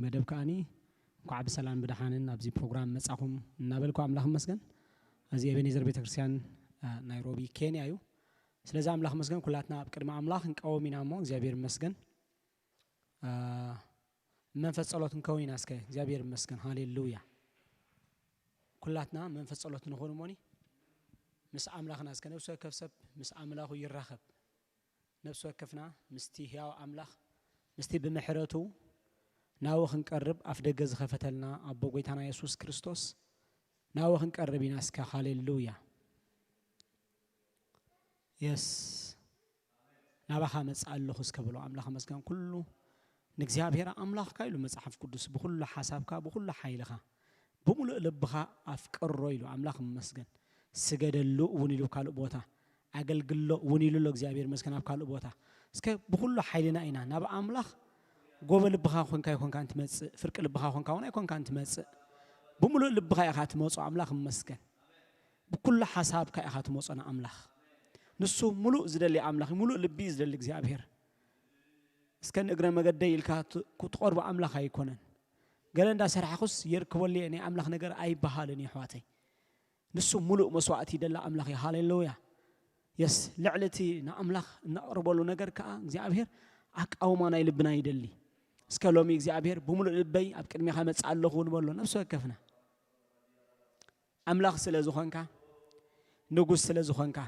መደብ ከዓኒ እንኳዕ ብሰላም ብደሓንን ኣብዚ ፕሮግራም መጻኹም እናበልኩ ኣምላኽ ይመስገን። እዚ ኤቤኔዘር ቤተክርስትያን፣ አ፣ ናይሮቢ ኬንያ እዩ። ስለዚ ኣምላኽ ይመስገን ኩላትና ኣብ ቅድሚ ኣምላኽ ክንቀውም ኢና እሞ እግዚኣብሔር ይመስገን። አ፣ መንፈስ ጸሎት ክንከውን ኢና እስከ እግዚኣብሔር ይመስገን። ሃሌሉያ። ኩላትና መንፈስ ጸሎት ንኹን እሞኒ ምስ ኣምላኽና እስከ ነፍሲ ወከፍ ሰብ ምስ ኣምላኹ ይራኸብ። ነፍሲ ወከፍና ምስቲ ሕያው ኣምላኽ ምስቲ ብምሕረቱ ናብኡ ክንቀርብ ኣፍ ደገ ዝኸፈተልና ኣቦ ጎይታና የሱስ ክርስቶስ ናብኡ ክንቀርብ ኢና እስከ። ሃሌሉያ። የስ ናባኻ መጽእ ኣለኹ እስከ ብሎ ኣምላኽ መስገን ኩሉ ንእግዚኣብሔር ኣምላኽካ ኢሉ መጽሓፍ ቅዱስ ብኹሉ ሓሳብካ ብኹሉ ሓይልኻ ብምሉእ ልብኻ ኣፍቅሮ ኢሉ ኣምላኽ መስገን ስገደሉ እውን ኢሉ ካልእ ቦታ ኣገልግሎ እውን ኢሉ ኣሎ እግዚኣብሔር መስገን ኣብ ካልእ ቦታ እስከ ብኹሉ ሓይልና ኢና ናብ ኣምላኽ ጎበ ልብኻ ኮንካ ይኮንካ እንትመጽእ ፍርቂ ልብኻ ኮንካ እውን ኣይኮንካ እንትመጽእ ብምሉእ ልብኻ ኢኻ ትመጾ ኣምላኽ መስገን ብኩሉ ሓሳብካ ኢኻ ትመጾ ንኣምላኽ ንሱ ሙሉእ ዝደሊ ኣምላኽ ሙሉእ ልቢ ዝደሊ እግዚኣብሔር እስከ ንእግረ መገደይ ኢልካ ትቆርቦ ኣምላኽ ኣይኮነን ገለ እንዳሰራሕኹስ የርክበሉ እየ ናይ ኣምላኽ ነገር ኣይበሃልን እዩ ኣሕዋተይ ንሱ ሙሉእ መስዋእቲ ይደሊ ኣምላኽ እዩ ሃሌሉያ የስ ልዕሊ እቲ ንኣምላኽ እነቕርበሉ ነገር ከዓ እግዚኣብሔር ኣቃውማ ናይ ልብና ይደሊ እስከ ሎሚ እግዚኣብሔር ብምሉእ ልበይ ኣብ ቅድሚኻ መፅእ ኣለኹ ንበሎ ነብሲ ወከፍና ኣምላኽ ስለ ዝኾንካ ንጉስ ስለ ዝኾንካ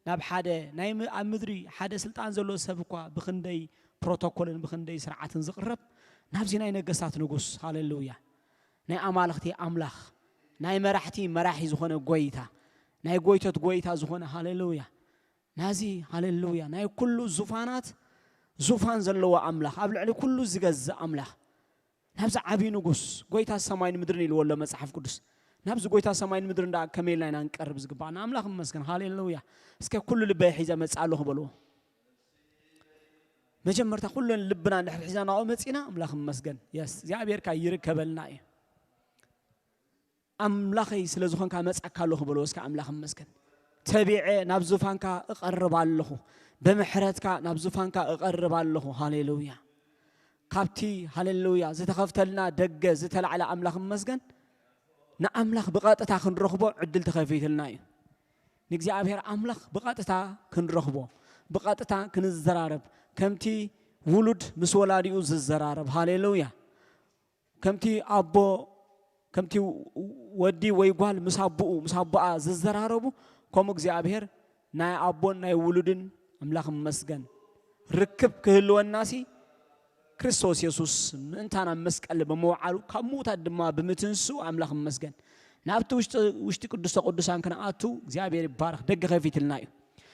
ናብ ሓደ ናይ ኣብ ምድሪ ሓደ ስልጣን ዘለዎ ሰብ እኳ ብክንደይ ፕሮቶኮልን ብክንደይ ስርዓትን ዝቕረብ ናብዚ ናይ ነገስታት ንጉስ ሃሌሉያ ናይ ኣማልኽቲ ኣምላኽ ናይ መራሕቲ መራሒ ዝኾነ ጎይታ ናይ ጎይቶት ጎይታ ዝኾነ ሃሌሉያ ናዚ ሃሌሉያ ናይ ኩሉ ዙፋናት ዙፋን ዘለዎ ኣምላኽ ኣብ ልዕሊ ኩሉ ዝገዝእ ኣምላኽ ናብዚ ዓብዪ ንጉስ ጎይታ ሰማይን ምድርን ኢልዎ ኣሎ መፅሓፍ ቅዱስ ናብዚ ጎይታ ሰማይን ምድርን ደኣ ከመይ ኢልና ኢና ንቀርብ ዝግባኣና ኣምላኽ መስገን ሃሌሉያ እስከ ኩሉ ልበይ ሒዘ መፅእ ኣለኹ በልዎ መጀመርታ ኩለን ልብና እንድሕር ሒዝና ናብኡ መፂና ኣምላኽ መስገን የስ እግዚኣብሔር ከኣ ይርከበልና እዩ ኣምላኸይ ስለ ዝኾንካ መጻካ ኣለኹ በሎ እስከ ኣምላኽ መስገን ተቢዐ ናብ ዙፋንካ እቐርብ ኣለኹ ብምሕረትካ ናብ ዙፋንካ እቐርብ ኣለኹ ሃሌሉያ ካብቲ ሃሌሉያ ዝተኸፍተልና ደገ ዝተላዕለ ኣምላኽ መስገን ንኣምላኽ ብቐጥታ ክንረኽቦ ዕድል ተኸፊትልና እዩ ንእግዚኣብሔር ኣምላኽ ብቐጥታ ክንረኽቦ ብቐጥታ ክንዘራረብ ከምቲ ውሉድ ምስ ወላዲኡ ዝዘራረብ ሃሌሉያ ከምቲ ኣቦ ከምቲ ወዲ ወይ ጓል ምስ ኣቦኡ ምስ ኣቦኣ ዝዘራረቡ ከምኡ እግዚኣብሔር ናይ ኣቦን ናይ ውሉድን ኣምላኽ መስገን ርክብ ክህልወናሲ ክርስቶስ የሱስ ምእንታና መስቀል ብምውዓሉ ካብ ምዉታት ድማ ብምትንስኡ ኣምላኽ መስገን ናብቲ ውሽጢ ቅዱስተ ቅዱሳን ክንኣቱ እግዚኣብሔር ይባረኽ ደገ ከፊትልና እዩ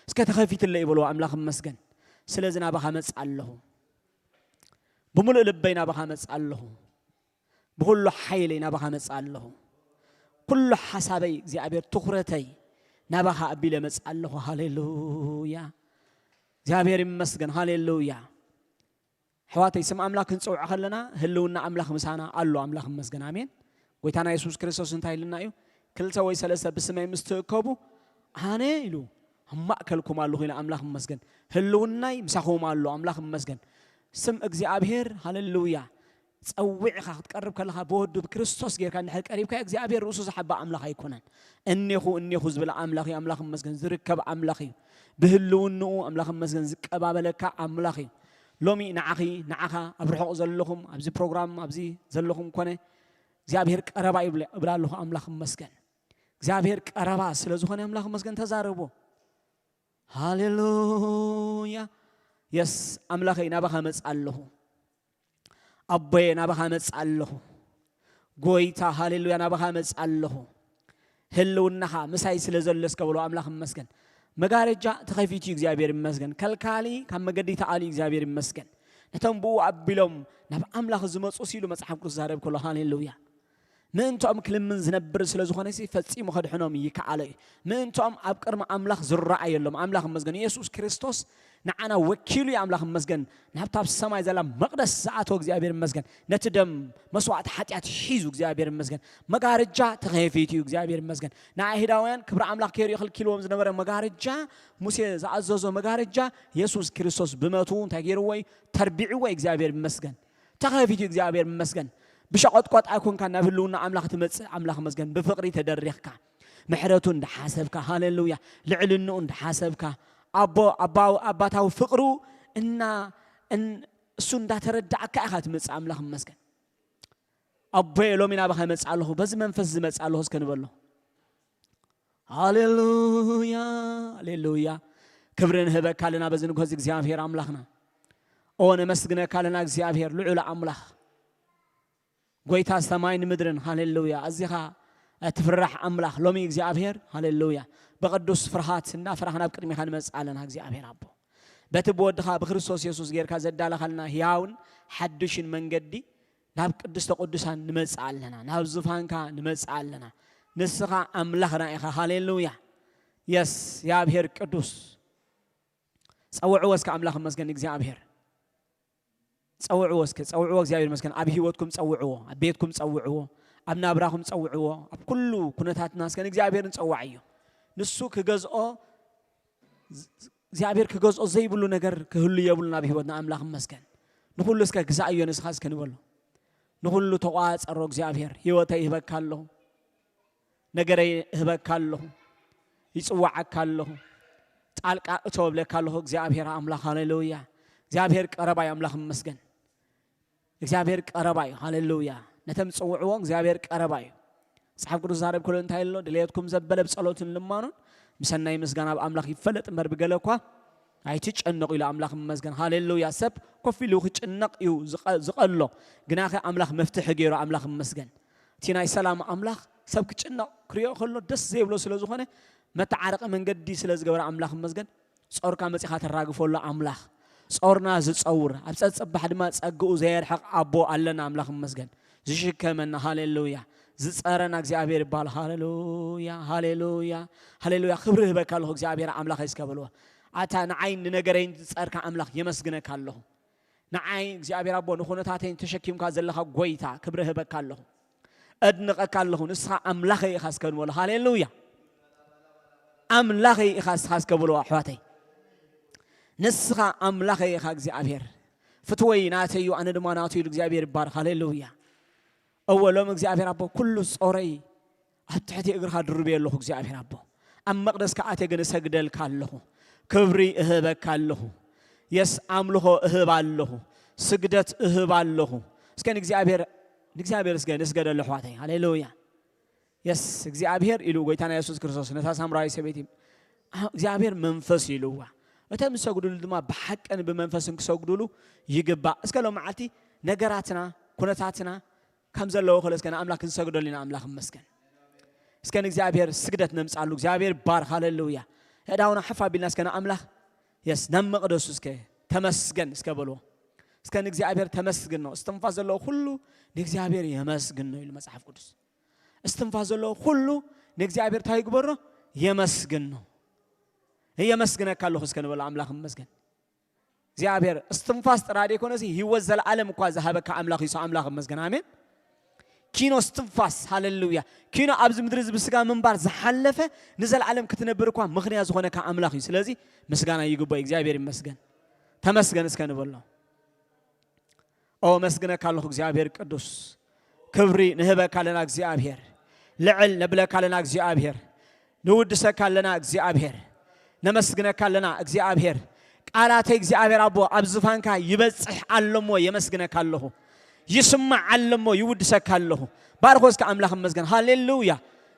እስከ ተኸፊትለ ይበልዎ ኣምላኽ መስገን ስለዚ ናባኻ መጽእ ኣለኹ ብምሉእ ልበይ ናባኻ መጽእ ኣለኹ ብኹሉ ሓይለይ ናባኻ መጽእ ኣለኹ ኩሉ ሓሳበይ እግዚኣብሔር ትኹረተይ ናባኻ ኣቢለ መጽእ ኣለኹ ሃሌሉያ እግዚኣብሔር ይመስገን ሃሌሉያ ኣሕዋተይ ስም ኣምላኽ ክንጽውዕ ከለና ህልውና ኣምላኽ ምሳና ኣሎ ኣምላኽ ይመስገን ኣሜን ጎይታና የሱስ ክርስቶስ እንታይ ኢልና እዩ ክልተ ወይ ሰለስተ ብስመይ ምስ ትእከቡ ኣነ ኢሉ ኣብ ማእከልኩም ኣለኹ ኢለ ኣምላኽ ይመስገን ህልውናይ ምሳኹም ኣሎ ኣምላኽ ይመስገን ስም እግዚኣብሔር ሃሌሉያ ጸዊዕኻ ክትቀርብ ከለኻ ብወዱ ብክርስቶስ ጌርካ እንድሕር ቀሪብካ እግዚኣብሔር ርእሱ ዝሓባ ኣምላኽ ኣይኮነን እኔኹ እኔኹ ዝብል ኣምላኽ እዩ ኣምላኽ መስገን ዝርከብ ኣምላኽ እዩ ብህልውንኡ ኣምላኽ መስገን ዝቀባበለካ ኣምላኽ እዩ ሎሚ ንዓኺ ንዓኻ ኣብ ርሑቕ ዘለኹም ኣብዚ ፕሮግራም ኣብዚ ዘለኹም ኮነ እግዚኣብሔር ቀረባ ይብል እብላ ኣለኹ ኣምላኽ መስገን እግዚኣብሔር ቀረባ ስለ ዝኾነ ኣምላኽ መስገን ተዛረቦ ሃሌሉያ የስ ኣምላኸይ ናባኻ መጽእ ኣለኹ ኣቦየ ናባኻ መጽእ ኣለኹ ጎይታ ሃሌሉያ ናባኻ መጽእ ኣለኹ ህልውናኻ ምሳይ ስለ ዘሎ እስከ በሎ ኣምላኽ ይመስገን መጋረጃ ተኸፊቱ እዩ እግዚኣብሔር ይመስገን ከልካሊ ካብ መገዲ ተኣልዩ እግዚኣብሔር ይመስገን ነቶም ብኡ ኣቢሎም ናብ ኣምላኽ ዝመፁ ሲሉ መጽሓፍ ቅዱስ ዛረብ ከሎ ሃሌሉያ ምእንትኦም ክልምን ዝነብር ስለ ዝኾነ ሲ ፈጺሙ ከድሕኖም ይከኣሎ እዩ። ምእንትኦም ኣብ ቅድሚ ኣምላኽ ዝረኣየሎም ኣምላኽ ይመስገን። የሱስ ክርስቶስ ንዓና ወኪሉ እዩ ኣምላኽ ይመስገን። ናብታ ኣብ ሰማይ ዘላ መቕደስ ዝኣተወ እግዚኣብሔር ይመስገን። ነቲ ደም መስዋዕቲ ሓጢኣት ሒዙ እግዚኣብሔር ይመስገን። መጋረጃ ተኸፊቱ እዩ እግዚኣብሔር ይመስገን። ንኣይሁዳውያን ክብሪ ኣምላኽ ከይርእዩ ከልኪልዎም ዝነበረ መጋረጃ፣ ሙሴ ዝኣዘዞ መጋረጃ የሱስ ክርስቶስ ብመቱ እንታይ ገይርዎ እዩ? ተርቢዕዎ እዩ እግዚኣብሔር ይመስገን። ተኸፊት እዩ እግዚኣብሔር ይመስገን። ብሸቐጥቆጥ ኣይኮንካ ናብ ህልውና ኣምላኽ ትመጽእ። ኣምላኽ ይመስገን። ብፍቕሪ ተደሪኽካ፣ ምሕረቱ እንዳሓሰብካ፣ ሃሌሉያ፣ ልዕልንኡ እንዳሓሰብካ፣ ኣቦ ኣባው- ኣባታዊ ፍቕሩ እና እን- እሱ እንዳተረዳእካ ኢኻ ትመጽእ። ኣምላኽ ይመስገን። ኣቦየ፣ ሎሚ ናባኻ እመጽእ ኣለኹ፣ በዚ መንፈስ ዝመጽእ ኣለኹ እስከ ንበሎ። ሃሌሉያ፣ ሃሌሉያ። ክብሪ ንህበካ ኣለና በዚ ንግሆ እዚ እግዚኣብሔር ኣምላኽና። ኦ፣ ነመስግነካ ኣለና እግዚኣብሔር ልዑል ኣምላኽ፣ ጎይታ ሰማይን ምድርን። ሃሌሉያ። ኣዚኻ እትፍራሕ ኣምላኽ፣ ሎሚ እግዚኣብሔር፣ ሃሌሉያ፣ ብቕዱስ ፍርሃት እናፈራህና ኣብ ቅድሚኻ ንመጽእ ኣለና እግዚኣብሔር ኣቦ። በቲ ብወድኻ ብክርስቶስ የሱስ ጌርካ ዘዳለኻልና ህያውን ሓድሽን መንገዲ ናብ ቅድስተ ቅዱሳን ንመጽእ ኣለና፣ ናብ ዙፋንካ ንመጽእ ኣለና። ንስኻ ኣምላኽና ኢኻ። ሃሌሉያ። የስ፣ እግዚኣብሔር ቅዱስ። ጸውዕዎ እስከ ኣምላኽ ይመስገን እግዚኣብሔር። ጸውዕዎ እስከ፣ ጸውዕዎ፣ እግዚኣብሔር ይመስገን። ኣብ ህይወትኩም ጸውዕዎ፣ ኣብ ቤትኩም ጸውዕዎ፣ ኣብ ናብራኹም ጸውዕዎ፣ ኣብ ኩሉ ኩነታትና እስከ ንእግዚኣብሔር ንጸውዓዮ። ንሱ ክገዝኦ፣ እግዚኣብሔር ክገዝኦ ዘይብሉ ነገር ክህሉ የብሉን ኣብ ህይወትና። ኣምላኽ ይመስገን። ንኹሉ እስከ ግዛእዮ ንስኻ እስከ ንበሎ። ንኹሉ ተቋጸሮ እግዚኣብሔር። ህይወተይ ይህበካ ኣለኹ። ነገረይ እህበካ ኣለኹ። ይጽዋዓካ ኣለኹ። ጣልቃ እቶ እብለካ ኣለኹ እግዚኣብሔር ኣምላኽ። ሃሌሉያ። እግዚኣብሔር ቀረባ እዩ። ኣምላኽ ይመስገን። እግዚኣብሔር ቀረባ እዩ። ሃሌሉያ። ነቶም ዝጽውዕዎ እግዚኣብሔር ቀረባ እዩ። መጽሓፍ ቅዱስ ዛረብ ከሎ እንታይ ኣሎ? ድሌትኩም ዘበለ ብጸሎትን ልማኑን ምሰናይ ምስጋና ኣብ ኣምላኽ ይፈለጥ እምበር ብገለ እኳ ኣይትጨነቑ ኢሉ ኣምላኽ ይመስገን። ሃሌሉያ። ሰብ ኮፍ ኢሉ ክጭነቕ እዩ ዝቐ- ዝቐሎ፣ ግናኸ ኣምላኽ መፍትሒ ገይሩ። ኣምላኽ ይመስገን። እቲ ናይ ሰላም ኣምላኽ ሰብ ክጭነቕ ክሪኦ ከሎ ደስ ዘይብሎ ስለ ዝኾነ፣ መተዓረቒ መንገዲ ስለ ዝገበረ ኣምላኽ ይመስገን። ጾርካ መጺኻ ተራግፈሉ ኣምላኽ፣ ጾርና ዝጸውር፣ ኣብ ጸጽባሕ ድማ ጸግኡ ዘየርሕቕ ኣቦ ኣለና። ኣምላኽ ይመስገን። ዝሽከመና፣ ሃሌሉያ፣ ዝጸረና እግዚኣብሔር ይበሃል። ሃሌሉያ፣ ሃሌሉያ፣ ሃሌሉያ። ክብሪ ህበካ ኣለኹ እግዚኣብሔር ኣምላኸይ እስከ በልዎ። ኣታ ንዓይን ንነገረይን ዝጸርካ ኣምላኽ የመስግነካ ኣለኹ። ንዓይ እግዚኣብሔር ኣቦ ንኹነታተይን ተሸኪምካ ዘለኻ ጎይታ ክብሪ ህበካ ኣለኹ። እድንቐካ ኣለኹ። ንስኻ ኣምላኸይ ኢኻ እስከ ንበሎ። ሃሌሉያ። ኣምላኸይ ኢኻ ንስኻ እስከ በልዎ ኣሕዋተይ። ንስኻ ኣምላኸይ ኢኻ እግዚኣብሔር። ፍትወይ ናተይ እዩ፣ ኣነ ድማ ናቱ ኢሉ እግዚኣብሔር ይባረኽ። ሃሌሉያ። እወ ሎም እግዚኣብሔር ኣቦ ኩሉ ጾረይ ኣብ ትሕቲ እግርኻ ድርብየ ኣለኹ እግዚኣብሔር ኣቦ። ኣብ መቕደስካ ኣትየ ግን እሰግደልካ ኣለኹ። ክብሪ እህበካ ኣለኹ። የስ ኣምልኾ እህብ ኣለኹ። ስግደት እህብ ኣለኹ። እስከ ንእግዚኣብሔር ንእግዚኣብሔር እስከ ንስገደሉ ኣሕዋተይ። ሃሌሉያ። የስ እግዚኣብሔር ኢሉ ጎይታና የሱስ ክርስቶስ ነታ ሳምራዊ ሰበይቲ እግዚኣብሔር መንፈስ ኢልዋ። እቶም ዝሰግዱሉ ድማ ብሓቅን ብመንፈስን ክሰግዱሉ ይግባእ። እስከ ሎም መዓልቲ ነገራትና ኩነታትና ከም ዘለዎ ከሎ እስከ ንኣምላኽ ክንሰግደሉ ኢና። ኣምላኽ ይመስገን። እስከ ንእግዚኣብሔር ስግደት ነምጻሉ። እግዚኣብሔር ይባርኽ። ሃሌሉያ። ኣእዳውና ሓፍ ኣቢልና እስከ ንኣምላኽ የስ ናብ መቕደሱ እስከ ተመስገን እስከ በልዎ። እስከ ንእግዚኣብሔር ተመስግን ነው። እስትንፋስ ዘለዎ ኩሉ ንእግዚኣብሔር የመስግን ነው ኢሉ መጽሓፍ ቅዱስ። እስትንፋስ ዘለዎ ኩሉ ንእግዚኣብሔር እንታይ ይግበሮ? የመስግን ነው። የመስግነካ ኣለኹ እስከ ንበሎ። ኣምላኽ ይመስገን። እግዚኣብሔር እስትንፋስ ጥራይ ዘይኮነሲ ህይወት ዘለዓለም እኳ ዝሃበካ ኣምላኽ እዩ። ኣምላኽ ይመስገን። ኣሜን። ኪኖ እስትንፋስ፣ ሃሌሉያ። ኪኖ ኣብዚ ምድሪ እዚ ብስጋ ምንባር ዝሓለፈ ንዘለዓለም ክትነብር እኳ ምኽንያት ዝኾነካ ኣምላኽ እዩ። ስለዚ ምስጋና ይግባእ። እግዚኣብሔር ይመስገን። ተመስገን እስከ ንበሎ። ኦ መስግነካ ኣለኹ እግዚኣብሔር ቅዱስ። ክብሪ ንህበካ ኣለና እግዚኣብሔር። ልዕል ነብለካ ኣለና እግዚኣብሔር። ንውድሰካ ኣለና እግዚኣብሔር። ነመስግነካ ኣለና እግዚኣብሔር። ቃላተይ እግዚኣብሔር ኣቦ ኣብ ዝፋንካ ይበጽሕ ኣሎ እሞ የመስግነካ ኣለኹ። ይስማዕ ኣሎ እሞ ይውድሰካ ኣለኹ። ባርኾ እስከ ኣምላኽ ይመስገን። ሃሌሉያ።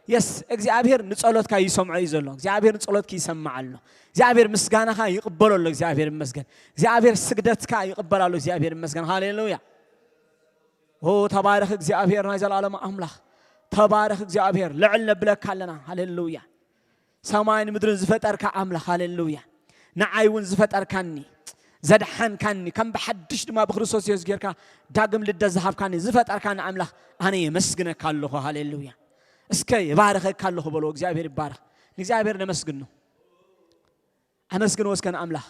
የስ እግዚኣብሔር ንጸሎትካ ይሰምዖ እዩ ዘሎ። እግዚኣብሔር ንጸሎትካ ይሰማዕ ኣሎ። እግዚኣብሔር ምስጋናኻ ይቕበሎ ኣሎ። እግዚኣብሔር ይመስገን። እግዚኣብሔር ስግደትካ ይቕበል ኣሎ። እግዚኣብሔር ይመስገን። ሃሌሉያ። ኦ ተባረኽ እግዚኣብሔር ናይ ዘላለም ኣምላኽ። ተባረኽ እግዚኣብሔር ልዕል ነብለካ ኣለና። ሃሌሉያ። ሰማይን ምድርን ዝፈጠርካ ኣምላኽ። ሃሌሉያ። ንዓይ እውን ዝፈጠርካኒ ዘድሓንካኒ ከም ብሓድሽ ድማ ብክርስቶስ የሱስ ጌርካ ዳግም ልደት ዝሃብካኒ ዝፈጠርካኒ ኣምላኽ ኣነ የመስግነካ ኣለኹ። ሃሌሉያ። እስከ ይባርኸካ ኣለኹ በሎ። እግዚኣብሔር ይባረኽ። ንእግዚኣብሔር ነመስግኖ። ኣመስግንዎ እስከ ንኣምላኽ።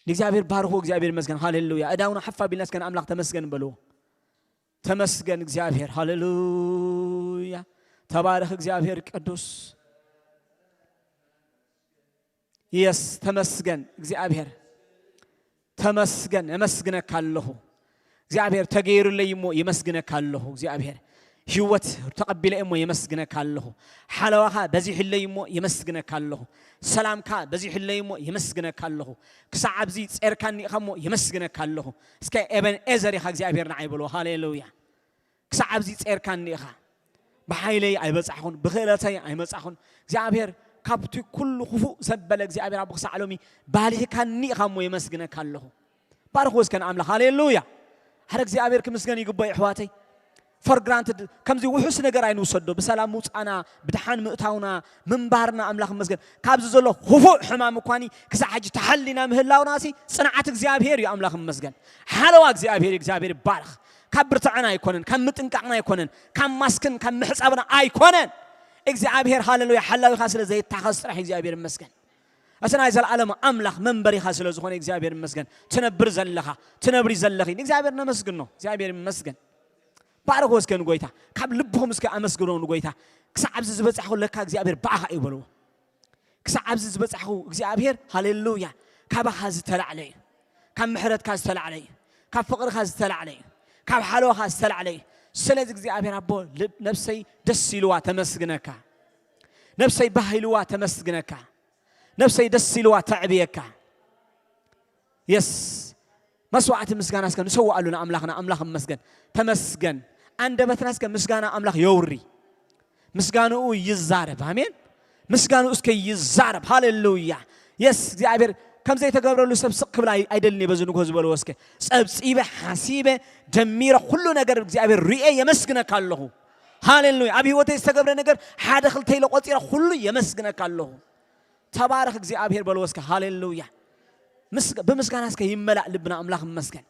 ንእግዚኣብሔር ባርኽዎ። እግዚኣብሔር ይመስገን። ሃሌሉያ። እዳውና ሓፍ ኣቢልና እስከ ንኣምላኽ ተመስገን በልዎ። ተመስገን እግዚኣብሔር። ሃሌሉያ። ተባረኽ እግዚኣብሔር ቅዱስ። የስ ተመስገን እግዚኣብሔር። ተመስገን። የመስግነካ ኣለኹ። እግዚኣብሔር ተገይሩለይ እሞ የመስግነካ ኣለኹ። እግዚኣብሔር ህይወት ተቐቢለ እሞ የመስግነካ ኣለኹ። ሓለዋኻ በዚሑለይ እሞ የመስግነካ ኣለኹ። ሰላምካ በዚሑለይ እሞ የመስግነካ ኣለኹ። ክሳዕ ኣብዚ ጼርካኒ ኢኻ እሞ የመስግነካ ኣለኹ። እስከ ኤበን ኤዘር ኢኻ እግዚኣብሔር ንዓይ በልዎ። ሃሌሉያ። ክሳዕ ኣብዚ ጼርካኒ ኢኻ። ብሓይለይ ኣይበጻሕኹን፣ ብኽእለተይ ኣይመጻኹን። እግዚኣብሔር ካብቲ ኩሉ ክፉእ ዘበለ እግዚኣብሔር ኣቦ ክሳዕ ሎሚ ባሊህካኒ ኢኻ እሞ የመስግነካ ኣለኹ። ባርኽዎ እስከ ንኣምላኽ። ሃሌሉያ። ሓደ እግዚኣብሔር ክምስገን ይግባእ፣ ኣሕዋተይ። For granted ከምዚ ውሑስ ነገር ኣይንውሰዶ። ብሰላም ምውፃና፣ ብድሓን ምእታውና፣ ምንባርና ኣምላኽ ይመስገን። ካብዚ ዘሎ ክፉእ ሕማም እኳኒ ክሳዕ ሕጂ ተሓሊና ምህላውናሲ ጽንዓት እግዚኣብሔር እዩ። ኣምላኽ ይመስገን። ሓለዋ እግዚኣብሔር እዩ። እግዚኣብሔር ይባረኽ። ካብ ብርትዐና ኣይኮነን፣ ካብ ምጥንቃቕና ኣይኮነን፣ ካብ ማስክን ካብ ምሕጻብና ኣይኮነን። እግዚኣብሔር ሃሌሉያ ሓላዊኻ ስለ ዘይታኸስ ጥራሕ እግዚኣብሔር ይመስገን። እቲ ናይ ዘለዓለም ኣምላኽ መንበሪኻ ስለ ዝኾነ እግዚኣብሔር ይመስገን። ትነብር ዘለኻ፣ ትነብሪ ዘለኺ ንእግዚኣብሔር ነመስግኖ። እግዚኣብሔር ይመስገን። ባርኽዎ እስከ ንጎይታ፣ ካብ ልብኹም እስከ ኣመስግኖ ንጎይታ። ክሳዕ ኣብዚ ዝበጻሕኹ ለካ እግዚኣብሔር ብኣኻ እዩ በልዎ። ክሳዕ ኣብዚ ዝበጻሕኹ እግዚኣብሔር ሃሌሉያ ካባኻ ዝተላዕለ እዩ። ካብ ምሕረትካ ዝተላዕለ እዩ። ካብ ፍቕርካ ዝተላዕለ እዩ። ካብ ሓለዋኻ ዝተላዕለ እዩ። ስለዚ እግዚኣብሔር ኣቦ ልብ ነፍሰይ ደስ ኢልዋ ተመስግነካ። ነፍሰይ ባህ ኢልዋ ተመስግነካ። ነፍሰይ ደስ ኢልዋ ተዕብየካ። የስ መስዋዕቲ ምስጋና እስከ ንሰውኣሉ ንኣምላኽና። ኣምላኽ ይመስገን። ተመስገን። ኣንደበትና እስከ ምስጋና ኣምላኽ የውሪ። ምስጋንኡ ይዛረብ። ኣሜን። ምስጋንኡ እስከ ይዛረብ። ሃሌሉያ። የስ እግዚኣብሔር ከም ዘይተገብረሉ ሰብ ስቕ ክብል ኣይ- ኣይደልን እየ። በዚ ንግሆ ዝበልዎ እስከ ጸብጺበ ሓሲበ ደሚረ ኩሉ ነገር እግዚኣብሔር ርኤ የመስግነካ ኣለኹ። ሃሌሉያ። ኣብ ህይወተይ ዝተገብረ ነገር ሓደ ክልተ ኢለ ቆጺረ ኩሉ የመስግነካ ኣለኹ። ተባረኽ እግዚኣብሔር በልዎ እስከ። ሃሌሉያ። ምስ- ብምስጋና እስከ ይመላእ ልብና። ኣምላኽ ይመስገን።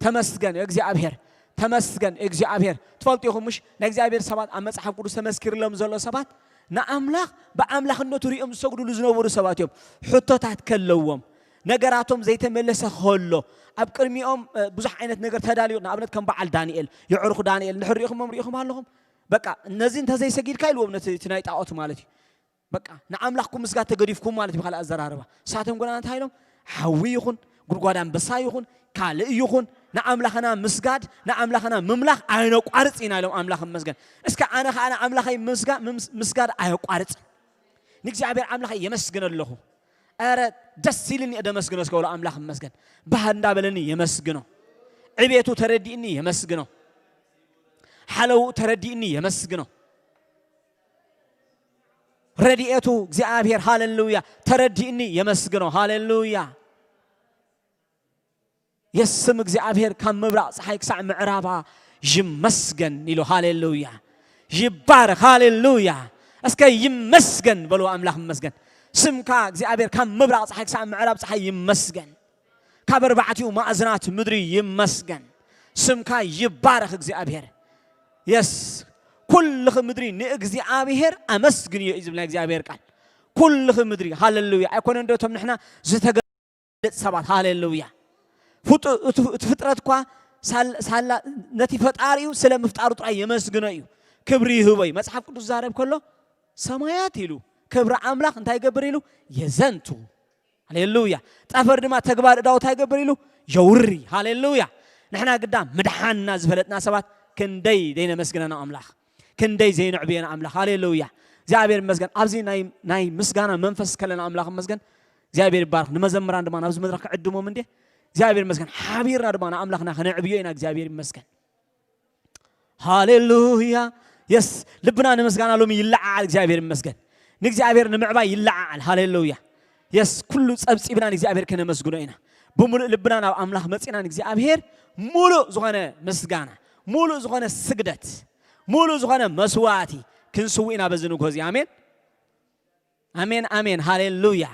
ተመስገን እግዚኣብሔር። ተመስገን እግዚኣብሔር። ትፈልጡ ኢኹም ምሽ ናይ እግዚኣብሔር ሰባት ኣብ መጽሓፍ ቅዱስ ተመስኪርሎም ዘሎ ሰባት ንኣምላኽ ብኣምላኽነቱ ሪኦም ዝሰግዱሉ ዝነበሩ ሰባት እዮም። ሕቶታት ከለዎም ነገራቶም ዘይተመለሰ ከሎ ኣብ ቅድሚኦም እ፣ ብዙሕ ዓይነት ነገር ተዳልዩ። ንኣብነት ከም በዓል ዳንኤል የዕሩኽ ዳንኤል እንድሕር ሪኢኹሞም ሪኢኹም ኣለኹም። በቃ ነዚ እንተዘይሰጊድካ ኢልዎም ነቲ እቲ ናይ ጣዖት ማለት እዩ። በቃ ንኣምላኽኩም ምስጋድ ተገዲፍኩም ማለት እዩ። ብካልእ ኣዘራርባ ንሳቶም ጎና እንታይ ኢሎም ሓዊ ይኹን ጉድጓድ ኣንበሳ ይኹን ካልእ ይኹን ንኣምላኽና ምስጋድ ንኣምላኽና ምምላኽ ኣይነቋርጽ ኢና ኢሎም። ኣምላኽ ይመስገን። እስከ ኣነ ኸዓ ንኣምላኸይ ምስጋ- ምስ- ምስጋድ ኣየቋርጽን። ንእግዚኣብሔር ኣምላኸይ የመስግን ኣለኹ። ኧረ ደስ ኢልኒ እየ ደመስግኖ እስከ በሎ። ኣምላኽ ይመስገን። ባህ እንዳበለኒ የመስግኖ። ዕቤቱ ተረዲእኒ የመስግኖ። ሓለውኡ ተረዲእኒ የመስግኖ። ረድኤቱ እግዚኣብሔር ሃሌሉያ ተረዲእኒ የመስግኖ። ሃሌሉያ። የስም እግዚኣብሔር ካብ ምብራቕ ፀሓይ ክሳዕ ምዕራባ ይመስገን ኢሉ። ሃሌሉያ። ይባረክ። ሃሌሉያ። እስከ ይመስገን በሉ። ኣምላኽ ይመስገን። ስምካ እግዚኣብሔር ካብ ምብራቕ ፀሓይ ክሳዕ ምዕራብ ፀሓይ ይመስገን። ካብ ኣርባዕቲኡ ማእዝናት ምድሪ ይመስገን። ስምካ ይባረክ እግዚኣብሔር። የስ ኩልኺ ምድሪ ንእግዚኣብሔር ኣመስግንዮ እዩ ዝብል ናይ እግዚኣብሔር ቃል። ኩልኺ ምድሪ ሃሌሉያ። ኣይኮነን ዶ እቶም ንሕና ዝተገ- ሰባት ሃሌሉያ። ፍጡ- እቲ እቲ ፍጥረት እኳ ሳል- ሳላ ነቲ ፈጣሪኡ ስለ ምፍጣሩ ጥራይ የመስግኖ እዩ። ክብሪ ይህቦ እዩ። መጽሓፍ ቅዱስ ዛረብ ከሎ ሰማያት ኢሉ ክብሪ ኣምላኽ እንታይ ይገብር ኢሉ የዘንቱ። ሃሌሉያ። ጠፈር ድማ ተግባር እዳው እንታይ ይገብር ኢሉ የውሪ። ሃሌሉያ። ንሕና ግዳ ምድሓንና ዝፈለጥና ሰባት ክንደይ ዘይነመስግነና ኣምላኽ። ክንደይ ዘይንዕብዮ ንኣምላኽ። ሃሌሉያ። እግዚኣብሔር ይመስገን። ኣብዚ ናይ ናይ ምስጋና መንፈስ ከለና ኣምላኽ ይመስገን። እግዚኣብሔር ይባርኽ። ንመዘምራን ድማ ናብዚ መድረኽ ክዕድሞም እንዴ። እግዚኣብሔር ይመስገን። ሓቢርና ድማ ንኣምላኽና ከነዕብዮ ኢና። እግዚኣብሔር ይመስገን። ሃሌሉያ። የስ ልብና ንምስጋና ሎሚ ይለዓዓል። እግዚኣብሔር ይመስገን። ንእግዚኣብሔር ንምዕባይ ይለዓዓል። ሃሌሉያ። የስ ኩሉ ጸብጺብና ንእግዚኣብሔር ከነመስግኖ ኢና። ብምሉእ ልብና ናብ ኣምላኽ መጺና ንእግዚኣብሔር ሙሉእ ዝኾነ ምስጋና፣ ሙሉእ ዝኾነ ስግደት፣ ሙሉእ ዝኾነ መስዋዕቲ ክንስው ኢና በዚ ንግሆ እዚ። ኣሜን። ኣሜን ኣሜን። ሃሌሉያ።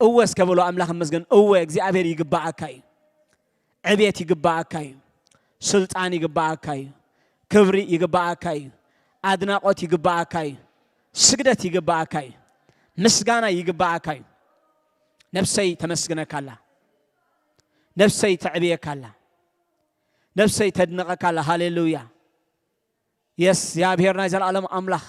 እወ እስከ በሎ ኣምላኽ ይመስገን። እወ እግዚኣብሔር ይግባኣካ እዩ። ዕቤት ይግባኣካ እዩ። ስልጣን ይግባኣካ እዩ። ክብሪ ይግባኣካ እዩ። ኣድናቆት ይግባኣካ እዩ። ስግደት ይግባኣካ እዩ። ምስጋና ይግባኣካ እዩ። ነፍሰይ ተመስግነካ ኣላ። ነፍሰይ ተዕብየካ ኣላ። ነፍሰይ ተድንቐካ ኣላ። ሃሌሉያ። የስ እግዚኣብሔር ናይ ዘለኣለም ኣምላኽ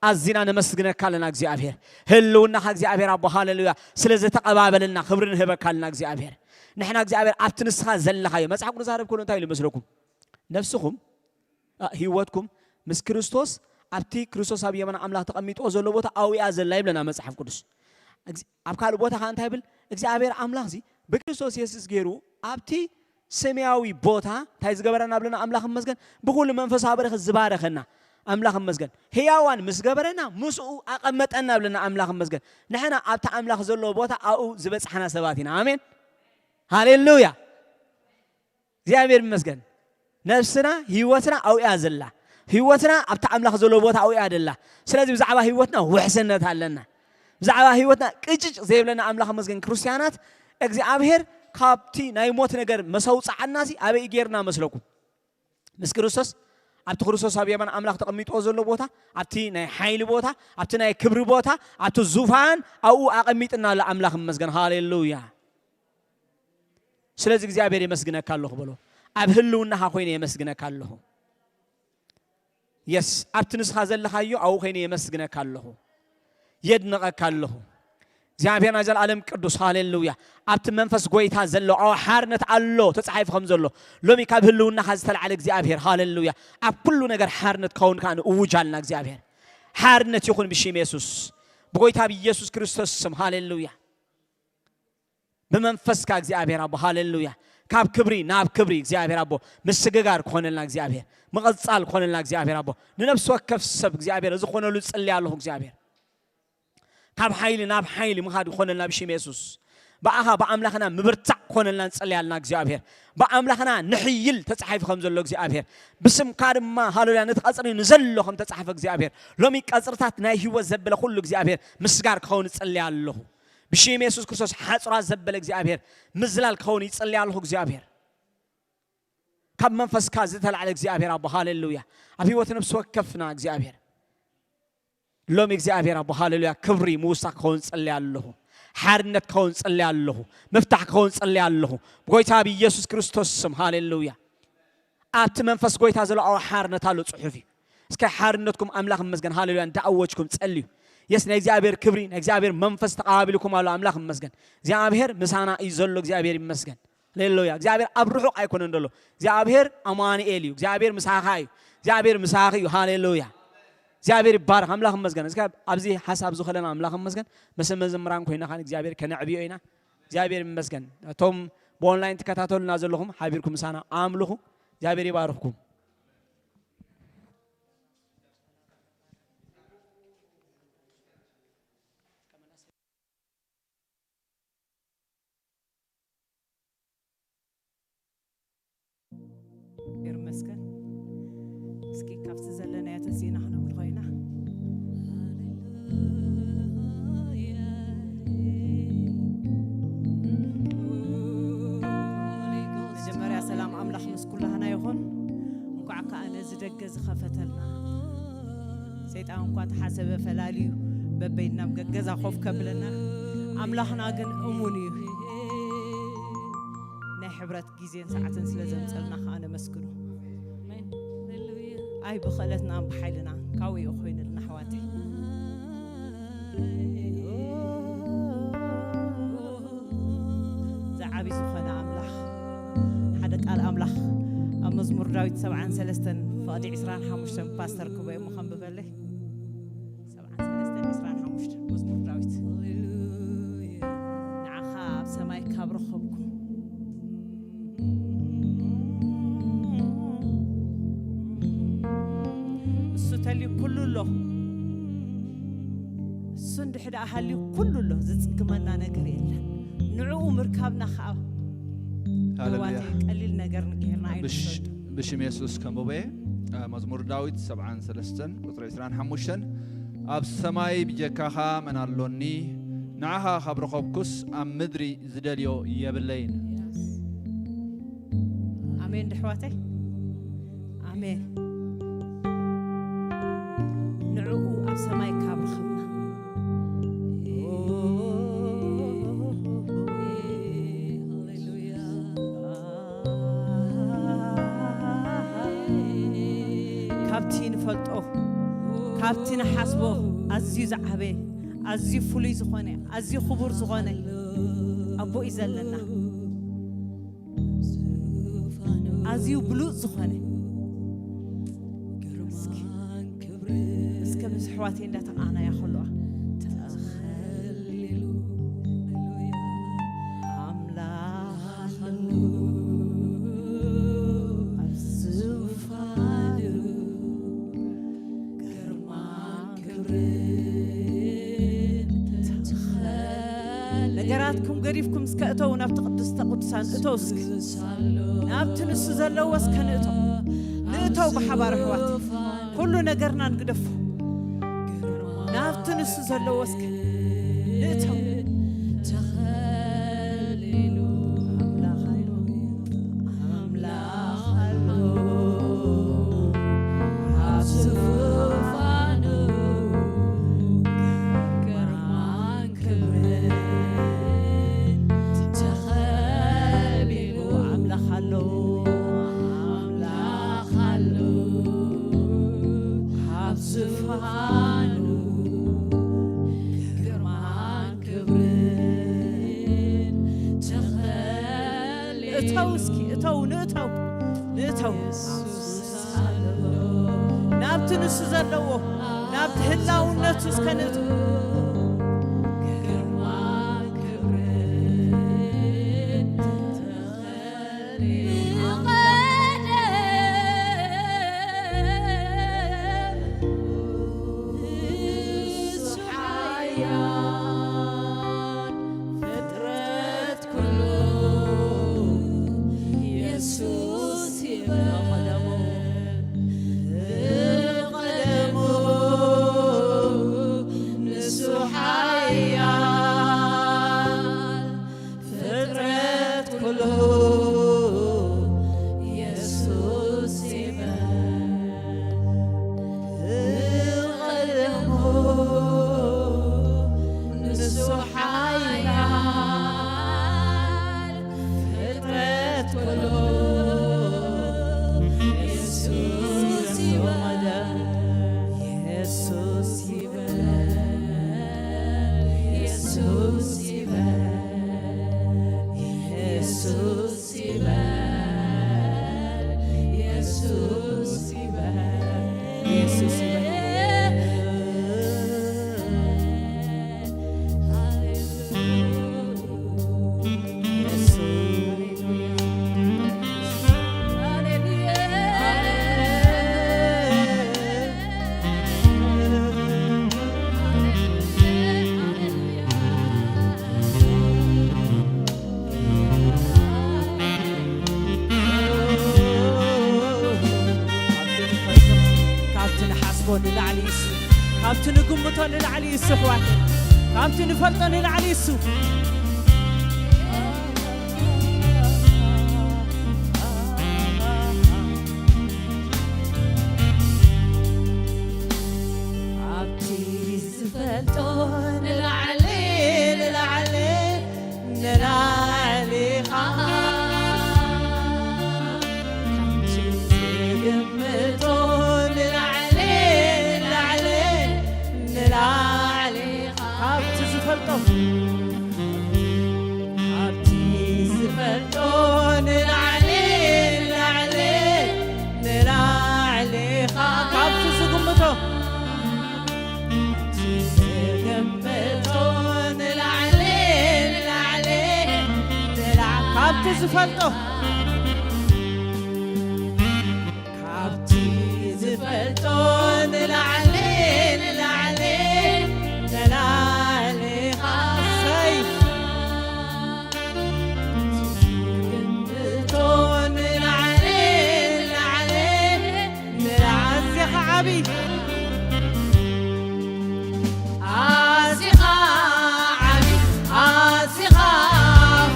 ኣዚና ነመስግነካ ኣለና። እግዚኣብሔር ህልውናኻ እግዚኣብሔር ኣቦ ሃሌሉያ ስለ ዝተቐባበልና ክብሪ ንህበካ ኣለና። እግዚኣብሔር ንሕና እግዚኣብሔር ኣብቲ ንስኻ ዘለኻዮ መጽሓፍ ቅዱስ ዛረብ ከሎ እንታይ ኢሉ መስለኩም? ነፍስኹም፣ እ፣ ህይወትኩም ምስ ክርስቶስ ኣብቲ ክርስቶስ ኣብ የማን ኣምላኽ ተቐሚጥዎ ዘሎ ቦታ ኣብኡ እያ ዘላ ይብለና መጽሓፍ ቅዱስ። እግዚ-፣ ኣብ ካልእ ቦታ ኸዓ እንታይ ይብል? እግዚኣብሔር ኣምላኽ እዚ ብክርስቶስ የሱስ ገይሩ ኣብቲ ሰማያዊ ቦታ እንታይ ዝገበረና ብለና ኣምላኽ ይመስገን። ብኹሉ መንፈሳዊ በረኸት ዝባረኸና ኣምላኽ ይመስገን። ህያዋን ምስ ገበረና ምስኡ ኣቐመጠና ብለና ኣምላኽ ይመስገን። ንሕና ኣብቲ ኣምላኽ ዘለዎ ቦታ ኣብኡ ዝበጽሕና ሰባት ኢና። ኣሜን። ሃሌሉያ። እግዚኣብሔር ይመስገን። ነፍስና፣ ህይወትና ኣብኡ እያ ዘላ። ህይወትና ኣብቲ ኣምላኽ ዘለዎ ቦታ ኣብኡ እያ ዘላ። ስለዚ ብዛዕባ ህይወትና ውሕስነት ኣለና። ብዛዕባ ህይወትና ቅጭጭ ዘይብለና ኣምላኽ ይመስገን። ክርስትያናት፣ እግዚኣብሔር ካብቲ ናይ ሞት ነገር መሰውፅዓና ሲ ኣበይ ገይርና መስለኩም? ምስ ክርስቶስ፣ ኣብቲ ክርስቶስ ኣብ የማን ኣምላኽ ተቐሚጥዎ ዘሎ ቦታ፣ ኣብቲ ናይ ሓይሊ ቦታ፣ ኣብቲ ናይ ክብሪ ቦታ፣ ኣብቲ ዙፋን ኣብኡ ኣቐሚጥና ኣሎ ኣምላኽ ይመስገን። ሃሌሉያ። ስለዚ እግዚኣብሔር የመስግነካ ኣለኹ በሎ። ኣብ ህልውናኻ ኮይነ የመስግነካ ኣለኹ። የስ፣ ኣብቲ ንስኻ ዘለኻዮ ኣብኡ ኮይነ የመስግነካ ኣለኹ። የድንቐካ ኣለኹ። እግዚኣብሔር ናይ ዘላለም ቅዱስ፣ ሃሌሉያ። ኣብቲ መንፈስ ጎይታ ዘሎ፣ ኣዎ፣ ሓርነት ኣሎ ተጻሒፉ ከም ዘሎ። ሎሚ ካብ ህልውናኻ ዝተላዕለ እግዚኣብሔር፣ ሃሌሉያ። ኣብ ኩሉ ነገር ሓርነት ክኸውን ከኣ ንእውጅ ኣለና እግዚኣብሔር። ሓርነት ይኹን ብሽም የሱስ። ብጎይታ ብኢየሱስ ክርስቶስ ስም፣ ሃሌሉያ። ብመንፈስካ እግዚኣብሔር ኣቦ፣ ሃሌሉያ። ካብ ክብሪ ናብ ክብሪ እግዚኣብሔር ኣቦ፣ ምስግጋር ክኾነልና እግዚኣብሔር፣ ምቕጻል ክኾነልና እግዚኣብሔር ኣቦ፣ ንነፍሲ ወከፍ ሰብ እግዚኣብሔር እዚ ክኾነሉ ዝጽሊ ኣለኹ እግዚኣብሔር። ካብ ሓይሊ ናብ ሓይሊ ምኻድ ክኾነልና ብሽም የሱስ። ብኣኻ ብኣምላኽና ምብርታዕ ክኾነልና ንጽሊ ኣለና እግዚኣብሔር። ብኣምላኽና ንሕይል ተጻሒፉ ከም ዘሎ እግዚኣብሔር። ብስምካ ድማ ሃሌሉያ ነቲ ቀጽሪ ንዘሎ ከም ተጻሕፈ እግዚኣብሔር። ሎሚ ቀጽርታት ናይ ህይወት ዘበለ ኩሉ እግዚኣብሔር ምስጋር ክኸውን እጽሊ ኣለኹ። ብሽም የሱስ ክርስቶስ ሓጹራት ዘበለ እግዚኣብሔር ምዝላል ክኸውን ይጽሊ ኣለኹ እግዚኣብሔር። ካብ መንፈስካ ዝተላዕለ እግዚኣብሔር ኣቦ ሃሌሉያ። ኣብ ህይወት ነፍሲ ወከፍና እግዚኣብሔር ሎሚ እግዚኣብሔር ኣቦ ሃሌሉያ ክብሪ ምውሳኽ ክኸውን ጸልያ ኣለኹ። ሓርነት ክኸውን ጸልያ ኣለኹ። ምፍታሕ ክኸውን ጸልያ ኣለኹ። ብጎይታ ብኢየሱስ ክርስቶስ ስም ሃሌሉያ። ኣብቲ መንፈስ ጎይታ ዘሎ ኣዋ ሓርነት ኣሎ ጽሑፍ እዩ። እስከ ሓርነትኩም ኣምላኽ ይመስገን ሃሌሉያ እንዳኣወጅኩም ጸልዩ። የስ ናይ እግዚኣብሔር ክብሪ ናይ እግዚኣብሔር መንፈስ ተቐባቢልኩም ኣሎ ኣምላኽ ይመስገን። እግዚኣብሔር ምሳና እዩ ዘሎ እግዚኣብሔር ይመስገን። ሃሌሉያ። እግዚኣብሔር ኣብ ርሑቕ ኣይኮነን ዘሎ። እግዚኣብሔር ኣማኑኤል እዩ። እግዚኣብሔር ምሳኻ እዩ። እግዚኣብሔር ምሳኺ እዩ። ሃሌሉያ። እግዚኣብሔር ይባረኽ። ኣምላኽ ይመስገን። እስከ ኣብዚ ሓሳብ ዝኸለና ኣምላኽ ይመስገን። ምስ መዘምራን ኮይና ኻን እግዚኣብሔር ከነዕብዮ ኢና። እግዚኣብሔር ይመስገን። እቶም ብኦንላይን ትከታተሉና ዘለኹም ሓቢርኩም ምሳና ኣምልኹ። እግዚኣብሔር ይባርኽኩም። ይመስገን። እስኪ ካብቲ ዘለናዮ ተሲእና ክነምልኾ ኢና። መጀመርያ ሰላም ኣምላኽ ምስ ኩላህና ይኹን። እንኳዕ ከኣ ነዚ ደገ ዝኸፈተልና። ሰይጣን እኳ ተሓሰበ ፈላልዩ በበይና ኣብ ገገዛ ኮፍ ከብለና፣ ኣምላኽና ግን እሙን እዩ። ናይ ሕብረት ግዜን ሰዓትን ስለ ዘምጸልና ከኣ ነመስግኖ። ኣይ ብኽእለትና ብሓይልና ካብኡ እዩ ኮይኑልና ኣሕዋተይ። ዝዓቢ ዝኾነ ኣምላኽ ሓደ ቃል ኣምላኽ ኣብ መዝሙር ዳዊት ሰብዓን ሰለስተን ፍቕዲ ዕስራን ሓሙሽተን ፓስተር ክበ እሞ ከንብበለይ። ሰብዓን ሰለስተን ዕስራን ሓሙሽተን መዝሙር ዳዊት። ንዓኻ ኣብ ሰማይ ካብ ረኸብኩ እሱ ተልዩ ኩሉ ኣሎ። እሱ እንድሕር ደኣ ሃልዩ ኩሉ ኣሎ። ዝጽግመና ነገር የለን። ንዕኡ ምርካብና ከኣ ሃሌሉያ። ኣሕዋተይ ቀሊል ነገር ንገርና ብሽ-፣ ኣይንውሰዶ። ብሽም የሱስ ከንብቦ እየ። መዝሙር ዳዊት ሰብዓን ሰለስተን ቁጽሪ ዕስራን ሓሙሽተን። ኣብ ሰማይ ብጀካኻ መን ኣሎኒ? ንዓኻ ካብ ረኸብኩስ ኣብ ምድሪ ዝደልዮ የብለይን። ኣሜን ዶ ኣሕዋተይ? ኣሜን። ንዕኡ ኣብ ሰማይ ካብ ረኸብና። ካብቲ ንፈልጦ፣ ካብቲ ንሓስቦ ኣዝዩ ዝዓበየ፣ ኣዝዩ ፍሉይ ዝኾነ፣ ኣዝዩ ክቡር ዝኾነ ኣቦ እዩ ዘለና። ኣዝዩ ብሉጽ ዝኾነ እስኪ፣ እስከ ምስ ኣሕዋተይ እንዳተቃናያ ከለዋ ተኸሊሉ ኣምላኽ ኣሎ ኣብ ዙፋኑ ግርማን ክብርን ተኸሊሉ። ነገራትኩም ገዲፍኩም እስከ እተው ናብቲ ቅድስተ ቅዱሳን እተው እስከ ናብቲ ንሱ ዘለዎ እስከ ንእተው። ንእተው ብሓባር ኣሕዋት። ኩሉ ነገርና ንግደፎ። ናብቲ ንሱ ዘለዎ እስከ ንእተው። ተኸሊሉ ኣምላኽ ኣሎ፣ ኣምላኽ ኣሎ ኣብ ዙፋኑ ግርማን ክብርን ተኸሊሉ ኣምላኽ ኣሎ፣ ኣምላኽ ኣሎ ኣብ ዙፋኑ ግርማን ክብርን ተኸሊሉ። እተው እስኪ፣ እተው፣ ንእተው፣ ንእተው። ናብቲ ንሱ ዘለዎ፣ ናብቲ ህላውነቱ እስከ ንእተው። ፍጥረት ኩሉ የሱስ ይበል። ቀደሙ ንሱ ሓያል ፍጥረት ኩሉ የሱስ ይበል። ቀደሙ ንሱ ሓያል ፍጥረት ኩሉ የሱስ ይበል። የሱስ ይበል። የሱስ ይበል። የሱስ ይበል። የሱስ ይበል። የሱስ ይበል። ካብቲ ንሓስቦ ንላዕሊ እሱ፣ ካብቲ ንግምቶ ንላዕሊ እሱ፣ ኣሕዋት፣ ካብቲ ንፈልጦ ንላዕሊ እሱ። ካብቲ ዝፈልጦ ንላዕሊ፣ ንላዕሊ፣ ንላዕሊ ኢኻ። ካብቲ ዝግምቶ ንላዕሊ፣ ንላዕሊ፣ ንላዕሊ ኢኻ። ካብቲ ዝፈልጦ ካብቲ ዝፈልጦ ንላዕሊ፣ ንላዕሊ፣ ንላዕሊ ኢኻ። ካብቲ ዝግምቶ፣ ካብቲ ዝግምቶ ንላዕሊ፣ ንላዕሊ፣ ንላዕሊ፣ ካብቲ ዝፈልጦ ካብቲ ዝፈልጦ ንላዕሊ፣ ንላዕሊ፣ ንላዕሊ ኢኻ። እሰይ። ዝግምቶ ንላዕሊ፣ ንላዕሊ፣ ንላዕሊ። ኣዚኻ ዓቢ። ኣዚኻ ዓቢ፣ ኣዚኻ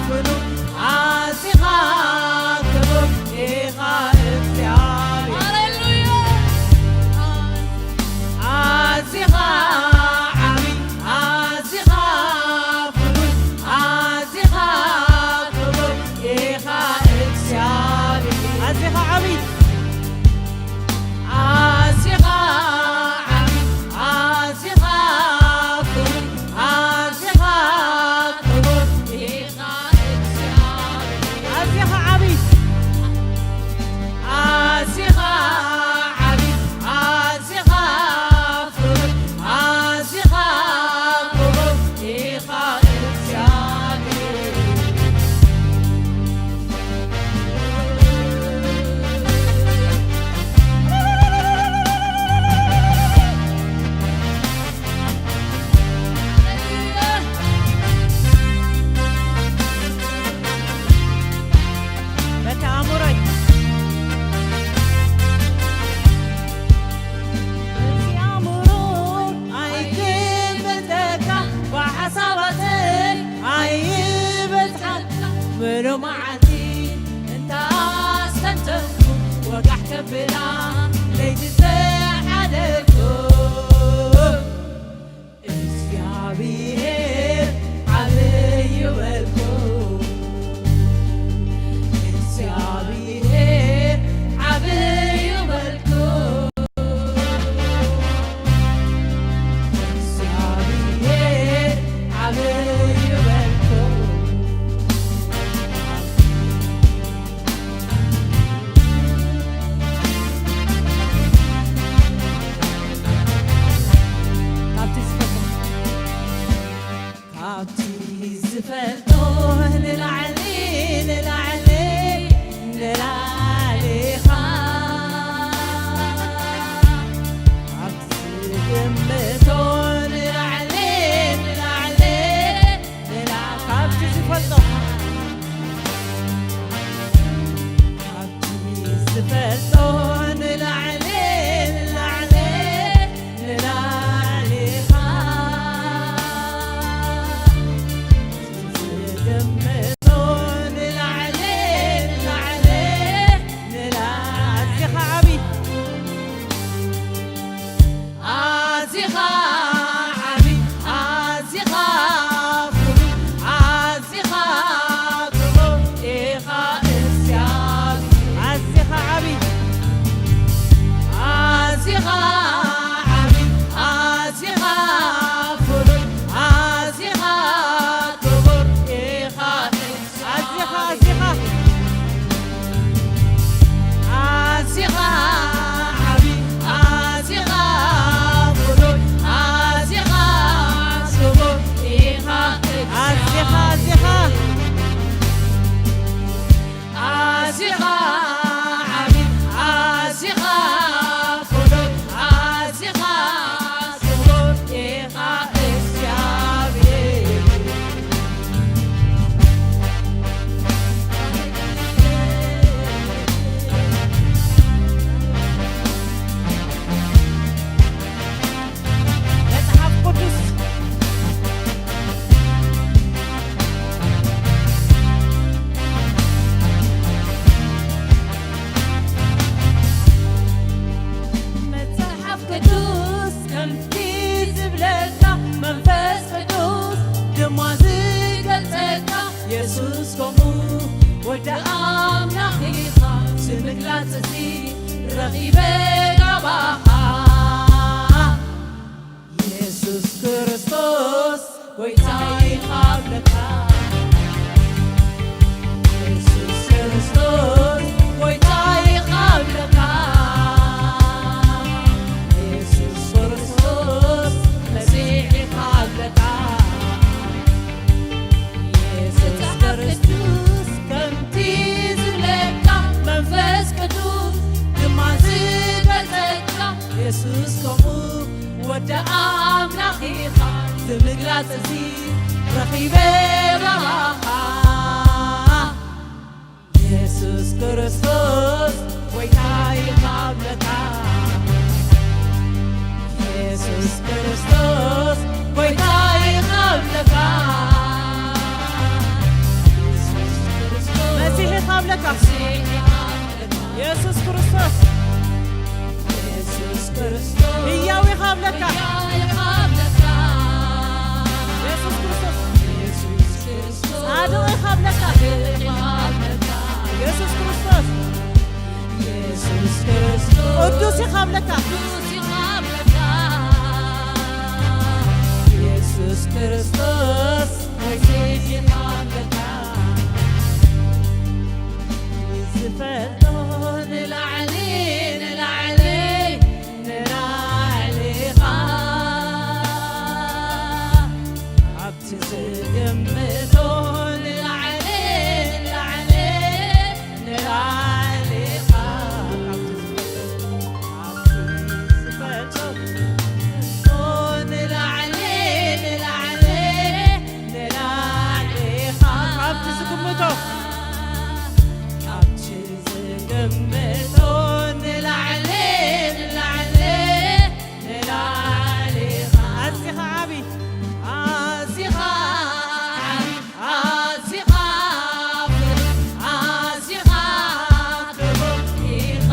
ፍሉይ፣ ኣዚኻ ክቡር ኢኻ እግዚኣብሔር። ሃሌሉያ። ኣዚኻ ዓቢ፣ ኣዚኻ ፍሉይ፣ ኣዚኻ ክቡር ኢኻ እግዚኣብሔር። ኣዚኻ ዓቢ ኣዚኻ ዓቢ፣ ኣዚኻ ፍሉይ፣ ኣዚኻ ክቡር ኢኻ እግዚኣብሔር። ኣዚኻ ዓቢ፣ ብላ ለይቲ ጸዓደልኩ። እግዚኣብሔር ዓብዪ በልኩ። እግዚኣብሔር ዓብዪ በልኩ። እግዚኣብሔር ዓብዪ በልኩ። ካብቲ ዝፈልጦ፣ ካብቲ ዝፈልጦ ንላዕሊ፣ ንላዕሊ፣ ንላዕሊ ኢኻ። ካብቲ ዝግምቶ ንላዕሊ፣ ንላዕሊ፣ ንላዕሊ፣ ካብቲ ዝፈልጦ፣ ካብቲ ዝፈልጦ ንላዕሊ፣ ንላዕሊ፣ ንላዕሊ ኢኻ። ዝገምቶ ንላዕሊ፣ ንላዕሊ፣ ንላዕሊ። ኣዚኻ ዓቢ፣ ኣዚኻ ዓቢ፣ ኣዚኻ ፍሉይ፣ ኣዚኻ ክቡር ኢኻ እግዚኣብሔር። ኣዚኻ ዓቢ፣ ኣዚኻ ዓቢ፣ ኣዚኻ ፍሉይ፣ ኣዚኻ ክቡር ኢኻ እግዚኣብሔር። ኣዚኻ፣ ኣዚኻ፣ ኣዚኻ ዓቢ፣ ኣዚኻ ፍሉይ፣ ኣዚኻ ክቡር ኢኻ ኣዚኻ፣ ኣዚኻ። እግዚኣብሔር። ኣዚኻ ዓቢ፣ ኣዚኻ ፍሉይ፣ ኣዚኻ ክቡር ኢኻ እግዚኣብሔር። መጽሓፍ ቅዱስ። መጽሓፍ ቅዱስ ከምቲ ዝብለካ፣ መንፈስ ቅዱስ ድማ ዝገልጸካ፣ የሱስ ከምኡ ወዲ ኣምላኽ ኢኻ፣ ዝምግላጽ እዚ ረኺበ ናባኻ። የሱስ ክርስቶስ ጎይታ ኢኻ ብለካ። የሱስ ክርስቶስ ጎይታ ኢኻ ብለካ። የሱስ ክርስቶስ መሲሕ ኢኻ ብለካ። የሱስ ክርስቶስ ከምቲ ዝብለካ፣ መንፈስ ቅዱስ ድማ ዝገልጸካ፣ የሱስ ከምኡ ወዲ ኣምላኽ ኢኻ፣ ዝምግላጽ እዚ ረኺበ ናባኻ። የሱስ ክርስቶስ ጎይታ ኢኻ ብለካ። የሱስ ክርስቶስ ጎይታ ኢኻ ብለካ። የሱስ ክርስቶስ መሲሕ ኢኻ ብለካ። መሲሕ ኢኻ ብለካ። የሱስ ክርስቶስ የሱስ ክርስቶስ ህያው ኢኻ ብለካ። ህያው ኢኻ ብለካ። የሱስ ክርስቶስ የሱስ ክርስቶስ ጻድቕ ኢኻ ብለካ። ጻድቕ ኢኻ ብለካ። የሱስ ክርስቶስ የሱስ ክርስቶስ ቅዱስ ኢኻ ብለካ። ቅዱስ ኢኻ ብለካ። የሱስ ክርስቶስ መሲሕ ኢኻ ብለካ። ዝፈልጦ ንላዕሊ፣ ንላዕሊ፣ ንላዕሊ ኢኻ። ኣብቲ ዝግምቶ ንላዕሊ፣ ንላዕሊ፣ ንላዕሊ ኢኻ። ኣብቲ ዝፈልጦ፣ ኣብቲ ዝፈልጦ ንላዕሊ፣ ንላዕሊ፣ ንላዕሊ ኢኻ። ኣብቲ ዝግምቶ፣ ኣብቲ ዝግምቶ ንላዕሊ፣ ንላዕሊ፣ ንላዕሊ ኢኻ። ኣዚኻ ዓቢ፣ ኣዚኻ ዓቢ፣ ኣዚኻ ፍሉይ፣ ኣዚኻ ክቡር ኢኻ።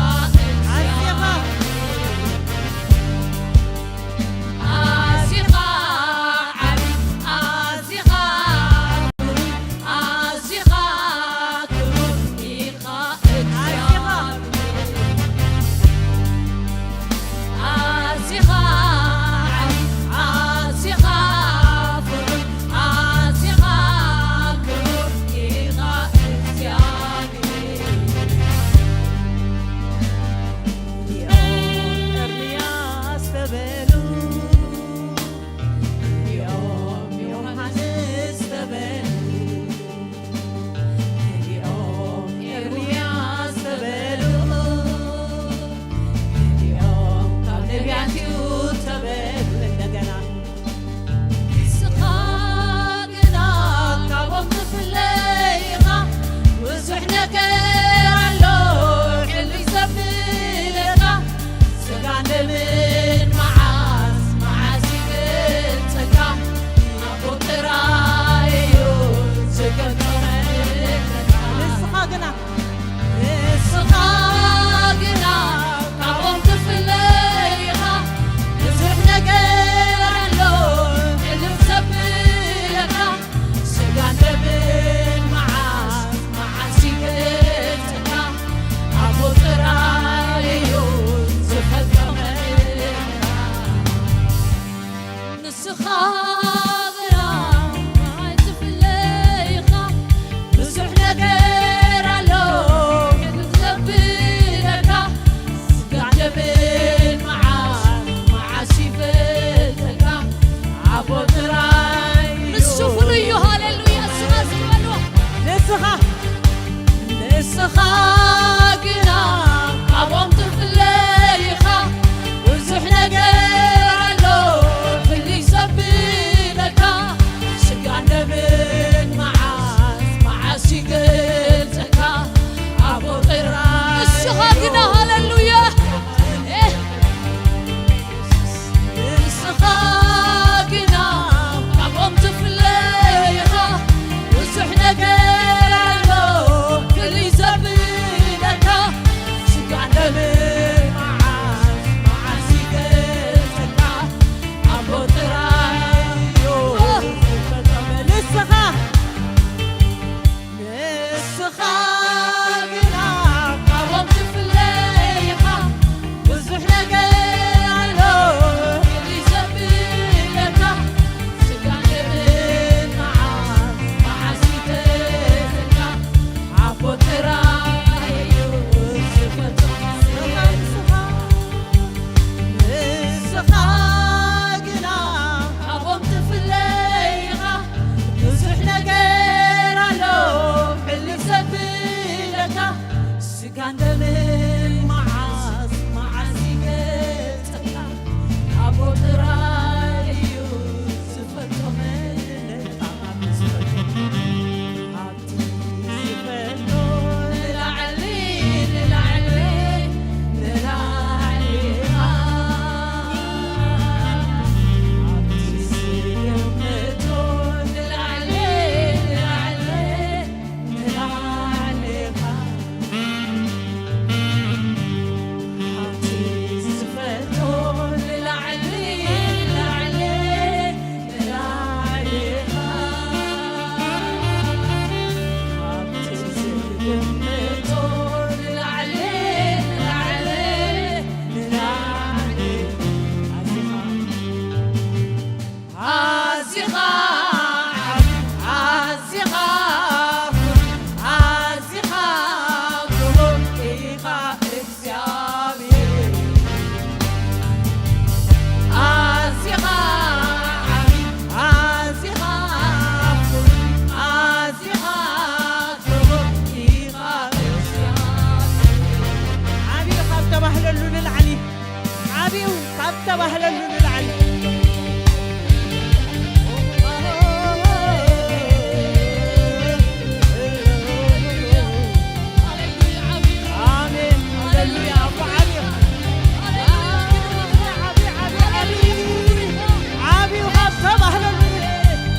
ባህለሉ ንላዕሊ። ኣሜን። ሃሌሉያ። ኣቦ ዓቢ። ዓቢ፣ ዓቢ፣ ዓቢ፣ ዓቢ። ዓቢ ካብ ተባህለሉ።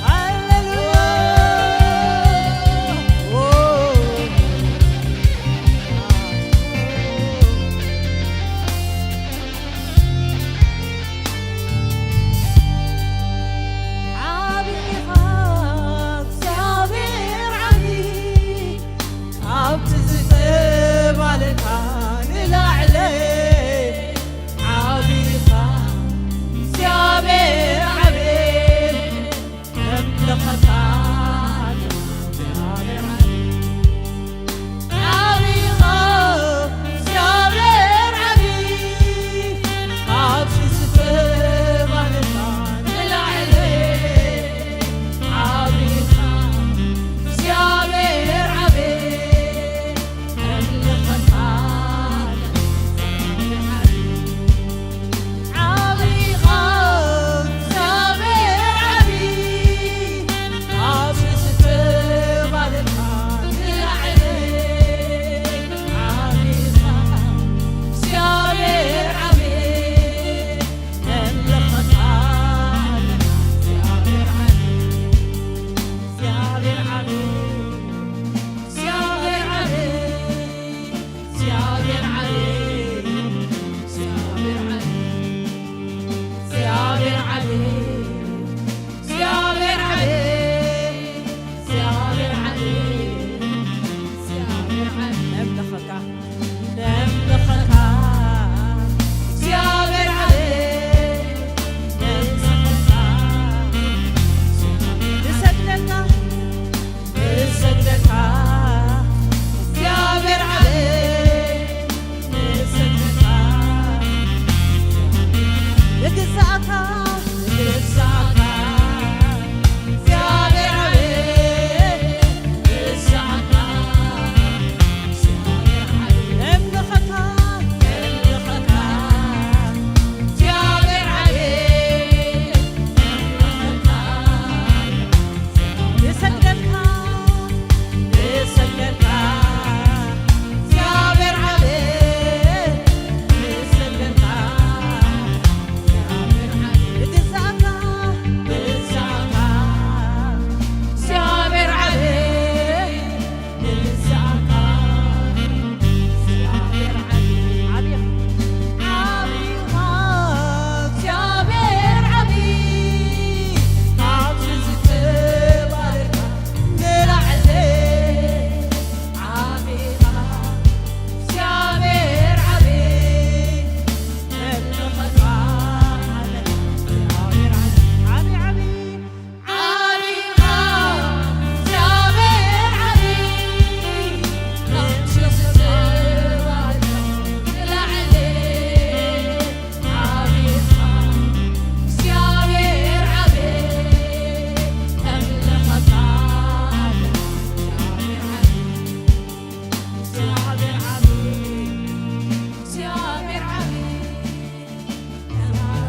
ሃሌሉያ። ዓቢኻ እግዚኣብሔር ዓቢ፣ ካብቲ ዝተባለካ ንላዕሊ። ዓቢኻ እግዚኣብሔር ዓቢ፣ ነምልኸካ እግዚኣብሔር ዓቢ። ዓቢኻ እግዚኣብሔር ዓቢ፣ ካብቲ ዝተባለካ ንላዕሊ። ዓቢኻ እግዚኣብሔር ዓቢ፣ ነምልኸካ እግዚኣብሔር ዓቢ። ዓቢኻ እግዚኣብሔር ዓቢ፣ ካብ ዝተባለካ ንላዕሊ። ዓቢኻ እግዚኣብሔር ዓቢ፣ ነምልኸካ እግዚኣብሔር ዓቢ፣ እግዚኣብሔር ዓቢ፣ እግዚኣብሔር ዓቢ። እግዚኣብሔር ዓቢ፣ እግዚኣብሔር ዓቢ፣ እግዚኣብሔር ዓቢ፣ እግዚኣብሔር ዓቢ፣ እግዚኣብሔር ዓቢ፣ እግዚኣብሔር ዓቢ። ነምልኸካ፣ ነምልኸካ፣ እግዚኣብሔር ዓቢ፣ ነምልኸካ፣ ንሰግደልካ። ንሰግደልካ እግዚኣብሔር ዓቢ፣ ንሰግደልካ። ንግዛእካ፣ ንግዛእካ እግዚኣብሔር ዓቢ፣ ንግዛእካ። ነምልኸካ፣ ነምልኸካ እግዚኣብሔር ዓቢ፣ ነምልኸካ። ንሰግደልካ፣ ንሰግደልካ እግዚኣብሔር ዓቢ፣ ንሰግደልካ እግዚኣብሔር ዓቢ። ንግዛእካ፣ ንግዛእካ እግዚኣብሔር ዓቢ፣ ንግዛእካ እግዚኣብሔር ዓቢ። ዓቢኻ እግዚኣብሔር ዓቢ፣ ካብቲ ዝተባረኻ ንላዕሊ። ዓቢኻ እግዚኣብሔር ዓቢ፣ ነምልኸካ። እግዚኣብሔር ዓቢ፣ ዓቢ፣ ዓቢ። ዓቢኻ እግዚኣብሔር ዓቢ፣ ካብቲ ዝተባረኻ ንላዕሊ። ዓቢኻ እግዚኣብሔር ዓቢ፣ ነምልኸካ። እግዚኣብሔር ዓቢ፣ እግዚኣብሔር ዓቢ፣ እግዚኣብሔር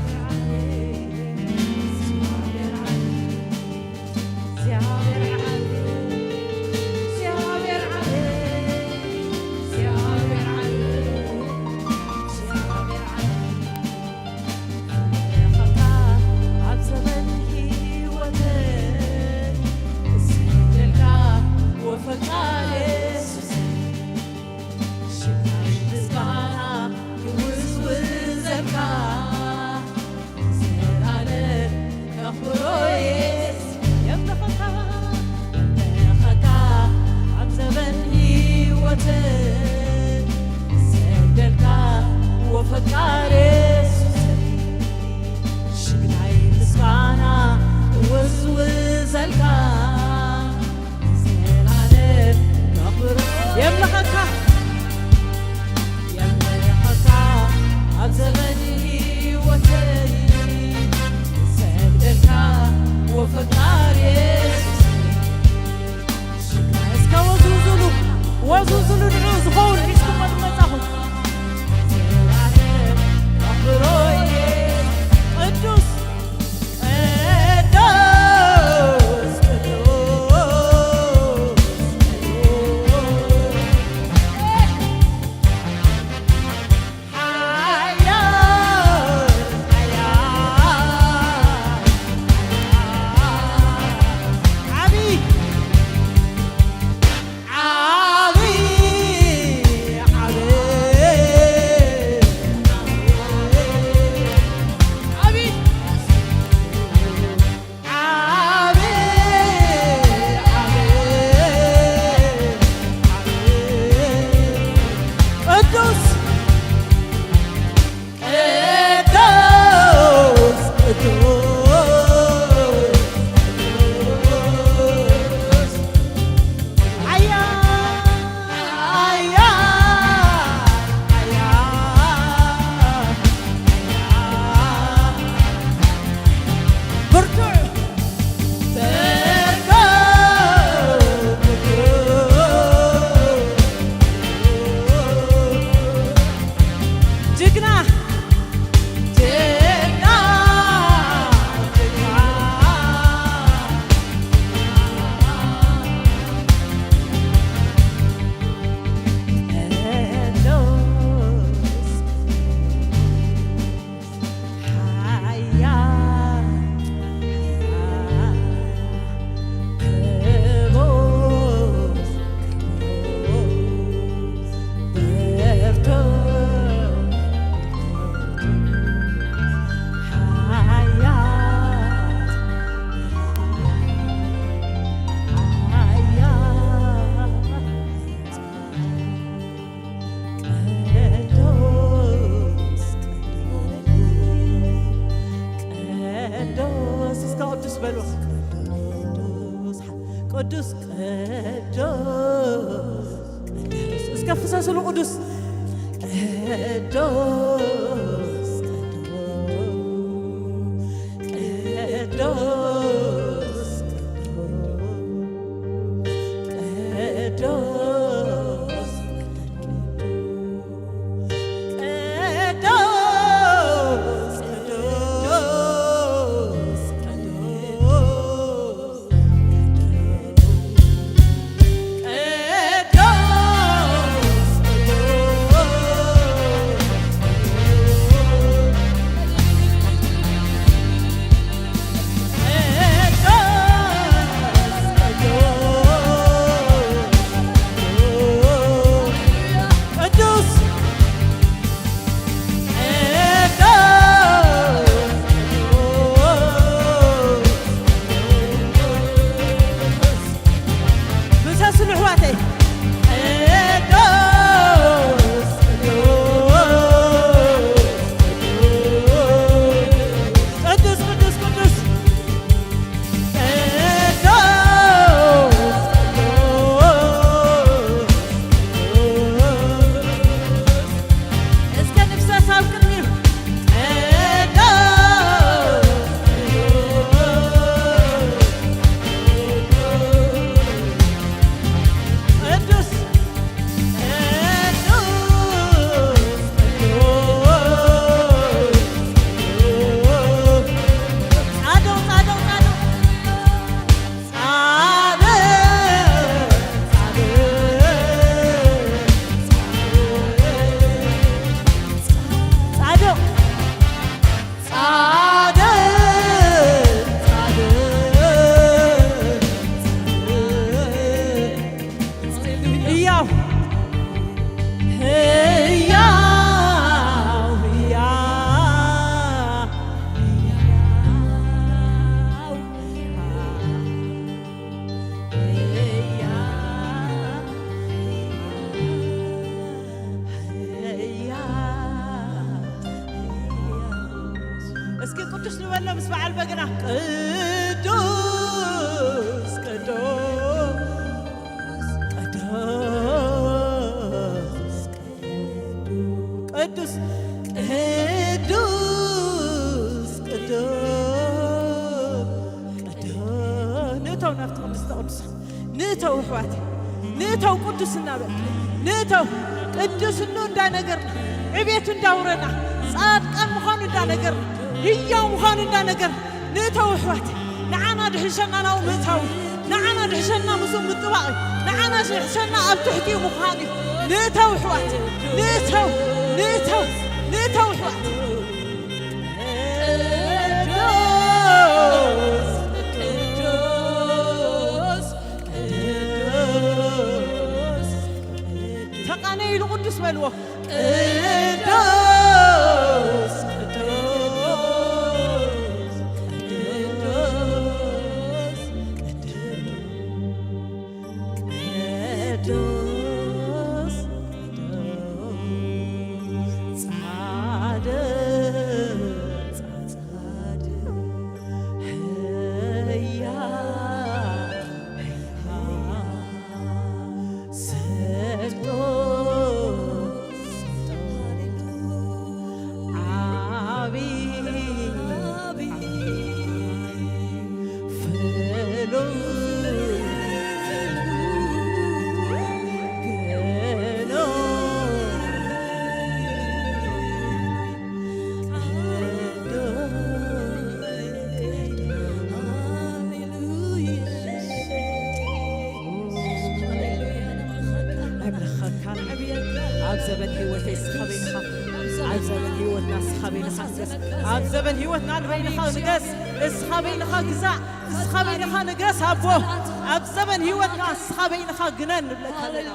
ዓቢ፣ እግዚኣብሔር ዓቢ፣ እግዚኣብሔር ዓቢ፣ እግዚኣብሔር ዓቢ። እምለኸካ ኣብ ዘመን ህይወተይ፣ ክሰግደልካ ወፈቃር የሱሰይ። ሽምናይ ምስጋና ይውዝውዘልካ፣ ዘላለም ከኽብሮ የሱስ። የምለኸካ፣ የምለኸካ ኣብ ዘመን ህይወተይ፣ ክሰግደልካ ወፈቃር የሱሰይ። ሽግናይ ምስጋና እወዝውዘልካ፣ ዘላለም ከኽብሮ። የምልኸካ፣ የምልኸካ ኣብ ዘመን ህይወተይ፣ ሰግደልካ ወፈቃር የሱስ። እስከ ወዝውዙሉ፣ ወዝውዙሉ፣ ንዑ ዝኸውን ሒዝኩሞ ዝመጻኹም። ኣኽብሮዬ ቅዱስ ቅዱስ ቅዱስ እስከ ፍሰስሉ ቅዱስ ቅዱስ ቅዱስ ቅዱስ ቅዱስ ቅዱስ ቅዱስ ፍሰስሉ ኣሕዋተይ። ቅዱስ ቅዱስ ቅዱስ ቅዱስ እስከ ንፍሰስ ኣብ ቅድሚኡ። ቅዱስ ቅዱስ ቅዱስ ጻድቕ ጻድቕ ጻድቕ ጻድቕ ጻድቕ ጻድቕ ጻድቕ ጻድቕ ህያው ህያው ህያው እስኪ ቅዱስ ንበሎ ምስ በዓል በገና። ቅዱስ ቅዱስ ቅዱስ ቅዱስ ቅዱስ ቅዱስ ንእተው ናብቲ ቅድስተ ቅዱሳን ንእተው ኣሕዋት ንእተው ቅዱስ እናበል ንእተው ቅዱስ እኑ እንዳነገርና ዕቤቱ እንዳውረና ጻድቃን ምዃኑ እንዳነገርና ህያው ምዃኑ እንዳነገርና ንእተው ኣሕዋት ንዓና ድሕሸና ናብኡ ምእታው ንዓና ድሕሸና ምስኡ ምጥባቕ እዩ። ንዓና ድሕሸና ኣብ ትሕቲኡ ምዃን እዩ። ንእተው ኣሕዋት ንእተው ንእተው ንእተው ኣሕዋት ቅዱስ ቅዱስ ቅዱስ ተቃነይሉ ቅዱስ በልዎ። ቅዱስ ቅዱስ ቅዱስ ቅዱስ ቅዱስ ጻድቅ ጻድቅ ህያው ኣብ ዘበን ህይወተይ እስኻ በይንኻ ኣብ ዘበን ህይወትና እስኻ በይንኻ ንገስ ኣብ ዘበን ህይወትና ንበይንኻ ንገስ እስኻ በይንኻ ግዛእ እስኻ በይንኻ ንገስ ኣቦ ኣብ ዘበን ህይወትና እስኻ በይንኻ ግነን ንብለካ ኣለና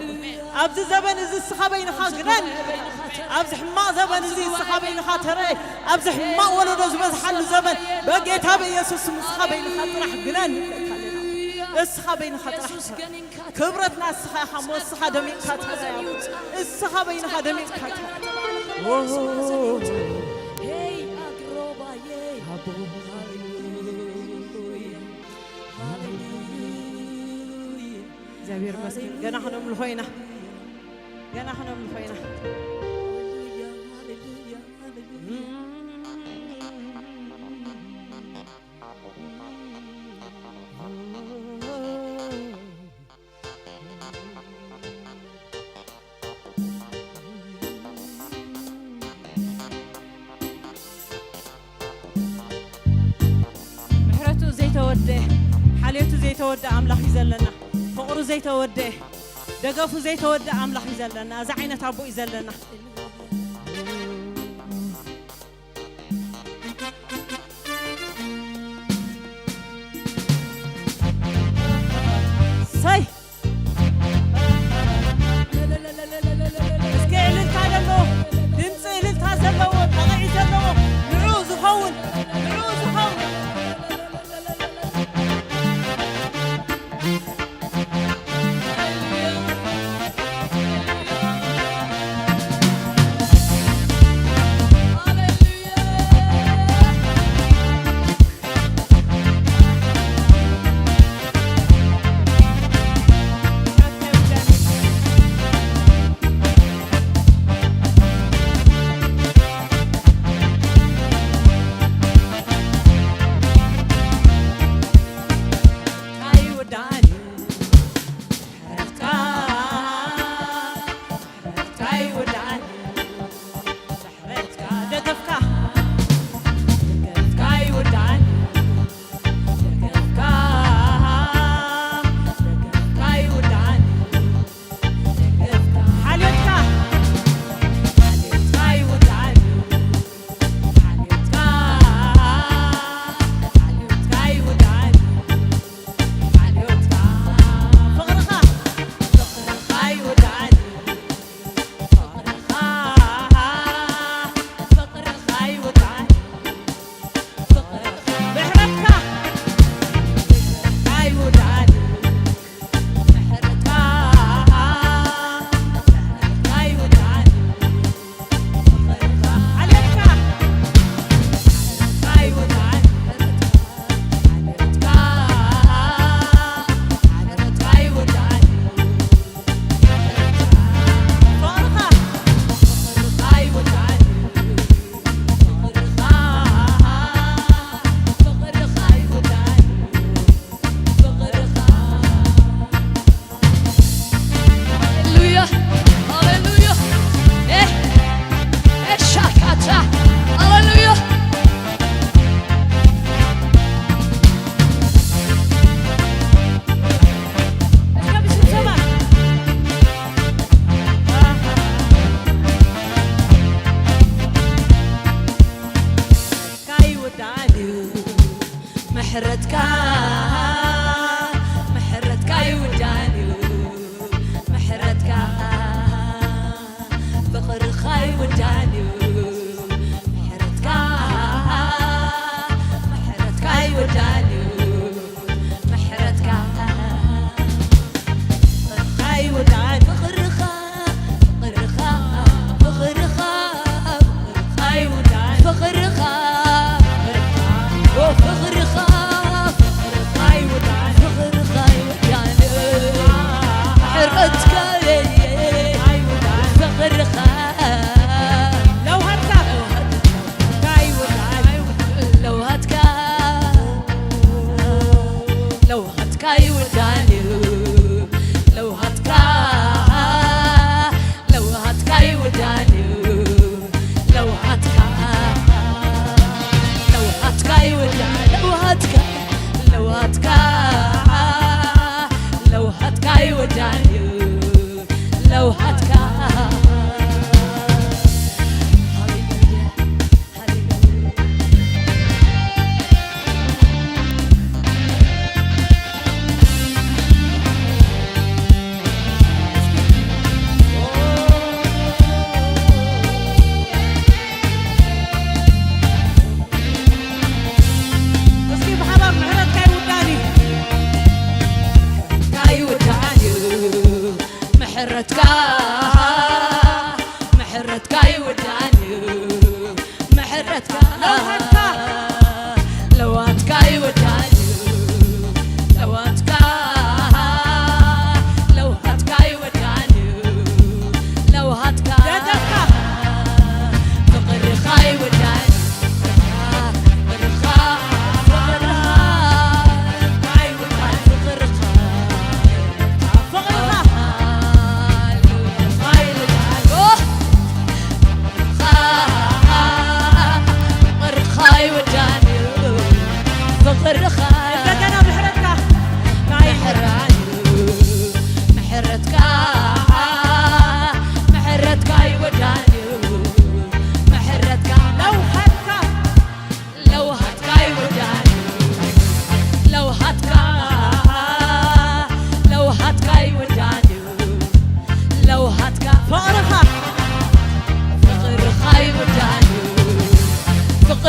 ኣብዚ ዘበን እዚ እስኻ በይንኻ ግነን ኣብዚ ሕማቕ ዘበን እዚ እስኻ በይንኻ ተረእ ኣብዚ ሕማቕ ወለዶ ዝበዝሓሉ ዘበን በጌታ በኢየሱስ ስም እስኻ በይንኻ ጥራሕ ግነን ንብለካ ኣለና እስኻ በይንኻ ጥራሕ ክብረትና እስኻ ኢኻ እሞ እስኻ ደሚቕካ ተረእ እስኻ በይንኻ ደሚቕካ ተረእ እግዚኣብሔር ይመስገን። ገና ክነምልኾ ኢና። ገና ክነምልኾ ኢና። ምሕረቱ ዘይተወደ፣ ሓልዮቱ ዘይተወደ ኣምላኽ እዩ ዘለና። ፍቕሩ ዘይተወደ፣ ደገፉ ዘይተወደ ኣምላኽ እዩ ዘለና። እዚ ዓይነት ኣቦ እዩ ዘለና። ሰይ! እስኪ እልልታ ዘለዎ፣ ድምፂ እልልታ ዘለዎ፣ ጠቕዒ ዘለዎ፣ ንዑ ዝኸውን፣ ንዑ ዝኸውን።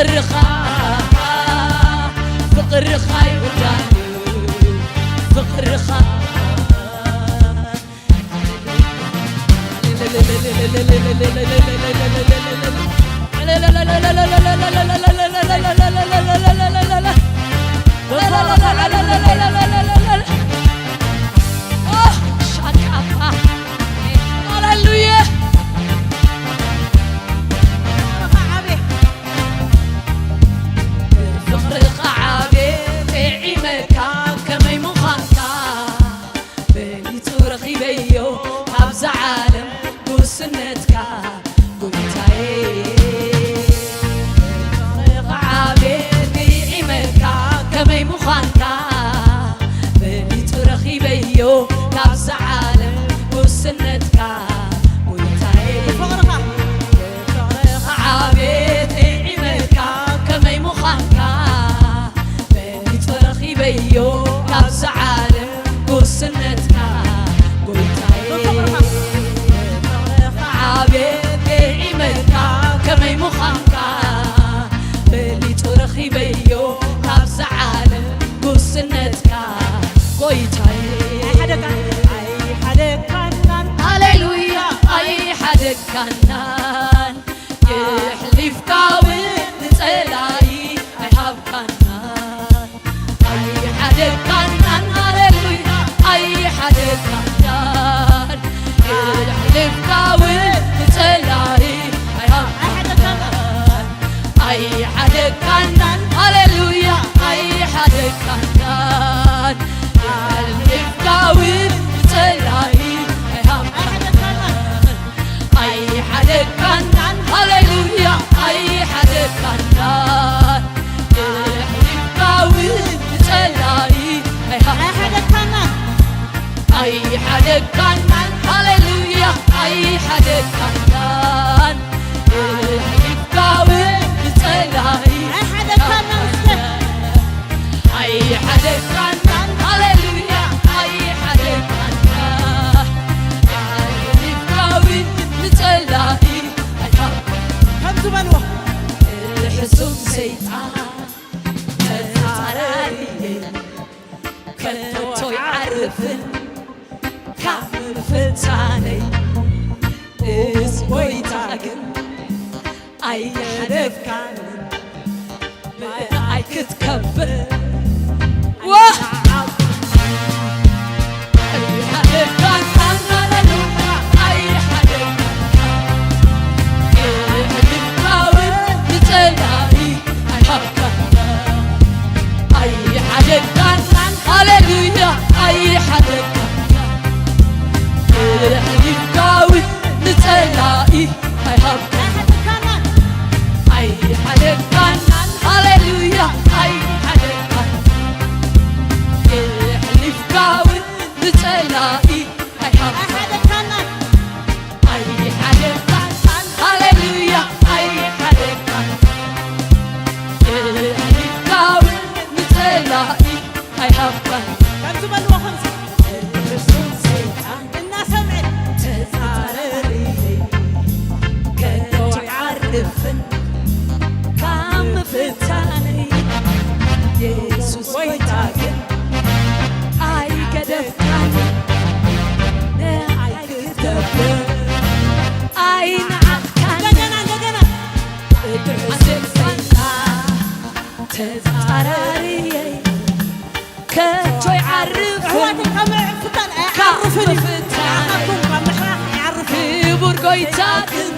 ፍቕርኻ፣ ፍቕርኻ ይውዳእ፣ ፍቕርኻ። ሃሌሉያ። ፍቕርኻ ዓብየ፣ ጥዒመካ ከመይ ምዃንካ፣ ፈሊጡ ረኺበዮ ካብዛ ዓለም ጉስነትካ፣ ጎይታየ። ፍቕርኻ ዓብየ፣ ጥዒመካ ከመይ ምዃንካ፣ ፈሊጡ ረኺበዮ ካብዛ ዓለም ጉስነትካ፣ ጎይታየ። ብፍቕርኻ ዓብየ፣ ጥዒመካ ከመይ ምዃንካ፣ ፈሊጡ ረኺበዮ ካብዛ ዓለም ጉስነትካ፣ ጎይታየ። ብፍቕርኻ ዓብየ፣ ጥዒመካ ከመይ ምዃንካ፣ ፈሊጡ ረኺበዮ ካብዛ ዓለም ጉስነትካ፣ ጎይታየ። ኣይሓደጋን፣ ኣይሓደጋን፣ ሃሌሉያ፣ ኣይሓደጋን። የሕሊፍካ እውን ንጸላኢ ኣይሃብካናን፣ ኣይሓደግካናን፣ ሃሌሉያ፣ ኣይሓደግካናን። የሕሊፍካ እውን ንጸላኢ ኣይሃብካናን፣ ኣይሓደግካናን፣ ሃሌሉያ፣ ኣይሓደግካናን። የሕሊፍካ እውን ንጸላኢ ኣይሃብካናን። ኣይሓደግካናን፣ ሃሌሉያ፣ ኣይሓደግካናን። የሕሊፍካ እውን ንጸላኢ ኣይሃብካናን። ኣይሓደግካናን፣ ሃሌሉያ፣ ኣይሓደግካናን። የሕሊፍካ እውን ንጸላኢ ኣይሓደግካናን። ኣይሓደግካናን፣ ሃሌሉያ፣ ኣይሓደግካናን። የሕሊፍካ እውን ንጸላኢ ኣይሃብካን። ከምዚ በልዎ። ሕሱም ሰይጣን ተጻራሪየ፣ ከቶ ይዓርፍን ካብ ምፍታነይ፣ እስ ጎይታ ግን ኣይሓደግካን። ብኣይ ክትከብር ዋ! ኣይሓደግካን፣ ሃሌሉያ፣ ኣይሓደግካን። የሕሊፍካ እውን ንጸላኢ ኣይሃብካን። ኣይሓደግካን፣ ሃሌሉያ፣ ኣይሓደግካን። የሕሊፍካ እውን ንጸላኢ ኣይሃብካን። ኣይሓደግካን፣ ሃሌሉያ፣ ኣይሓደግካን። የሕሊፍካ እውን ንጸላኢ ኣይሃብካን። ኣይሓደግካን፣ ሃሌሉያ፣ ኣይሓደግካን። የሕሊፍካ እውን ንጸላኢ ኣይሃብካን። ከምዚ በልዎ፣ ከምዚ። ርሱም ሰይጣን እናሰምዐ ተጻረሪ፣ ከቶ ይዓርፍን ካብ ምፍታነይ፣ የሱስ ጎይታ ግን ኣይገደፍካን፣ ንዓይ ክትከብር ኣይነዓቕካን። እንደገና፣ እንደገና። ርሱም ሰይጣን ተጻራሪየይ ከቶ ይዓርፍ ኣሕዋት ካብ ምፍታን ካብ ኣይዓርፍን እዩ። ምፍታን ንዓኻትኩም ካብ ምሕራቕ ኣይዓርፍን። ክቡር ጎይታ ግን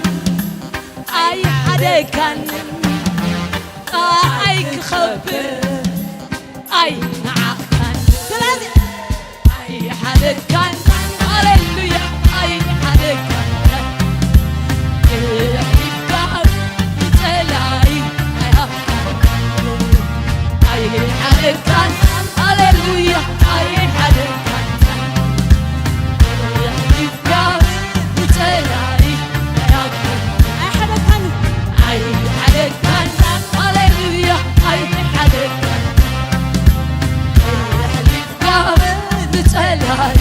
ኣይሓደካን፣ ንዓይ ክኸብር ኣይነዓቕካን። ስለዚ ኣይሓደካን፣ ሃሌሉያ፣ ኣይሓደካን። የሕሊፍካ ንጸላኢ ኣይሃብካን። ኣይሓደካን፣ ሃሌሉያ፣ ኣይሓደካን። የሕሊፍካ ንጸላኢ ኣይሃብካን። ኣይሓደካን። ኣይሓደካን፣ ሃሌሉያ፣ ኣይሓደካን። የሕሊፍካ ንጸላኢ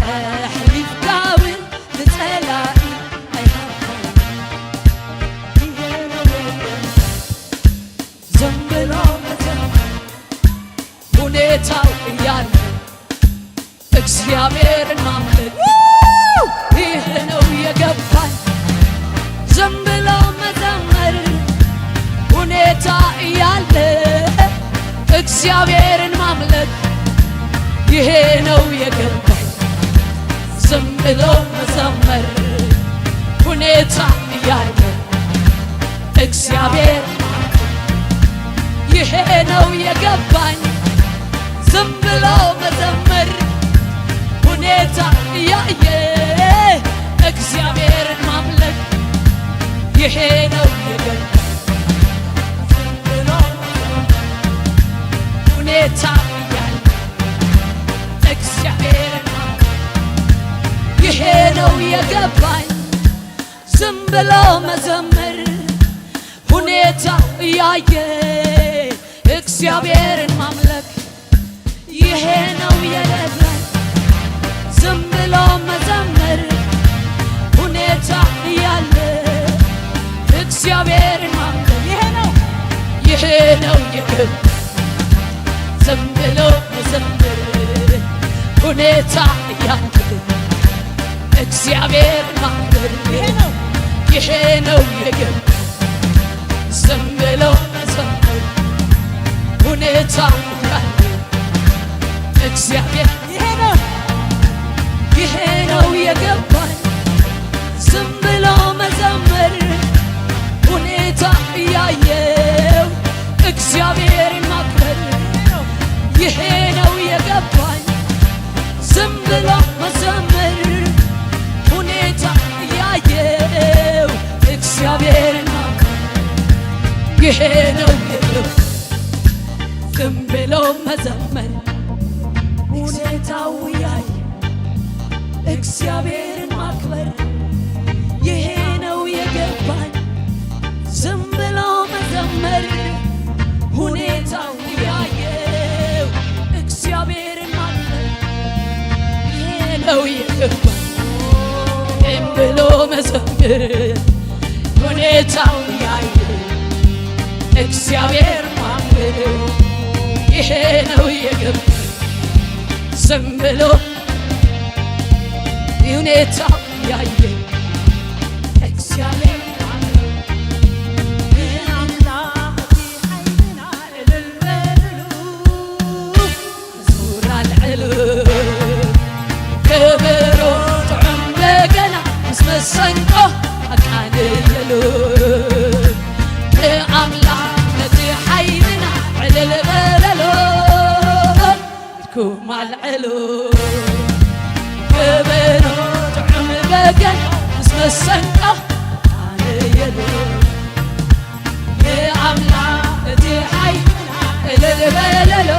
ኣሕሊፍካ እውን ንጸላኢ ኣይሃብካን። ይሄ ነው ዝም ብሎ መዘመር፣ ሁኔታው እያለ እግዚአብሔርን ማምለክ። ይሄ ነው የገባኝ። ዝም ብሎ መዘመር፣ ሁኔታ እያለ እግዚአብሔርን ማምለክ። ይሄ ነው የገባኝ። ዝም ብሎ መዘመር፣ ሁኔታ እያለ እግዚአብሔር። ይሄ ነው የገባኝ። ዝም ብሎ መዘመር፣ ሁኔታ እያየ እግዚአብሔርን ማምለክ። ይሄ ነው የገባኝ። ዝም ብሎ መዘመር፣ ሁኔታ እያየ እግዚአብሔርን ማምለክ። ይሄ ነው የገባኝ። ዝም ብሎ መዘመር፣ ሁኔታ እያየ እግዚአብሔርን ማምለክ። ይሄ ነው የገባኝ። ዝም ብሎ መዘመር፣ ሁኔታ እያለ እግዚአብሔርን ማምለክ። ይሄ ነው፣ ይሄ ነው የገባኝ። ዝም ብሎ መዘመር፣ ሁኔታ እያለ እግዚአብሔር ማክበር። ይሄ ነው፣ ይሄ ነው የገባኝ። ዝም ብሎ መዘመር፣ ሁኔታ እያለ እግዚአብሔር። ይሄ ነው፣ ይሄ ነው የገባኝ። ዝም ብሎ መዘመር፣ ሁኔታ እያየው እግዚአብሔርን ማክበር። ይሄ ነው የገባኝ። ዝም ብሎ መዘመር፣ ሁኔታ እያየው እግዚአብሔርን ማክበር። ይሄ ነው የገባኝ። ዝም ብሎ መዘመር፣ ሁኔታው እያየ እግዚአብሔርን ማክበር። ይሄ ነው የገባኝ። ዝም ብሎ መዘመር፣ ሁኔታው እያየው እግዚአብሔርን ማክበር። ይሄ ነው የገባኝ። ዝም ብሎ መዘመር፣ ሁኔታው እያየ እግዚአብሔር ማክበር። ይሄ ነው የገባኝ። ዝም ብሎ ሁኔታው ያየ እግዚአብሔር አምላክ ኃይልና እልል በሉ። ዙር ኣልዕሉ፣ ከበሮ፣ ጥዑም በገና ምስ መሰንቆ ኣቃንየሉ። ንኣምላኽ ነቲ ሓይልና ዕልል በለሉ። ኢድኩም ኣልዕሉ፣ ከበሮ፣ ጥዑም በገና ምስ መሰንቆ ኣቃንየሉ። ንኣምላኽ ነቲ ሓይልና ዕልል በለሉ።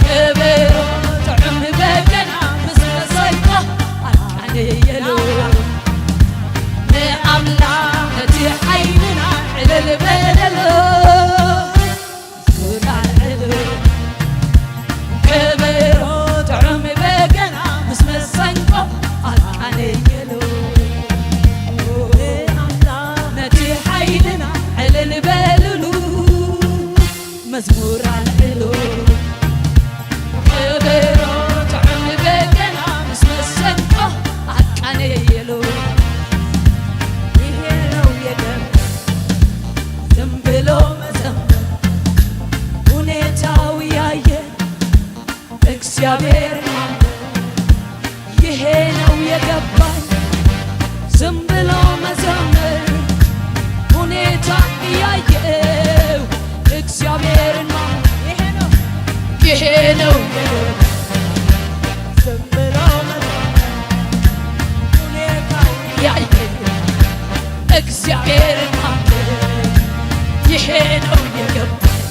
ከበሮ፣ ጥዑም በገና ምስ መሰንቆ ኣቃንየሉ። ንኣምላኽ ነቲ ሓይልና ዕልል በለሉ። ዙር ኣልዕሉ፣ ከበሮ፣ ጥዑም በገና ምስ መሰንቆ ኣቃንየሉ። ንኣምላኽ ነቲ ሓይልና ዕልል በልሉ። መዝሙር ኣልዕሉ፣ ከበሮ፣ ጥዑም በገና ምስ መሰንቆ ኣቃንየሉ። ይሄ ነው የገባኝ። ዝም ብሎ መዘመር፣ ሁኔታው ያየ እግዚአብሔር ማክበር። ይሄ ነው የገባኝ። ዝም ብሎ መዘመር፣ ሁኔታ እያየው እግዚአብሔርን ማክበር። ይሄ ነው፣ ይሄ ነው የገባኝ። ዝም ብሎ መዘመር፣ ሁኔታው እያየው እግዚአብሔርን ማክበር። ይሄ ነው የገባኝ።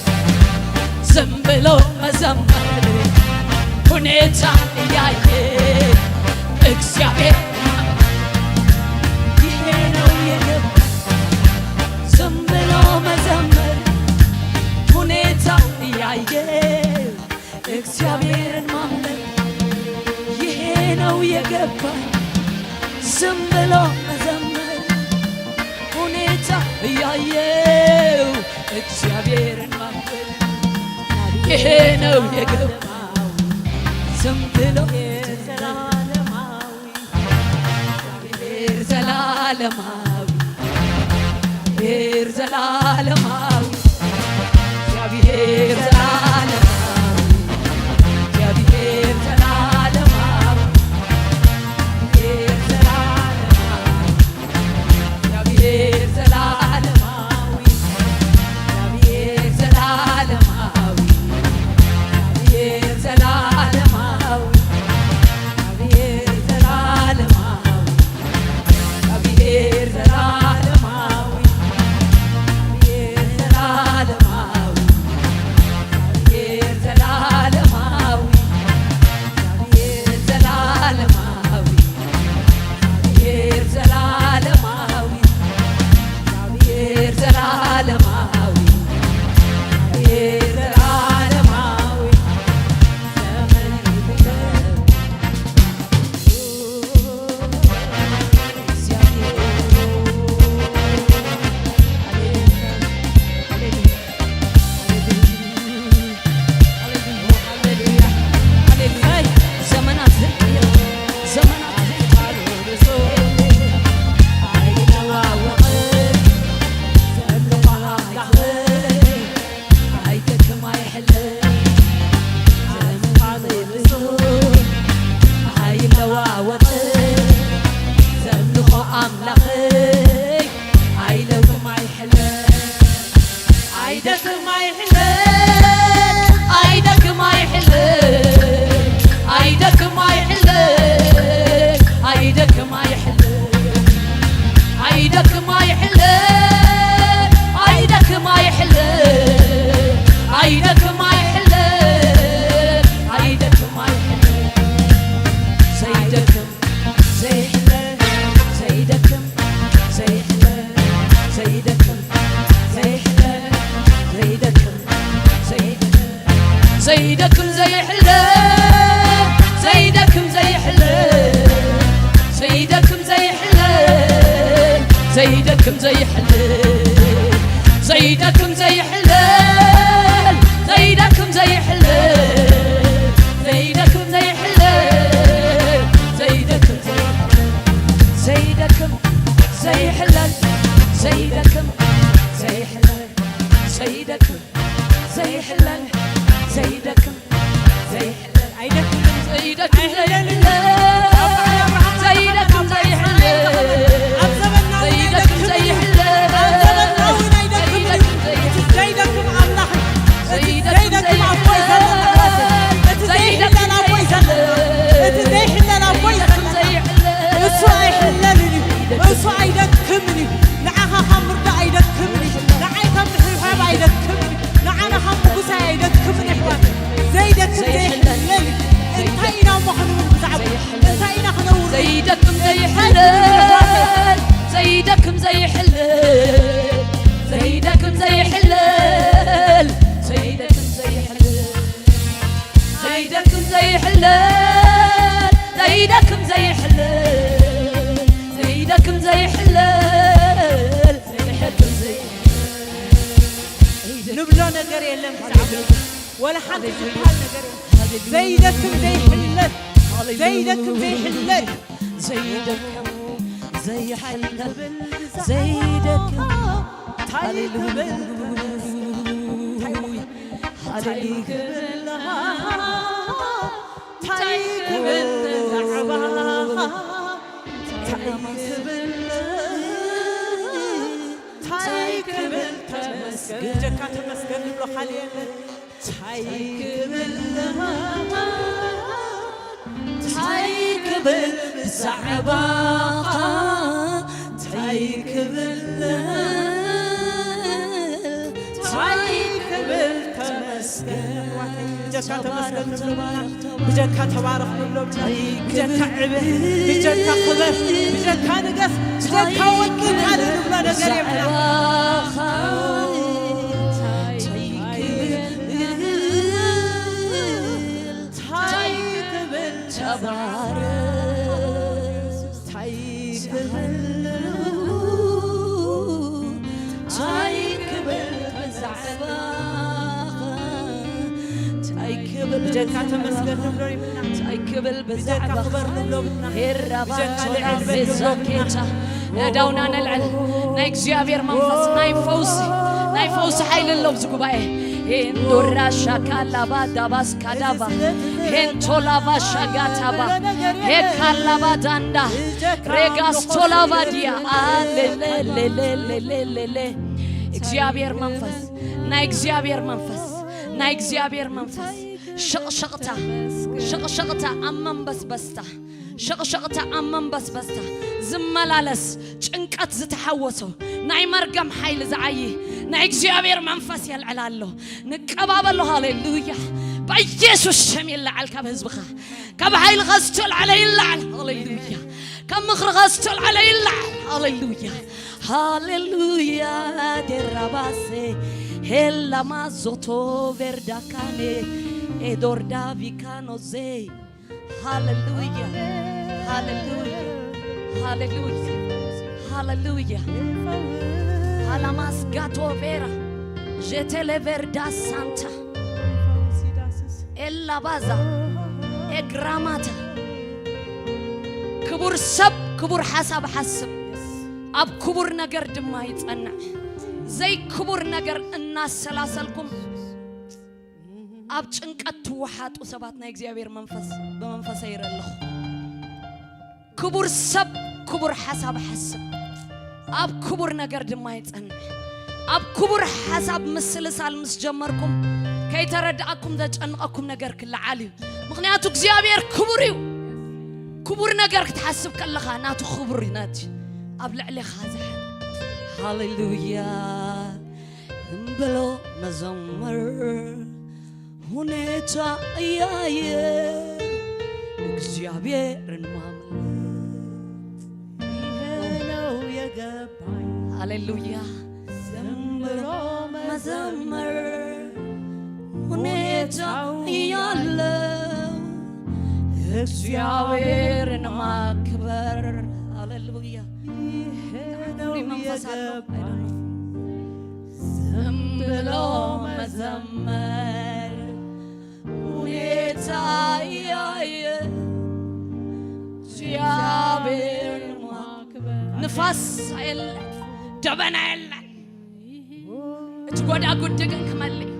ዝም ብሎ መዘመር፣ ሁኔታ እያየ እግዚአብሔር። ይሄ ነው የገባኝ። ዝም ብሎ መዘመር፣ ሁኔታ ብሎ መዘመር፣ ሁኔታ እያየው እግዚአብሔርን ማክበር፣ ይሄ ነው የገባው። ዝም ብሎ ዘላለማዊ፣ እግዚአብሔር ዘላለማዊ፣ እግዚአብሔር ዘላለማዊ፣ እግዚአብሔር ዘላለማዊ፣ እግዚአብሔር ዘላለማዊ፣ እግዚአብሔር ዘላለማዊ፣ እግዚአብሔር ዘላለማዊ፣ እግዚአብሔር ዘላለማዊ፣ እግዚአብሔር ዘላለማዊ፣ እግዚአብሔር ዘላለማዊ፣ እግዚአብሔር ዘላለማዊ፣ እግዚአብሔር ዘላለማዊ፣ እግዚአብሔር ዘላለማዊ፣ እግዚአብሔር ዘላለማዊ፣ እግዚአብሔር ዘላለማዊ፣ እግዚአብሔር ዘላለማዊ፣ እግዚአብሔር ዘላለማዊ፣ ዘመን ይግለጥ። ኣይለዋወጥን ዘምልኾ ኣምላኸይ ኣይለኩም ኣይሕለል ኣይደክም ኣይሕለል ኣይደክም ኣይሕለል ኣይደክም ኣይሕለል ኣይደክም ኣይሕለል ኣይደክም ኣይሕለል ኣይደክም ኣይሕለል ኣይደክም ኣይሕለል ኣይደክም ኣይሕለል ዘይደክም ዘይሕለል ዘይደክም ዘይሕለል ዘይደክም ዘይሕለል ዘይደክም ዘይሕለል ዘይደክም ዘይሕለል ዘይደክም ዘይሕለል ዘይደክም ዘይሕለል ዘይደክም ዘይሕለል ዘይደክም ዘይሕለል ዘይደክም ዘይሕለል ዘይደክም ዘይሕለል ዘይደክም ዘይሕለል ዘይደክም ዘይሕለል ዘይደክም ዘይሕለል ዘይደክም ዘይሕለል ዘይደክም ዘይሕለል ኣይደክምን ዘይደክም ኣይሕለልን። ዘይሕለል ዘይደክም ዘይሕለል ኣብ ዘመንና እውን ዘይደክም ኣይደክምን እዩ። ዘይሕለል ኣብ ዘመንና እውን ኣይደክምን እዩ። ዘይደክም ዘይሕለል እቲ ዘይደክም ኣምላኽ እዩ። እቲ ዘይደክም ዘይደክም ኣቦ እዩ ዘለና ኣሕዋተይ። እቲ ዘይደክም ዘይሕለል ኣቦ እዩ ዘለና። ዘይሕለል እቲ ዘይሕለል ኣቦ እዩ ዘይደክም ዘለና። ዘይሕለል እሱ ኣይሕለልን እዩ። እሱ ኣይደክምን እዩ። ንዓኻ ካብ ምርዳእ ኣይደክምን እዩ። ንዓይ ካብ ምሕብሓብ ኣይደክምን እዩ። ንዓና ካብ ምጉሳይ ኣይደክምን እዩ ኣሕዋት። ዘይደክም ዘይሕለል እዩ። እንታይ ኢና እሞ ክንብል ብዛዕባ እንታይ ኢና ክነውር? ዘይደክም እንታይ ዘይሕለል ክንብል ኣሕዋት? ዘይደክም ዘይሕለል ዘይደክም ዘይሕለል ዘይደክም ዘይሕለል ዘይደክም ዘይሕለል ዘይደክም ዘይሕለል ዘይደክም ዘይሕለል ዘይደክም ዘይሕለል ንብሎ ነገር የለን ብዛዕባ ወላ ሓንቲ ዝበሃል ነገር የለን። ዘይደክም ዘይሕለል ዘይደክም ዘይሕለል ዘይደክም ዘይሕለል ዘይደክም እንታይ ክብል እንታይ ክብል እንታይ ክብል ብዛዕባኻ እንታይ ክብል እንታይ ክብል ተመስገን ብጀካ ተመስገን ንብሎ ካልእ የለን እንታይ ክብል እንታይ ክብል ብዛዕባኻ እንታይ ክብል እንታይ ክብል ተመስገን ብጀካ ተመስገን ንብሎ ብጀካ ተባረኽ ንብሎ ብጀካ ዕብህ ብጀካ ክበር ብጀካ ንገስ ብጀካ ወጥን ካልእ ንብሎ ነገር የብልና እንታይ ክብል እንታይ ክብል ተባረኽ እንታይ እንታይ ክብል ብዛዕባኻ? እንታይ ክብል ብጀካ ተመስገን ንብሎ ይብልና። እንታይ ክብል ብጀካ ብዛዕባኻ? ክበር ንብሎ ይብልና። ሄራ ብጀካ ባቶላ ልዕል በል ንብሎ ይብልና። ዜዛኬታ። ኣእዳውና ነልዕል። ናይ እግዚኣብሔር መንፈስ፣ ናይ ፈውሲ፣ ናይ ፈውሲ ሓይሊ ኣሎ ኣብዚ ጉባኤ። ሄንዶራ ሻካላባ ዳባስ ካዳባ። ሄንቶላባ ሻጋታባ። ሄካላባ ዳንዳ። ሬጋስቶላባ ዲያ። ኣለለለለለለለ። እግዚኣብሔር መንፈስ፣ ናይ እግዚኣብሔር መንፈስ፣ ናይ እግዚኣብሔር መንፈስ። ሸቕሸቕታ፣ ሸቕሸቕታ ኣብ መንበስበስታ። ሸቕሸቕታ ኣብ መንበስበስታ ዝመላለስ፣ ጭንቀት ዝተሓወሶ፣ ናይ መርገም ሓይሊ ዝዓዪ ናይ እግዚኣብሔር መንፈስ የልዕል ኣሎ። ንቀባበሎ። ሃሌሉያ። በኢየሱስ ስም ይለዓል ካብ ህዝብኻ። ካብ ሓይልኻ ዝተልዓለ ይለዓል። ሃሌሉያ። ካብ ምኽርኻ ዝተልዓለ ይለዓል። ሃሌሉያ። ሃሌሉያ። ዴራባሴ ሄላማዞቶ ቬርዳካኔ ኤዶርዳቪካኖዜ። ሃሌሉያ፣ ሃሌሉያ፣ ሃሌሉያ፣ ሃሌሉያ። ሃላማስ ጋቶ ቬራ ጀቴሌ ቬርዳ ሳንታ ኤላባዛ ኤግራማታ። ክቡር ሰብ ክቡር ሓሳብ ሓስብ፣ ኣብ ክቡር ነገር ድማ ይጸንዕ። ዘይክቡር ነገር እናሰላሰልኩም ኣብ ጭንቀት ትወሓጡ ሰባት ናይ እግዚኣብሔር መንፈስ ብመንፈሰ ይረ ኣለኹ። ክቡር ሰብ ክቡር ሓሳብ ሓስብ፣ ኣብ ክቡር ነገር ድማ ይጸንዕ። ኣብ ክቡር ሓሳብ ምስልሳል ምስ ጀመርኩም ከይተረድኣኩም ዘጨንቐኩም ነገር ክለዓል እዩ። ምኽንያቱ እግዚኣብሔር ክቡር እዩ። ክቡር ነገር ክትሓስብ ከለኻ ናቱ ክቡርነት ኣብ ልዕሌኻ ዝሓል። ሃሌሉያ። ዝም ብሎ መዘመር፣ ሁኔታ እያየ እግዚአብሔርን ማምለክ። ይሄ ነው የገባኝ። ሃሌሉያ። ዝም ብሎ መዘመር፣ ሁኔታ እያለው እግዚአብሔርን ማክበር። ሃሌሉያ። ይሄ ነው መንፈስ አለው። የገባኝ። ዝም ብሎ መዘመር፣ ሁኔታ እያየ እግዚአብሔር ማክበር። ንፋስ የለን፣ ደበና የለን። እቲ ጎዳጉዲ ግን ክመልእ።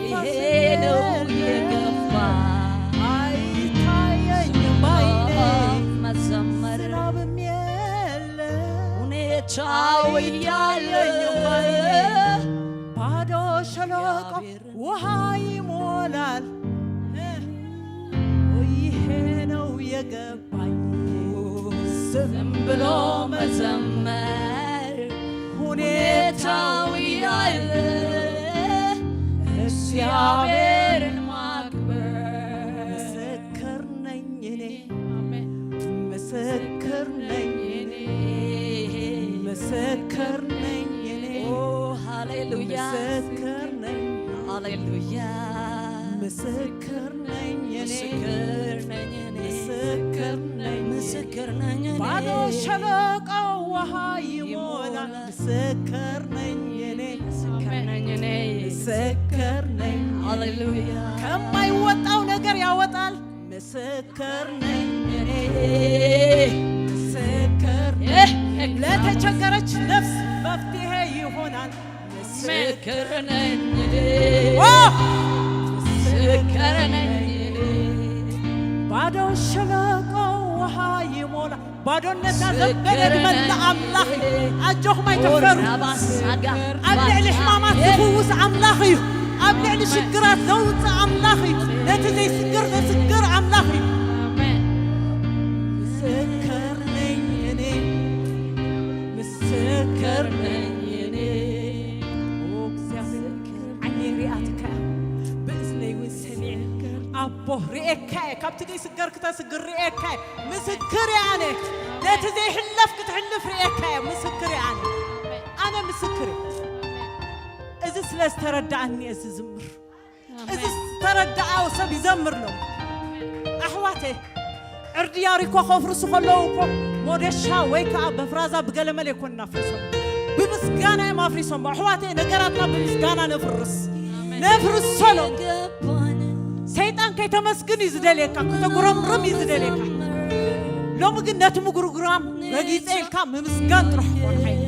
ይሄ ነው የገባ። አይታየኝም ባይኔ፣ መዘመር፣ ዝናብም የለ። ሁኔታው እያለ አይታየኝም ባይኔ፣ ባዶ ሸለቆ ውሃ ይሞላል። ይሄ ነው የገባኝ። ዝም ብሎ መዘመር፣ ሁኔታው እያለ እግዚአብሔርን ማክበር። ምስክር ነኝ እኔ፣ ምስክር ነኝ እኔ፣ ምስክር ነኝ እኔ። ኦ ሃሌሉያ። ምስክር ነኝ። ሃሌሉያ። ምስክር ነኝ እኔ። ምስክር ነኝ እኔ። ምስክር ነኝ። ምስክር ነኝ እኔ። ባዶ ሸለቆ ውሃ ይሞላል። ምስክር ነኝ እኔ። ምስክር ነኝ እኔ። ምስክር ነኝ። ሃሌሉያ። ከማይወጣው ነገር ያወጣል። ምስክር ነኝ እኔ። ምስክር ነኝ። ለተቸገረች ነፍስ መፍትሄ ይሆናል። ምስክር ነኝ እኔ። ኦ! ምስክር ነኝ እኔ። ባዶ ሸለቆ ውሃ ይሞላል። ባዶነትና ዘበነ ድመላ ኣምላኽ እዩ። ኣጆኹም ኣይትሕፈሩ። ኣብ ልዕሊ ሕማማት ዝፍውስ ኣምላኽ እዩ። ኣብ ልዕሊ ሽግራት ዘውፅእ ኣምላኽ እዩ። ነቲ ዘይስግር ዘስግር ኣምላኽ እዩ። ምስክር ነኝ እኔ፣ ምስክር ነኝ እኔ። ኦ እግዚኣብሔር፣ ዓይነይ ሪኣትካ እያ፣ ብእዝነይ እውን ሰሚዐ። ኣቦ ሪኤካ እየ፣ ካብቲ ዘይስገር ክተስግር ሪኤካ እየ። ምስክር እየ ኣነ፣ ነቲ ዘይሕለፍ ክትሕልፍ ሪኤካ እየ። ምስክር እየ ኣነ፣ ኣነ ምስክር እየ። እዚ ስለ ዝተረዳኣኒ እየ ዝዝምር። እዚ ዝተረዳኣ ሰብ ይዘምር ኣሎ። ኣሕዋተይ፣ ዕርዲ ያሪኮ ከፍርሱ ከለዉ እኮ ሞደሻ ወይ ከዓ በፍራዛ ብገለመለ ይኮን እናፍርሶም፣ ብምስጋና እዮም ኣፍሪሶም። ኣሕዋተይ፣ ነገራትና ብምስጋና ነፍርስ፣ ነፍርሶ ሎም። ሰይጣን ከይተመስግን እዩ ዝደልየካ፣ ከተጉረምርም እዩ ዝደልየካ። ሎሚ ግን ነቲ ምጉርጉራም ረጊፀ ኢልካ ምምስጋን ጥራሕ ይኾን ሓይሊ።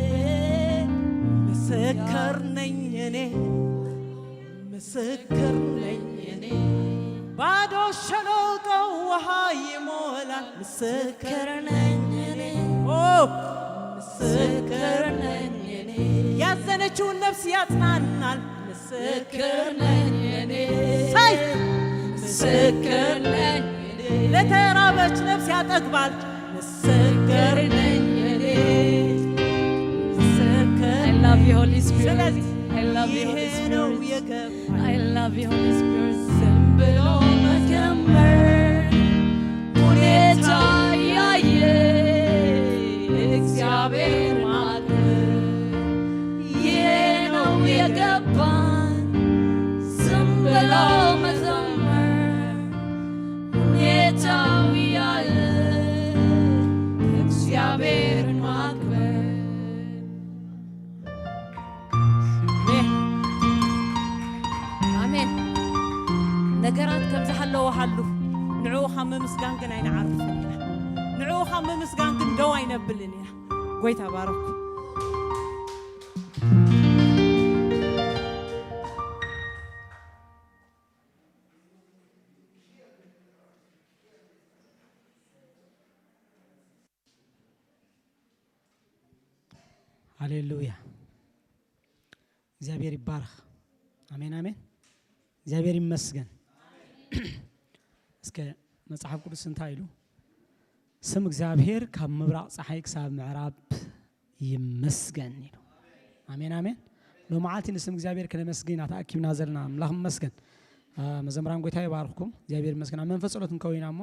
ምስክር ነኝ እኔ፣ ምስክር ነኝ እኔ። ባዶ ሸለቆ ውሃ ይሞላል። ምስክር ነኝ እኔ። ኦ፣ ምስክር ነኝ እኔ። ያዘነችውን ነፍስ ያጽናናል። ምስክር ነኝ እኔ። ሳይ፣ ምስክር ነኝ እኔ። ለተራበች ነፍስ ያጠግባል። ምስክር ነኝ እኔ። ምስክር I love you, Holy Spirit. ስለዚህ I love you, ይሄ Holy ነው Spirit. የገባኝ። I love you, Holy Spirit. ዝም ብሎ መዘመር፣ ሁኔታ ያየ እግዚአብሔር ማክበር። ይሄ ነው የገባኝ። ዝም ብሎ መዘመር፣ ሁኔታው ያለ እግዚአብሔርን ማክበር። ኣሜን። ኣሜን። ነገራት ከም ዝሃለወ ሃሉ፣ ንዕኡ ካብ ምምስጋን ግን ኣይንዓርፍን ኢና። ንዕኡ ካብ ምምስጋን ግን ደው ኣይነብልን ኢና። ጎይታ ባረኩ። ሃሌሉያ። እግዚኣብሔር ይባረኽ። ኣሜን፣ ኣሜን። እግዚኣብሔር ይመስገን። እስከ መጽሓፍ ቅዱስ እንታይ ኢሉ? ስም እግዚኣብሔር ካብ ምብራቕ ፀሓይ ክሳብ ምዕራብ ይመስገን ኢሉ። ኣሜን፣ ኣሜን። ሎመዓልቲ ንስም እግዚኣብሔር ክነመስግን ኢና ተኣኪብና ዘለና። ኣምላኽ ይመስገን። አ፣ መዘምራን ጎይታ ይባርኽኩም። እግዚኣብሔር ይመስገን። ኣብ መንፈስ ጸሎት ክንከውን ኢና እሞ፣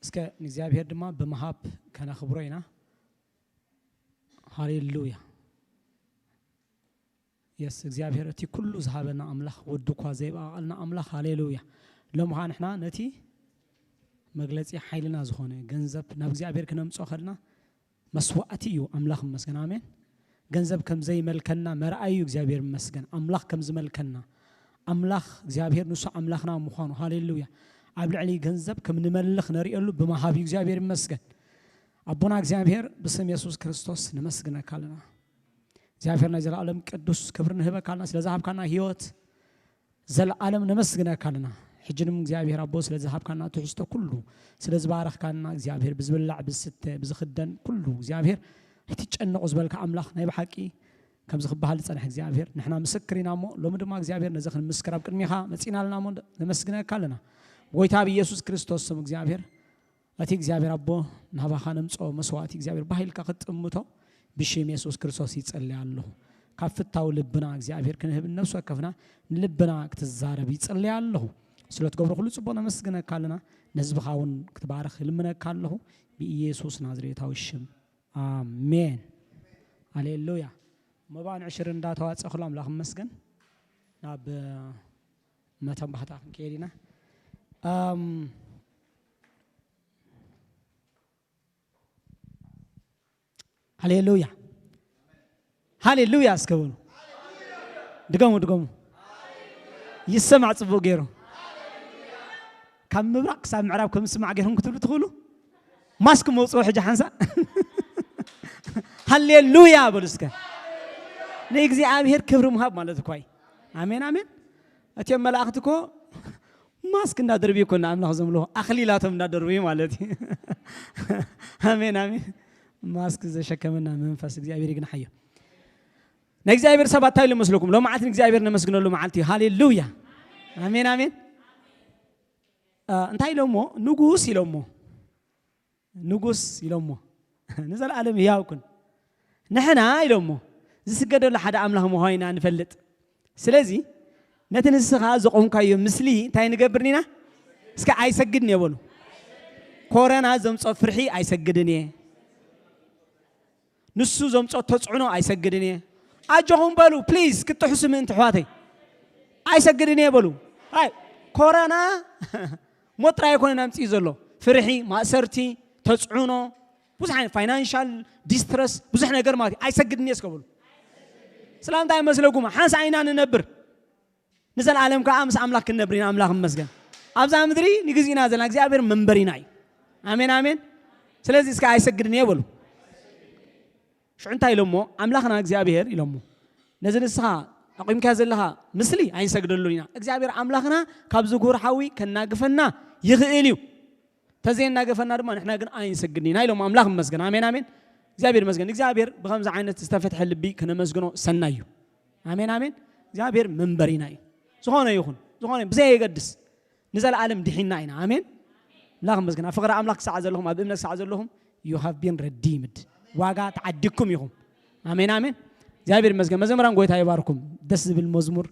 እስከ ንእግዚኣብሔር ድማ ብምሃብ ከነኽብሮ ኢና። ሃሌሉያ። የስ፣ እግዚኣብሔር እቲ ኩሉ ዝሃበና ኣምላኽ፣ ወዱ እኳ ዘይበቓቐልና ኣምላኽ፣ ሃሌሉያ። ሎም ኸዓ ንሕና ነቲ መግለጺ ሓይልና ዝኾነ ገንዘብ ናብ እግዚኣብሔር ክነምጽኦ ከለና መስዋዕቲ እዩ። ኣምላኽ ይመስገን። ኣሜን። ገንዘብ ከም ዘይመልከና መርኣይ እዩ። እግዚኣብሔር ይመስገን። ኣምላኽ ከም ዝመልከና፣ ኣምላኽ እግዚኣብሔር ንሱ ኣምላኽና ምዃኑ፣ ሃሌሉያ፣ ኣብ ልዕሊ ገንዘብ ከም ንመልኽ ነርእየሉ ብምሃብ እዩ። እግዚኣብሔር ይመስገን። ኣቦና እግዚኣብሔር፣ ብስም የሱስ ክርስቶስ ነመስግነካ ኣለና። እግዚኣብሔር ናይ ዘላለም ቅዱስ ክብሪ ንህበካ ኣለና ስለ ዝሃብካና ህይወት፣ ዘላለም ነመስግነካ ኣለና። ሕጂ ድማ እግዚኣብሔር ኣቦ ስለ ዝሃብካና ትሕዝቶ ኩሉ፣ ስለ ዝባረኽካና እግዚኣብሔር፣ ብዝብላዕ ብዝስተ ብዝኽደን ኩሉ እግዚኣብሔር ኣይትጨነቑ ዝበልካ ኣምላኽ ናይ ብሓቂ ከምዚ ክበሃል ዝጸንሐ እግዚኣብሔር ንሕና ምስክር ኢና እሞ፣ ሎሚ ድማ እግዚኣብሔር ነዚ ክንምስክር ኣብ ቅድሚኻ መጺና ኣለና እሞ ነመስግነካ ኣለና። ጎይታ ብኢየሱስ ክርስቶስ ስም እግዚኣብሔር እቲ እግዚኣብሔር ኣቦ ናባኻ ነምጽኦ መስዋዕቲ እግዚኣብሔር ባህ ኢልካ ክትጥምቶ ብሽም የሱስ ክርስቶስ ይጸሊ ኣለኹ። ካብ ፍታው ልብና እግዚኣብሔር ክንህብ ነፍሲ ወከፍና ንልብና ክትዛረብ ይጸሊ ኣለኹ። ስለ ትገብሮ ኩሉ ጽቡቕ ነመስግነካ ኣለና። ንህዝብኻ እውን ክትባርኽ ይልምነካ ኣለኹ። ብኢየሱስ ናዝሬታዊ ሽም ኣሜን። ሃሌሉያ። መባን ዕሽር እንዳተዋጸ ኩሉ ኣምላኽ ይመስገን። ናብ መተን ባህታ ክንከይድ ኢና። ኣም፣ ሃሌሉያ። ሃሌሉያ እስከ በሉ። ድገሙ፣ ድገሙ። ይሰማዕ ጽቡቕ ገይሩ። ካብ ምብራቕ ክሳብ ምዕራብ ከም ዝስማዕ ገይርኩም ክትብሉ ትኽእሉ? ማስክ መውጽኦ ሕጂ ሓንሳ። ሃሌሉያ በሉ እስከ። ንእግዚኣብሔር ክብሪ ምሃብ ማለት እኮ እዩ። ኣሜን፣ ኣሜን። እቲኦም መላእኽቲ እኮ ማስክ እንዳደርብዩ እኮ ንኣምላኽ ዘምልኹ፣ ኣኽሊላቶም እንዳደርብዩ ማለት እዩ። ኣሜን፣ ኣሜን። ማስክ ዘሸከመና መንፈስ እግዚኣብሔር ይግናሓዮ። ናይ እግዚኣብሔር ሰባት እንታይ ኢሉ መስለኩም? ሎማዓት ንእግዚኣብሔር ነመስግነሉ መዓልቲ እዩ። ሃሌሉያ። ኣሜን፣ ኣሜን። አ፣ እንታይ ኢሎሞ? ንጉስ ኢሎሞ። ንጉስ ኢሎሞ። ንዘለኣለም ህያው ኩን። ንሕና ኢሎሞ። ዝስገደሉ ሓደ ኣምላኽ ምዃኑ ኢና ንፈልጥ። ስለዚ፣ ነቲ ንስኻ ዘቆምካዮ ምስሊ እንታይ ንገብር ኢና? እስከ ኣይሰግድን እየ በሉ። ኮረና ዘምጾ ፍርሒ ኣይሰግድን እየ። ንሱ ዘምጾ ተጽዕኖ ኣይሰግድን እየ። ኣጆኹም በሉ፣ ፕሊዝ፣ ክትጥሕሱ ምእንቲ ኣሕዋተይ። ኣይሰግድን እየ በሉ። ኣይ፣ ኮረና ሞት ጥራይ ኣይኮነን ኣምጺኡ ዘሎ። ፍርሒ፣ ማእሰርቲ፣ ተጽዕኖ፣ ብዙሕ ዓይነት ፋይናንሻል ዲስትረስ፣ ብዙሕ ነገር ማለት እዩ። ኣይሰግድን እየ እስከ በሉ። ስለምንታይ መስለኩም? ሓንሳእ ኢና ንነብር፣ ንዘለኣለም ከዓ ምስ ኣምላኽ ክንነብር ኢና። ኣምላኽ ይመስገን። ኣብዛ ምድሪ ንግዜና ዘለና እግዚኣብሔር መንበሪና እዩ። ኣሜን ኣሜን። ስለዚ እስከ ኣይሰግድን እየ በሉ። ሽዑ እንታይ ኢሎሞ? ኣምላኽና እግዚኣብሔር ኢሎሞ። ነዚ ንስኻ ኣቑምካ ዘለኻ ምስሊ ኣይንሰግደሉን ኢና። እግዚኣብሔር ኣምላኽና ካብ ዝጉር ሓዊ ከናግፈና ይኽእል እዩ። ተዘየናገፈና ድማ ንሕና ግን ኣይንሰግድን ኢና ኢሎም። ኣምላኽ ይመስገን። ኣሜን ኣሜን። እግዚኣብሔር ይመስገን። እግዚኣብሔር ብኸምዚ ዓይነት ዝተፈትሐ ልቢ ክነመስግኖ ሰናይ እዩ። ኣሜን ኣሜን። እግዚኣብሔር መንበሪና እዩ። ዝኾነ ይኹን፣ ዝኾነ ብዘየገድስ ንዘለኣለም ድሒና ኢና። ኣሜን። ኣምላኽ ይመስገን። ኣብ ፍቕሪ ኣምላኽ ክሳዕ ዘለኹም፣ ኣብ እምነት ክሳዕ ዘለኹም you have been redeemed፣ ዋጋ ተዓዲግኩም ኢኹም። ኣሜን ኣሜን። እግዚኣብሔር ይመስገን። መዘምራን ጎይታ ይባርኩም። ደስ ዝብል መዝሙር፣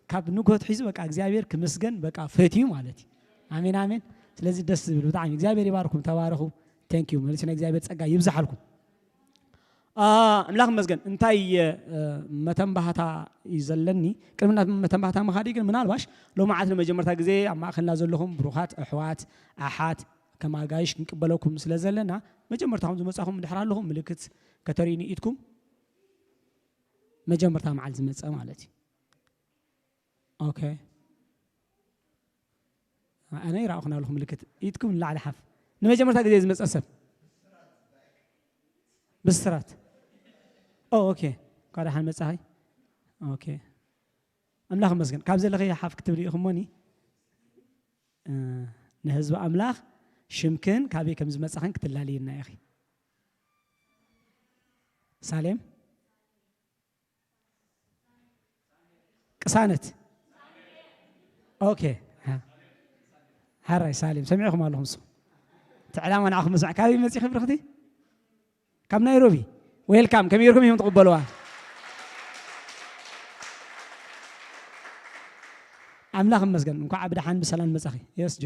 ካብ ንግሆት ሒዙ በቃ እግዚኣብሔር ክምስገን በቃ ፈትዩ ማለት እዩ። ኣሜን ኣሜን። ስለዚ ደስ ዝብል ብጣዕሚ። እግዚኣብሔር ይባርኩም። ተባረኹ። Thank you። መልሲ ናይ እግዚኣብሔር ጸጋ ይብዝሓልኩም። ኣምላኽ ይመስገን። እንታይ መተንባህታ እዩ ዘለኒ? ቅድሚ ናብ መተንባህታ ምኻዲ ግን ምናልባሽ ሎማዓት ንመጀመርታ ግዜ ኣብ ማእኸልና ዘለኹም ብሩኻት ኣሕዋት ኣሓት ከም ኣጋይሽ ክንቅበለኩም ስለ ዘለና፣ መጀመርታ ከም ዝመጻኹም ድሕር ኣለኹም ምልክት ከተርእዩኒ ኢድኩም። መጀመርታ መዓል ዝመጸ ማለት እዩ። ኦኬ። ኣነ ይረኣኹና ኣለኹ ምልክት ኢድኩም ንላዕሊ ሓፍ። ንመጀመርታ ግዜ ዝመጸ ሰብ ብስራት። ኦ፣ ኦኬ። እንኳ ደሓን መጻኺ። ኦኬ። ኣምላኽ ይመስገን። ካብ ዘለኺ ሓፍ ክትብሊ ኢኹሞኒ። እ፣ ንህዝቢ ኣምላኽ ሽምክን ካበይ ከም ዝመጻኽን ክትላለይና ኢኺ። ሳሌም? ቅሳነት። ኦኬ። ሓራይ ሳሌም ሰሚዕኹም ኣለኹም። እሱ እቲ ዕላማ ንዓኹም ምስማዕ። ካበይ መጺኺ ብርኽቲ? ካብ ናይሮቢ። ዌልካም። ከመይ ጌርኩም ኢኹም ትቕበልዋ? ኣምላኽ ይመስገን። እንኳዕ ብደሓን ብሰላም መጻኺ። የስ ጆ።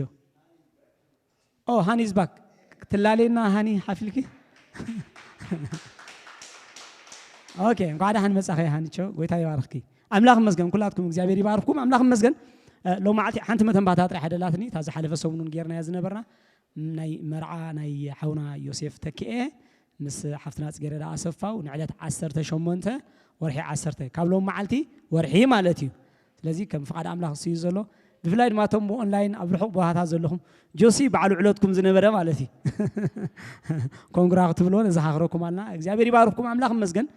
ኦ፣ ሃኒ is back። ክትላለየና ሃኒ ሓፊልኪ? ኦኬ፣ እንኳዕ ደሓን መጻኺ ሃኒቾ። ጎይታ ይባርኽኪ። ኣምላኽ ይመስገን። ኩላትኩም እግዚኣብሔር ይባርኽኩም። ኣምላኽ ይመስገን። እ፣ ሎማዓልቲ ሓንቲ መተንባታ ጥራሕ ደላትኒ። እታ ዝሓለፈ ሰሙን እውን ጌርናያ ዝነበርና ናይ መርዓ ናይ ሓውና ዮሴፍ ተኪኤ ምስ ሓፍትና ጽጌረዳ ኣሰፋው ንዕለት ዓሰርተ ሸሞንተ ወርሒ ዓሰርተ፣ ካብ ሎም መዓልቲ ወርሒ ማለት እዩ። ስለዚ ከም ፍቓድ ኣምላኽ እሱ እዩ ዘሎ። ብፍላይ ድማ እቶም ብኦንላይን ኣብ ርሑቕ ቦታታት ዘለኹም፣ ጆሲ በዓል ውዕለትኩም ዝነበረ ማለት እዩ። ኮንግራ ክትብልዎ ነዘኻኽረኩም ኣልና። እግዚኣብሔር ይባርኽኩም፣ ኣምላኽ ይመስገን።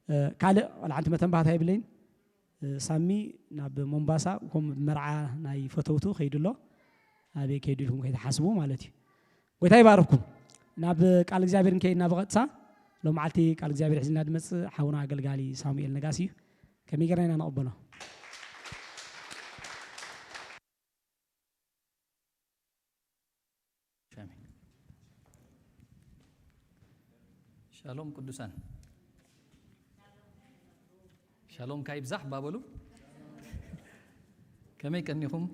እ፣ ካልእ ዋላ ሓንቲ መተንባህታ የብለይን። እ፣ ሳሚ ናብ ሞምባሳ ከም መርዓ ናይ ፈተውቱ ከይዱ ኣሎ። ኣበይ ከይዱ ኢልኩም ከይትሓስቡ ማለት እዩ። ጎይታ ይባርኽኩም። ናብ ቃል እግዚኣብሔር እንከይድና ብቐጥታ ሎም መዓልቲ ቃል እግዚኣብሔር ሒዝና ድመጽእ ሓውና ኣገልጋሊ ሳሙኤል ነጋሲ እዩ። ከመይ ጌርና ኢና ንቕበሎ? ሻሎም ቅዱሳን፣ ሻሎም ካይብዛሕ ባበሉ። ከመይ ቀኒኹም?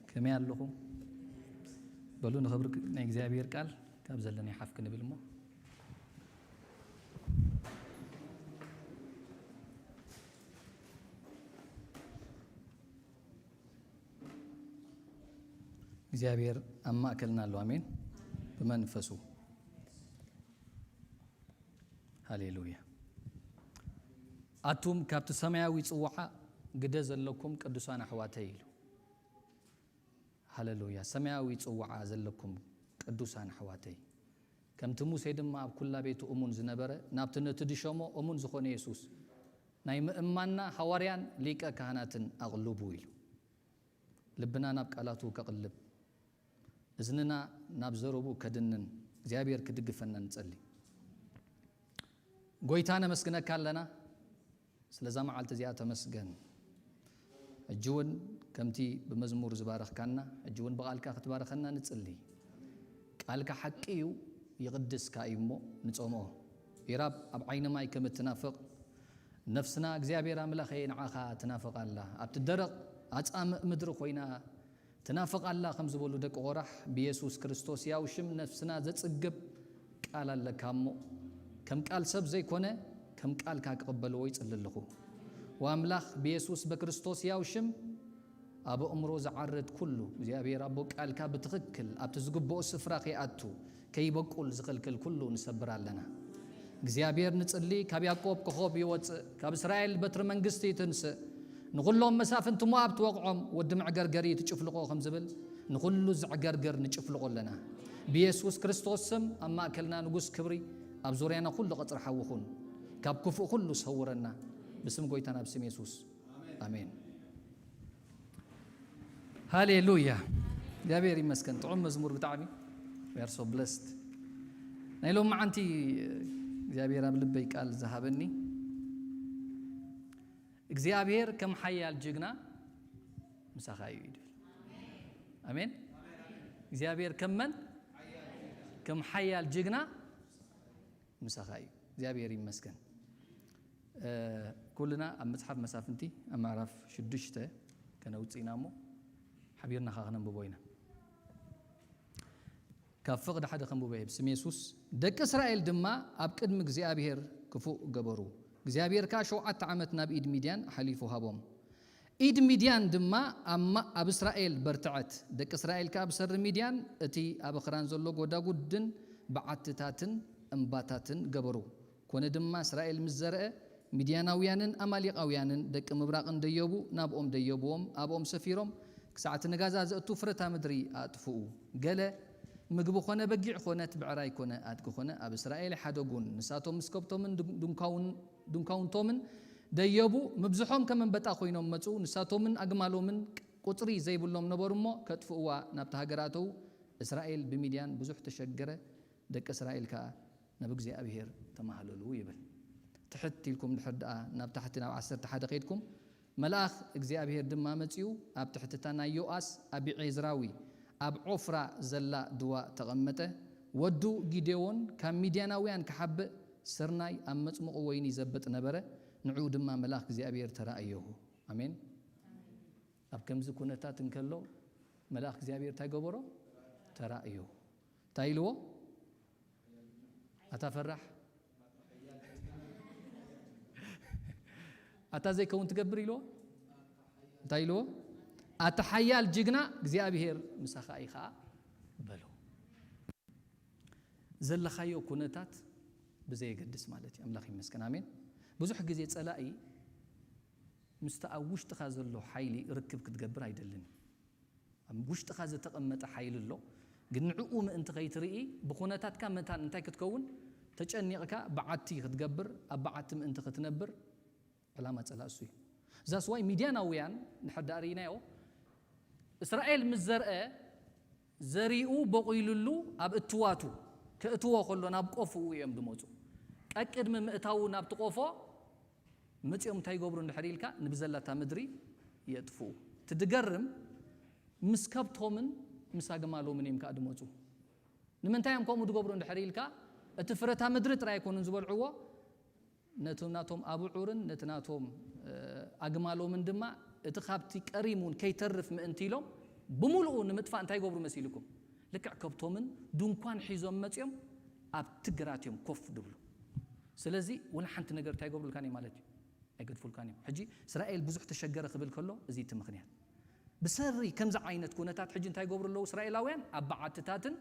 ከመይ ኣለኹም? በሉ ንኽብሪ ናይ እግዚኣብሔር ቃል ካብ ዘለናይ ሓፍ ክንብል እሞ። እግዚኣብሔር ኣብ ማእከልና ኣሎ። ኣሜን። ብመንፈሱ። ሃሌሉያ። ኣቱም ካብቲ ሰማያዊ ጽዋዓ ግደ ዘለኩም ቅዱሳን ኣሕዋተይ ኢሉ። ሃሌሉያ። ሰማያዊ ጽዋዓ ዘለኩም ቅዱሳን ኣሕዋተይ፣ ከምቲ ሙሴ ድማ ኣብ ኩላ ቤቱ እሙን ዝነበረ፣ ናብቲ ነቲ ድሸሞ እሙን ዝኾነ የሱስ ናይ ምእማንና ሃዋርያን ሊቀ ካህናትን ኣቕልቡ ኢሉ። ልብና ናብ ቃላቱ ከቕልብ፣ እዝንና ናብ ዘረቡ ከድንን እግዚኣብሔር ክድግፈና ንጸሊ። ጎይታ ነመስግነካ ኣለና ስለዛ መዓልቲ እዚኣ ተመስገን። ሕጂ እውን ከምቲ ብመዝሙር ዝባረኽካና፣ ሕጂ እውን ብቓልካ ክትባረኸና ንጽሊ። ቃልካ ሓቂ እዩ፣ ይቕድስካ እዩ እሞ ንጸምኦ። ኢራብ ኣብ ዓይኒ ማይ ከም እትናፍቕ፣ ነፍስና እግዚኣብሔር ኣምላኸ ንዓኻ ትናፍቕ ኣላ። ኣብቲ ደረቕ ኣጻምእ ምድሪ ኮይና ትናፍቕ ኣላ ከም ዝበሉ ደቂ ቆራሕ፣ ብየሱስ ክርስቶስ ያው ሽም ነፍስና ዘጽግብ ቃል ኣለካ እሞ፣ ከም ቃል ሰብ ዘይኮነ፣ ከም ቃልካ ክቕበልዎ ይጽሊ ኣለኹ። ወኣምላኽ ብየሱስ በክርስቶስ ያው ሽም ኣብ ኣእምሮ ዝዓርድ ኩሉ፣ እግዚኣብሔር ኣቦ ቃልካ ብትኽክል ኣብቲ ዝግብኦ ስፍራ ከይኣቱ፣ ከይበቁል ዝኽልክል ኩሉ ንሰብር ኣለና። እግዚኣብሔር ንጽሊ፣ ካብ ያዕቆብ ኮኾብ ይወጽእ፣ ካብ እስራኤል በትሪ መንግስቲ ትንስእ፣ ንኹሎም መሳፍንቲ ሞኣብ ትወቕዖም፣ ወዲ መዕገርገሪ ትጭፍልቆ ከም ዝብል፣ ንኹሉ ዘዕገርግር ንጭፍልቆ ኣለና። ብየሱስ ክርስቶስ ስም ኣብ ማእከልና ንጉስ ክብሪ፣ ኣብ ዙርያና ኩሉ ቀጽሪ ሓዊ ኩን። ካብ ክፉእ ኩሉ ሰውረና። ብስም ጎይታና ብስም የሱስ። ኣሜን። ሃሌሉያ። እግዚኣብሔር ይመስገን። ጥዑም መዝሙር ብጣዕሚ። We are so blessed። ናይ ሎማዓንቲ እግዚኣብሔር ኣብ ልበይ ቃል ዝሃበኒ፣ እግዚኣብሔር ከም ሓያል ጅግና ምሳኻ እዩ ይብል። ኣሜን። እግዚኣብሔር ከም መን? ከም ሓያል ጅግና ምሳኻ እዩ። እግዚኣብሔር ይመስገን። እ፣ ኩልና ኣብ መጽሓፍ መሳፍንቲ ኣብ ምዕራፍ ሽዱሽተ ከነውጽእ ኢና እሞ፣ ሓቢርና ኸዓ ከነንብቦ ኢና። ካብ ፍቕዲ ሓደ ከንብቦ እየ ብስም የሱስ። ደቂ እስራኤል ድማ ኣብ ቅድሚ እግዚኣብሔር ክፉእ ገበሩ። እግዚኣብሔር ከኣ ሸውዓተ ዓመት ናብ ኢድ ሚድያን ሓሊፉ ሃቦም። ኢድ ሚድያን ድማ ኣብ ማ-፣ ኣብ እስራኤል በርትዐት። ደቂ እስራኤል ከኣ ብሰሪ ሚድያን እቲ ኣብ ኣኽራን ዘሎ ጎዳጉድን በዓትታትን እምባታትን ገበሩ። ኮነ ድማ እስራኤል ምስ ዘርአ፣ ሚድያናውያንን ኣማሌቃውያንን ደቂ ምብራቕን ደየቡ፣ ናብኦም ደየብዎም፣ ኣብኦም ሰፊሮም፣ ክሳዕ እቲ ንጋዛ ዘእቱ ፍረታ ምድሪ ኣጥፍኡ። ገለ ምግቢ ኾነ በጊዕ ኾነት ብዕራይ ኮነ ኣድጊ ኾነ ኣብ እስራኤል ኣይሓደጉን። ንሳቶም ምስ ከብቶምን ድን-፣ ድንኳውን-፣ ድንኳውንቶምን ደየቡ፣ ምብዝሖም ከም ኣንበጣ ኮይኖም መጹ። ንሳቶምን ኣግማሎምን ቁጽሪ ዘይብሎም ነበሩ እሞ፣ ከጥፍእዋ ናብታ ሃገር ኣተዉ። እስራኤል ብሚድያን ብዙሕ ተሸገረ፣ ደቂ እስራኤል ከኣ ናብ እግዚኣብሔር ተማህለሉ ይብል። ትሕት ኢልኩም ድሕር ደኣ ናብ ታሕቲ ናብ ዓሰርተ ሓደ ከይድኩም፣ መልኣኽ እግዚኣብሔር ድማ መጺኡ ኣብ ትሕቲ እታ ናይ ዮኣስ ኣቢዔዝራዊ ኣብ ዖፍራ ዘላ ድዋ ተቐመጠ። ወዱ ጊዴዎን ካብ ሚድያናውያን ክሓብእ ስርናይ ኣብ መጽምቑ ወይኒ ይዘብጥ ነበረ። ንዕኡ ድማ መልኣኽ እግዚኣብሔር ተራእዮ። ኣሜን። ኣብ ከምዚ ኩነታት እንከሎ መልኣኽ እግዚኣብሔር እንታይ ገበሮ? ተራእዮ። እንታይ ኢልዎ? ኣታ ፈራሕ፣ ኣታ ዘይከውን ትገብር ኢልዎ። እንታይ ኢልዎ? ኣታ ሓያል ጅግና እግዚኣብሔር ምሳኻ እዩ ኸዓ በሎ። ዘለኻዮ ኩነታት ብዘየገድስ ማለት እዩ። ኣምላኽ ይመስገን። ኣሜን። ብዙሕ ግዜ ጸላኢ ምስቲ ኣብ ውሽጥኻ ዘሎ ሓይሊ ርክብ ክትገብር ኣይደልን እዩ። ኣብ ውሽጥኻ ዝተቐመጠ ሓይሊ ኣሎ፣ ግን ንዕኡ ምእንቲ ከይትርኢ ብኹነታትካ መታን እንታይ ክትከውን? ተጨኒቕካ በዓቲ ክትገብር፣ ኣብ በዓቲ ምእንቲ ክትነብር ዕላማ ጸላእ እሱ እዩ። ዛስዋይ ሚድያናውያን ንሕዳር ኢናዮ፣ እስራኤል ምስ ዘርአ፣ ዘሪኡ በቑሉሉ ኣብ እትዋቱ ከእትዎ ከሎ ናብ ቆፍኡ እዮም ዝመፁ። ቀቅድሚ ምእታዉ ናብቲ ቆፎ መፂኦም እንታይ ይገብሩ እንድሕር ኢልካ፣ ንብዘላታ ምድሪ የጥፍኡ። እቲ ድገርም ምስ ከብቶምን ምስ ኣግማሎምን እዮም ከዓ ዝመፁ። ንምንታይ እዮም ከምኡ ዝገብሩ እንድሕር ኢልካ፣ እቲ ፍረታ ምድሪ ጥራይ ኣይኮኑን ዝበልዕዎ፣ ነቲ ናቶም ኣብዑርን ነቲ ናቶም፣ እ፣ ኣግማሎምን ድማ እቲ ካብቲ ቀሪሙ እውን ከይተርፍ ምእንቲ ኢሎም ብምሉኡ ንምጥፋእ እንታይ ይገብሩ መሲልኩም? ልክዕ ከብቶምን ድንኳን ሒዞም መፂኦም ኣብቲ ግራት እዮም ኮፍ ድብሉ። ስለዚ ወላ ሓንቲ ነገር እንታይ ይገብሩልካን እዮም ማለት እዩ? ኣይገድፉልካን እዮም። ሕጂ እስራኤል ብዙሕ ተሸገረ ክብል ከሎ እዚ እቲ ምኽንያት። ብሰሪ ከምዚ ዓይነት ኩነታት ሕጂ እንታይ ይገብሩ ኣለዉ እስራኤላውያን? ኣብ በዓትታትን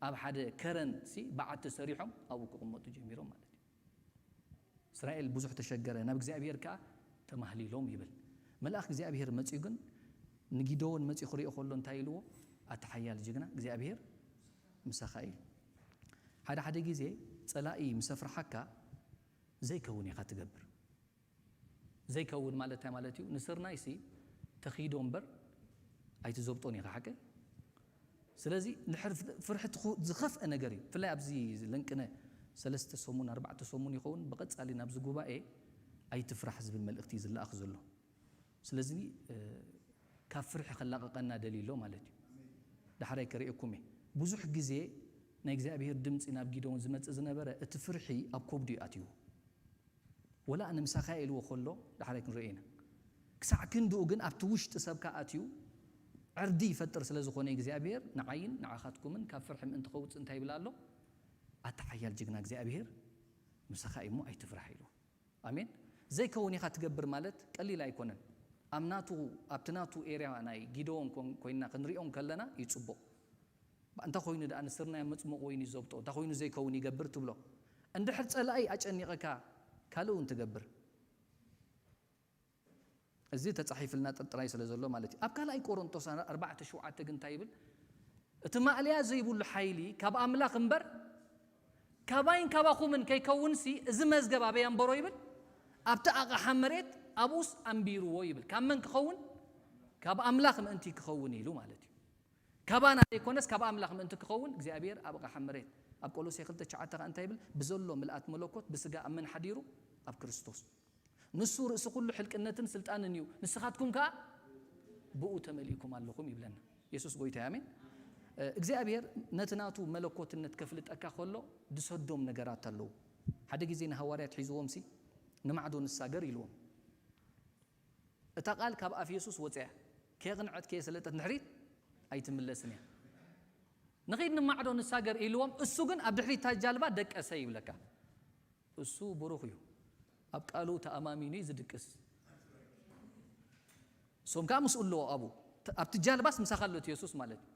ኣብ ሓደ ከረን ሲ በዓቲ ሰሪሖም ኣብኡ ክቕመጡ ጀሚሮም ማለት እዩ። እስራኤል ብዙሕ ተሸገረ፣ ናብ እግዚኣብሔር ከኣ ተማህሊሎም ይብል። መልኣኽ እግዚኣብሔር መጺኡ ግን ንጊደዎን መጺኡ ክሪኦ ከሎ እንታይ ኢልዎ? ኣታ ሓያል ጅግና እግዚኣብሔር ምሳኻ እዩ። ሓደ ሓደ ግዜ ጸላኢ ምስ ኣፍርሓካ ዘይከውን ኢኻ ትገብር። ዘይከውን ማለት እንታይ ማለት እዩ? ንስርናይሲ ተኺዶ እምበር ኣይትዘብጦን ኢኻ፣ ሓቀይ? ስለዚ እንድሕር ፍርሒ ትኹ-፣ ዝኸፍአ ነገር እዩ። ብፍላይ ኣብዚ ለንቅነ ሰለስተ ሰሙን፣ ኣርባዕተ ሰሙን ይኸውን፣ ብቐጻሊ ናብዚ ጉባኤ ኣይትፍራሕ ዝብል መልእኽቲ እዩ ዝለኣኽ ዘሎ። ስለዚ፣ እ፣ ካብ ፍርሒ ከላቕቐና ደልዩ ኣሎ ማለት እዩ። ዳሕራይ ከርእየኩም እየ። ብዙሕ ግዜ ናይ እግዚኣብሔር ድምፂ ናብ ጊደዎን ዝመጽእ ዝነበረ፣ እቲ ፍርሒ ኣብ ከብዱ እዩ ኣትዩ። ወላ ኣነ ምሳኻ እየ ኢልዎ ከሎ ዳሕራይ ክንሪኦ ኢና። ክሳዕ ክንድኡ ግን ኣብቲ ውሽጢ ሰብካ ኣትዩ ዕርዲ ይፈጥር ስለ ዝኾነ እግዚኣብሔር ንዓይን ንዓኻትኩምን ካብ ፍርሒ ምእንቲ ከውፅእ እንታይ ይብል ኣሎ? ኣታ ሓያል ጅግና እግዚኣብሔር ምሳኻ እዩ እሞ ኣይትፍራሕ ኢሉ። ኣሜን። ዘይከውን ኢኻ ትገብር ማለት ቀሊል ኣይኮነን። ኣብ ናቱ ኣብቲ ናቱ ኤርያ ናይ ጊደዎን ኮን- ኮይንና ክንሪኦም ከለና እዩ ጽቡቕ። እንታይ ኮይኑ ደኣ ንስርናይ ኣብ መጽሙቕ ወይኒ ዘብጦ እንታይ ኮይኑ ዘይከውን ይገብር ትብሎ። እንድሕር ጸላኢ ኣጨኒቐካ ካልእ እውን ትገብር። እዚ ተጻሒፍልና ጥራይ ስለ ዘሎ ማለት እዩ። ኣብ ካልኣይ ቆሮንቶስ ኣርባዕተ ሸውዓተ ግን እንታይ ይብል? እቲ ማእለያ ዘይብሉ ሓይሊ ካብ ኣምላኽ እምበር ካባይን ካባኹምን ከይከውንሲ እዚ መዝገብ ኣበይ ኣንበሮ ይብል? ኣብቲ ኣቕሓ መሬት ኣብኡስ ኣንቢርዎ ይብል። ካብ መን ክኸውን? ካብ ኣምላኽ ምእንቲ ክኸውን ኢሉ ማለት እዩ። ካባና ዘይኮነስ ካብ ኣምላኽ ምእንቲ ክኸውን እግዚኣብሔር ኣብ ኣቕሓ መሬት ኣብ ቆሎሴ ክልተ ትሽዓተ ከኣ እንታይ ይብል? ብዘሎ ምልኣት መለኮት ብስጋ ኣብ መን ሓዲሩ? ኣብ ክርስቶስ። ንሱ ርእሲ ኩሉ ሕልቅነትን ስልጣንን እዩ፣ ንስኻትኩም ከኣ ብኡ ተመሊእኩም ኣለኹም ይብለና የሱስ ጎይታ። ኣሜን። እግዚኣብሔር ነቲ ናቱ መለኮትነት ከፍልጠካ ከሎ ዝሰዶም ነገራት ኣለዉ። ሓደ ግዜ ንሃዋርያት ሒዝዎም ሲ ንማዕዶ ንሳገር ኢልዎም። እታ ቃል ካብ ኣፍ የሱስ ወፅያ ከየቕንዐት ከየሰለጠት ንድሕሪት ኣይትምለስን እያ። ንኺድ ንማዕዶ ንሳገር ኢልዎም፣ እሱ ግን ኣብ ድሕሪት እታ ጃልባ ደቀሰ ይብለካ። እሱ ብሩኽ እዩ፣ ኣብ ቃሉ ተኣማሚኑ እዩ ዝድቅስ። እሶም ከዓ ምስኡ ኣለዎ ኣብኡ። ኣብቲ ጃልባስ ምሳኻ ኣሎ እቲ የሱስ ማለት እዩ።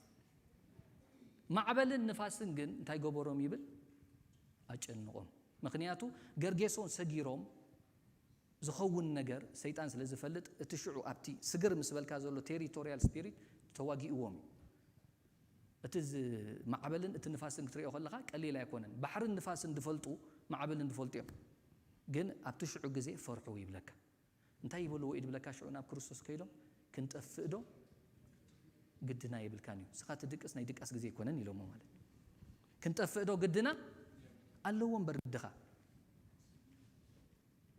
ማዕበልን ንፋስን ግን እንታይ ገበሮም ይብል? ኣጨንቖም። ምኽንያቱ ገርጌሶን ሰጊሮም ዝኸውን ነገር ሰይጣን ስለ ዝፈልጥ እቲ ሽዑ ኣብቲ ስግር ምስ በልካ ዘሎ ቴሪቶሪያል ስፒሪት ተዋጊእዎም እዩ። እቲ ማዕበልን እቲ ንፋስን ክትሪኦ ከለኻ ቀሊል ኣይኮነን። ባሕርን ንፋስን ዝፈልጡ ማዕበልን ዝፈልጡ እዮም። ግን ኣብቲ ሽዑ ግዜ ፈርሑ ይብለካ። እንታይ ይበልዎ እዩ ዝብለካ? ሽዑ ናብ ክርስቶስ ከይዶም ክንጠፍእ ዶ ግድና የብልካን እዩ። ንስኻ ትድቅስ ናይ ድቃስ ግዜ ኣይኮነን ኢሎሞ ማለት እዩ። ክንጠፍእ ዶ ግድና ኣለዎ እምበር ግድኻ።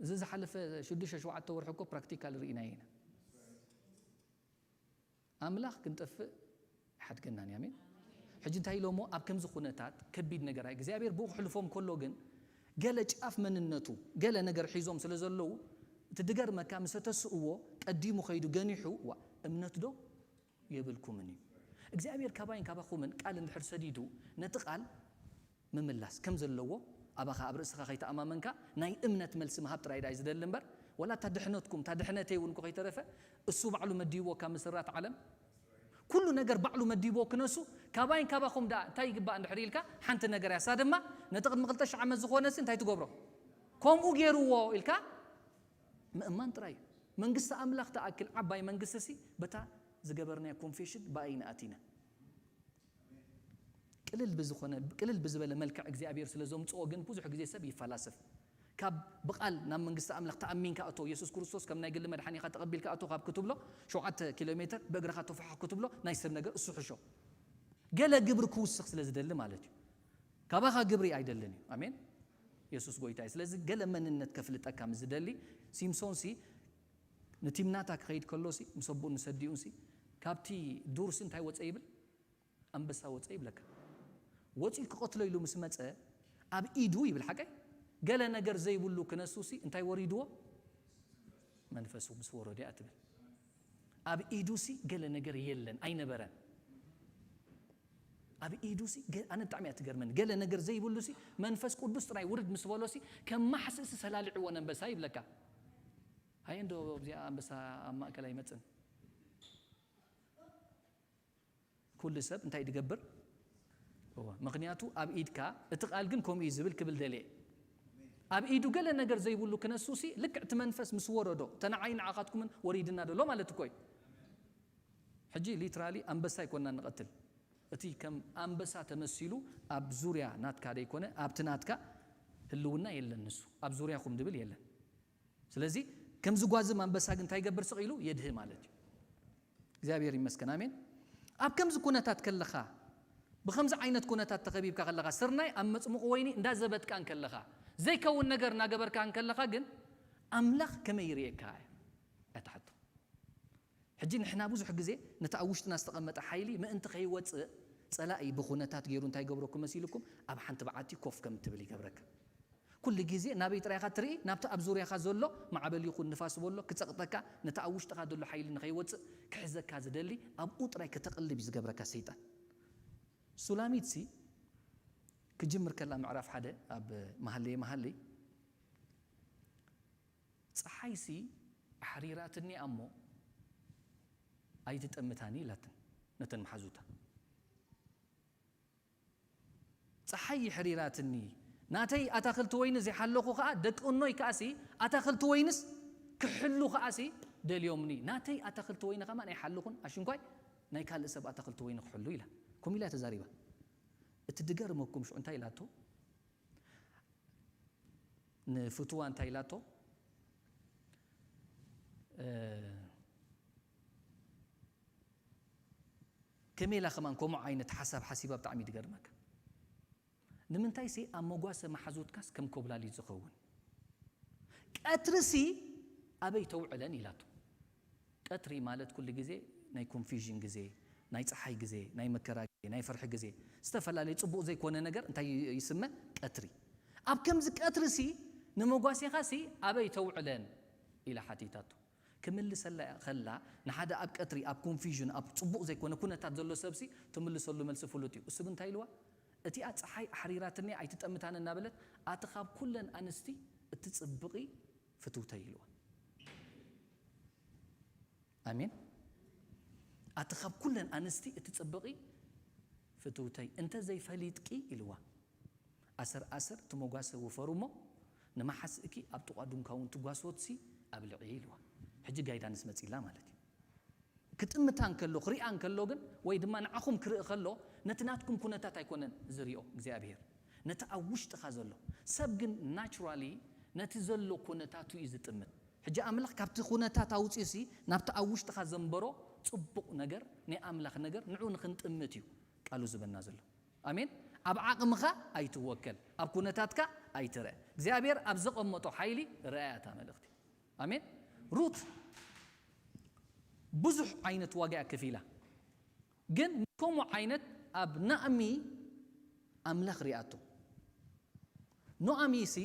እዚ ዝሓለፈ ሽዱሽተ ሸውዓተ ወርሒ እኮ ፕራክቲካል ርኢናዮ ኢና። ኣምላኽ ክንጠፍእ ሓድገናን ኣሜን። ሕጂ እንታይ ኢሎሞ ኣብ ከምዚ ኩነታት ከቢድ ነገር ኣይ እግዚኣብሔር ብኡ ክሕልፎም ከሎ ግን ገለ ጫፍ መንነቱ ገለ ነገር ሒዞም ስለ ዘለዉ እቲ ድገርመካ ምስ ተስእዎ ቀዲሙ ከይዱ ገኒሑ ዋ እምነት ዶ የብልኩምን እዩ። እግዚኣብሔር ካባይን ካባኹምን ቃል እንድሕር ሰዲዱ ነቲ ቃል ምምላስ ከም ዘለዎ ኣባኻ ኣብ ርእስኻ ከይተኣማመንካ ናይ እምነት መልሲ ምሃብ ጥራይ ዳይ ዝደሊ እምበር ወላ እታ ድሕነትኩም እታ ድሕነተይ እውን እኮ ከይተረፈ እሱ ባዕሉ መዲብዎ ካብ ምስራት ዓለም ኩሉ ነገር ባዕሉ መዲብዎ ክነሱ ካባይን ካባኹም ደኣ እንታይ ይግባእ እንድሕር ኢልካ ሓንቲ ነገር ያሳ ድማ ነቲ ቅድሚ ክልተ ሽሕ ዓመት ዝኾነሲ እንታይ ትገብሮ ከምኡ ገይርዎ ኢልካ ምእማን ጥራይ እዩ። መንግስቲ ኣምላኽ ተኣክል ዓባይ መንግስቲ ሲ በታ ዝገበርናዮ ኮንፌሽን ብኣይ ንኣቲና ቅልል ብዝኾነ ቅልል ብዝበለ መልክዕ እግዚኣብሔር ስለ ዘምፅኦ ግን ብዙሕ ግዜ ሰብ ይፈላሰፍ ካብ ብቓል ናብ መንግስቲ ኣምላኽ ተኣሚንካ እቶ የሱስ ክርስቶስ ከም ናይ ግሊ መድሓኒኻ ተቐቢልካ እቶ ካብ ክትብሎ ሸውዓተ ኪሎ ሜትር ብእግርኻ ተፋሓ ክትብሎ ናይ ሰብ ነገር እሱ ሕሾ ገለ ግብሪ ክውስኽ ስለ ዝደሊ ማለት እዩ ካባኻ ግብሪ ኣይደልን እዩ ኣሜን የሱስ ጎይታ እዩ ስለዚ ገለ መንነት ከፍልጠካ ምስ ዝደሊ ሲምሶን ሲ ንቲምናታ ክኸይድ ከሎ ሲ ምስ ኣቦኡን ምስ ኣዲኡን ሲ ካብቲ ዱር ሲ እንታይ ወፀ ይብል ኣንበሳ ወፀ ይብለካ። ወፂኡ ክቐትሎ ኢሉ ምስ መፀ ኣብ ኢዱ ይብል ሓቀይ ገለ ነገር ዘይብሉ ክነሱ ሲ እንታይ ወሪድዎ መንፈሱ ምስ ወረዶ እያ ትብል። ኣብ ኢዱ ሲ ገለ ነገር የለን ኣይነበረን። ኣብ ኢዱ ሲ ገ- ኣነ ብጣዕሚ እያ ትገርመኒ። ገለ ነገር ዘይብሉ ሲ መንፈስ ቅዱስ ጥራይ ውርድ ምስ በሎ ሲ ከም ማሕስእ ሲ ሰላሊዕዎ ነንበሳ ይብለካ። ሃየ እንዶ እዚኣ ኣንበሳ ኣብ ማእከል ኣይመፅን። ኩሉ ሰብ እንታይ ድገብር? እወ፣ ምኽንያቱ ኣብ ኢድካ እቲ ቃል ግን ከምኡ እዩ ዝብል ክብል ደልየ። ኣብ ኢዱ ገለ ነገር ዘይብሉ ክነሱ ሲ ልክዕ እቲ መንፈስ ምስ ወረዶ እተ ንዓይ ንዓኻትኩምን ወሪድና ደሎ ማለት እኮ እዩ። ሕጂ ሊትራሊ ኣንበሳ ኣይኮና ንቐትል። እቲ ከም ኣንበሳ ተመሲሉ ኣብ ዙርያ ናትካ ደይኮነ ኣብቲ ናትካ ህልውና የለን ንሱ ኣብ ዙርያኹም ድብል የለን። ስለዚ ከምዚ ጓዝም ኣንበሳ ግን እንታይ ይገብር ስቕ ኢሉ የድህ ማለት እዩ እግዚኣብሔር ይመስገን ኣሜን ኣብ ከምዚ ኩነታት ከለኻ ብከምዚ ዓይነት ኩነታት ተኸቢብካ ከለኻ ስርናይ ኣብ መፅሙቕ ወይኒ እንዳዘበጥካን ከለኻ ዘይከውን ነገር እናገበርካን ከለኻ ግን ኣምላኽ ከመይ ይርእየካ እያ ትሓቶ ሕጂ ንሕና ብዙሕ ግዜ ነቲ ኣብ ውሽጥና ዝተቐመጠ ሓይሊ ምእንቲ ከይወፅእ ፀላኢ ብኩነታት ገይሩ እንታይ ገብረኩም መሲልኩም ኣብ ሓንቲ በዓቲ ኮፍ ከም ትብል ይገብረካ ኩሉ ግዜ ናበይ ጥራይካ ትርኢ ናብቲ ኣብ ዙርያኻ ዘሎ ማዕበል ይኹን ንፋስ በሎ ክፀቕጠካ ነቲ ኣብ ውሽጥኻ ዘሎ ሓይሊ ንኸይወፅእ ክሕዘካ ዝደሊ ኣብኡ ጥራይ ከተቕልብ እዩ ዝገብረካ ሰይጣን ሱላሚት ሲ ክጅምር ከላ ምዕራፍ ሓደ ኣብ መሃለየ መሃለይ ፀሓይሲ ኣሕሪራትኒ እሞ ኣይትጠምታኒ ኢላትን ነተን መሓዙታ። ጸሓይ የሕሪራትኒ፣ ናተይ ኣታኽልቲ ወይኒ ዘይሓለኹ ኸኣ፣ ደቂ እኖይ ከኣሲ ኣታኽልቲ ወይንስ ክሕሉ ከኣሲ ደልዮምኒ። ናተይ ኣታኽልቲ ወይኒ ከማን ኣይሓልኹን፣ ኣሽንኳይ ናይ ካልእ ሰብ ኣታኽልቲ ወይኒ ክሕሉ ኢላ። ከምኡ ኢላ ተዛሪባ። እቲ ድገርመኩም ሽዑ እንታይ ኢላቶ? ንፍትዋ እንታይ ኢላቶ? እ፣ ከመይ ኢላ ከማን ከምኡ ዓይነት ሓሳብ ሓሲባ ብጣዕሚ ድገርመካ። ንምንታይሲ ኣብ መጓሰ መሓዙትካስ ከም ኮብላሊት ዝኸውን? ቀትርሲ ኣበይ ተውዕለን ኢላቶ። ቀትሪ ማለት ኩሉ ግዜ ናይ ኮንፊዥን ግዜ፣ ናይ ጸሓይ ግዜ፣ ናይ መከራ ግዜ፣ ናይ ፍርሒ ግዜ፣ ዝተፈላለየ ጽቡቕ ዘይኮነ ነገር እንታይ ይስመ? ቀትሪ። ኣብ ከምዚ ቀትርሲ ንመጓሴኻሲ ኣበይ ተውዕለን ኢላ ሓቲታቶ። ክምልሰላ ከላ ንሓደ ኣብ ቀትሪ፣ ኣብ ኮንፊዥን፣ ኣብ ጽቡቕ ዘይኮነ ኩነታት ዘሎ ሰብሲ ትምልሰሉ መልሲ ፍሉጥ እዩ። እሱ ግን እንታይ ኢልዋ? እቲኣ ጸሓይ ኣሕሪራትኒ ኣይትጠምታን እናበለት፣ ኣቲ ካብ ኩለን ኣንስቲ እትጽብቒ ፍትውተይ ኢልዋ። ኣሜን። ኣቲ ካብ ኩለን ኣንስቲ እትጽብቒ ፍትውተይ፣ እንተ ዘይፈሊጥኪ ኢልዋ። ኣሰር ኣሰር እቲ መጓሰ ውፈሩ እሞ ንመሓስእኪ ኣብ ጥቓ ድንኳውን ትጓስወትሲ ኣብልዒ ኢልዋ። ሕጂ ጋይዳንስ መጺላ ማለት እዩ። ክጥምታ እንከሎ፣ ክሪኣ እንከሎ ግን፣ ወይ ድማ ንዓኹም ክርኢ ከሎ፣ ነቲ ናትኩም ኩነታት ኣይኮነን ዝሪኦ እግዚኣብሔር፣ ነቲ ኣብ ውሽጥኻ ዘሎ። ሰብ ግን ናቹራሊ ነቲ ዘሎ ኩነታቱ እዩ ዝጥምት። ሕጂ ኣምላኽ ካብቲ ኩነታት ኣውፂኡሲ ናብቲ ኣብ ውሽጥኻ ዘንበሮ ጽቡቕ ነገር፣ ናይ ኣምላኽ ነገር ንዑ ንኽንጥምት እዩ ቃሉ ዝበና ዘሎ። ኣሜን። ኣብ ዓቕምኻ ኣይትወከል፣ ኣብ ኩነታትካ ኣይትርአ። እግዚኣብሔር ኣብ ዘቐመጦ ሓይሊ ረኣያ እታ መልእኽቲ። ኣሜን። ሩት ብዙሕ ዓይነት ዋጋ እያ ከፊላ፣ ግን ከምኡ ዓይነት ኣብ ናእሚ ኣምላኽ ሪኣቶ። ኖኣሚ ሲ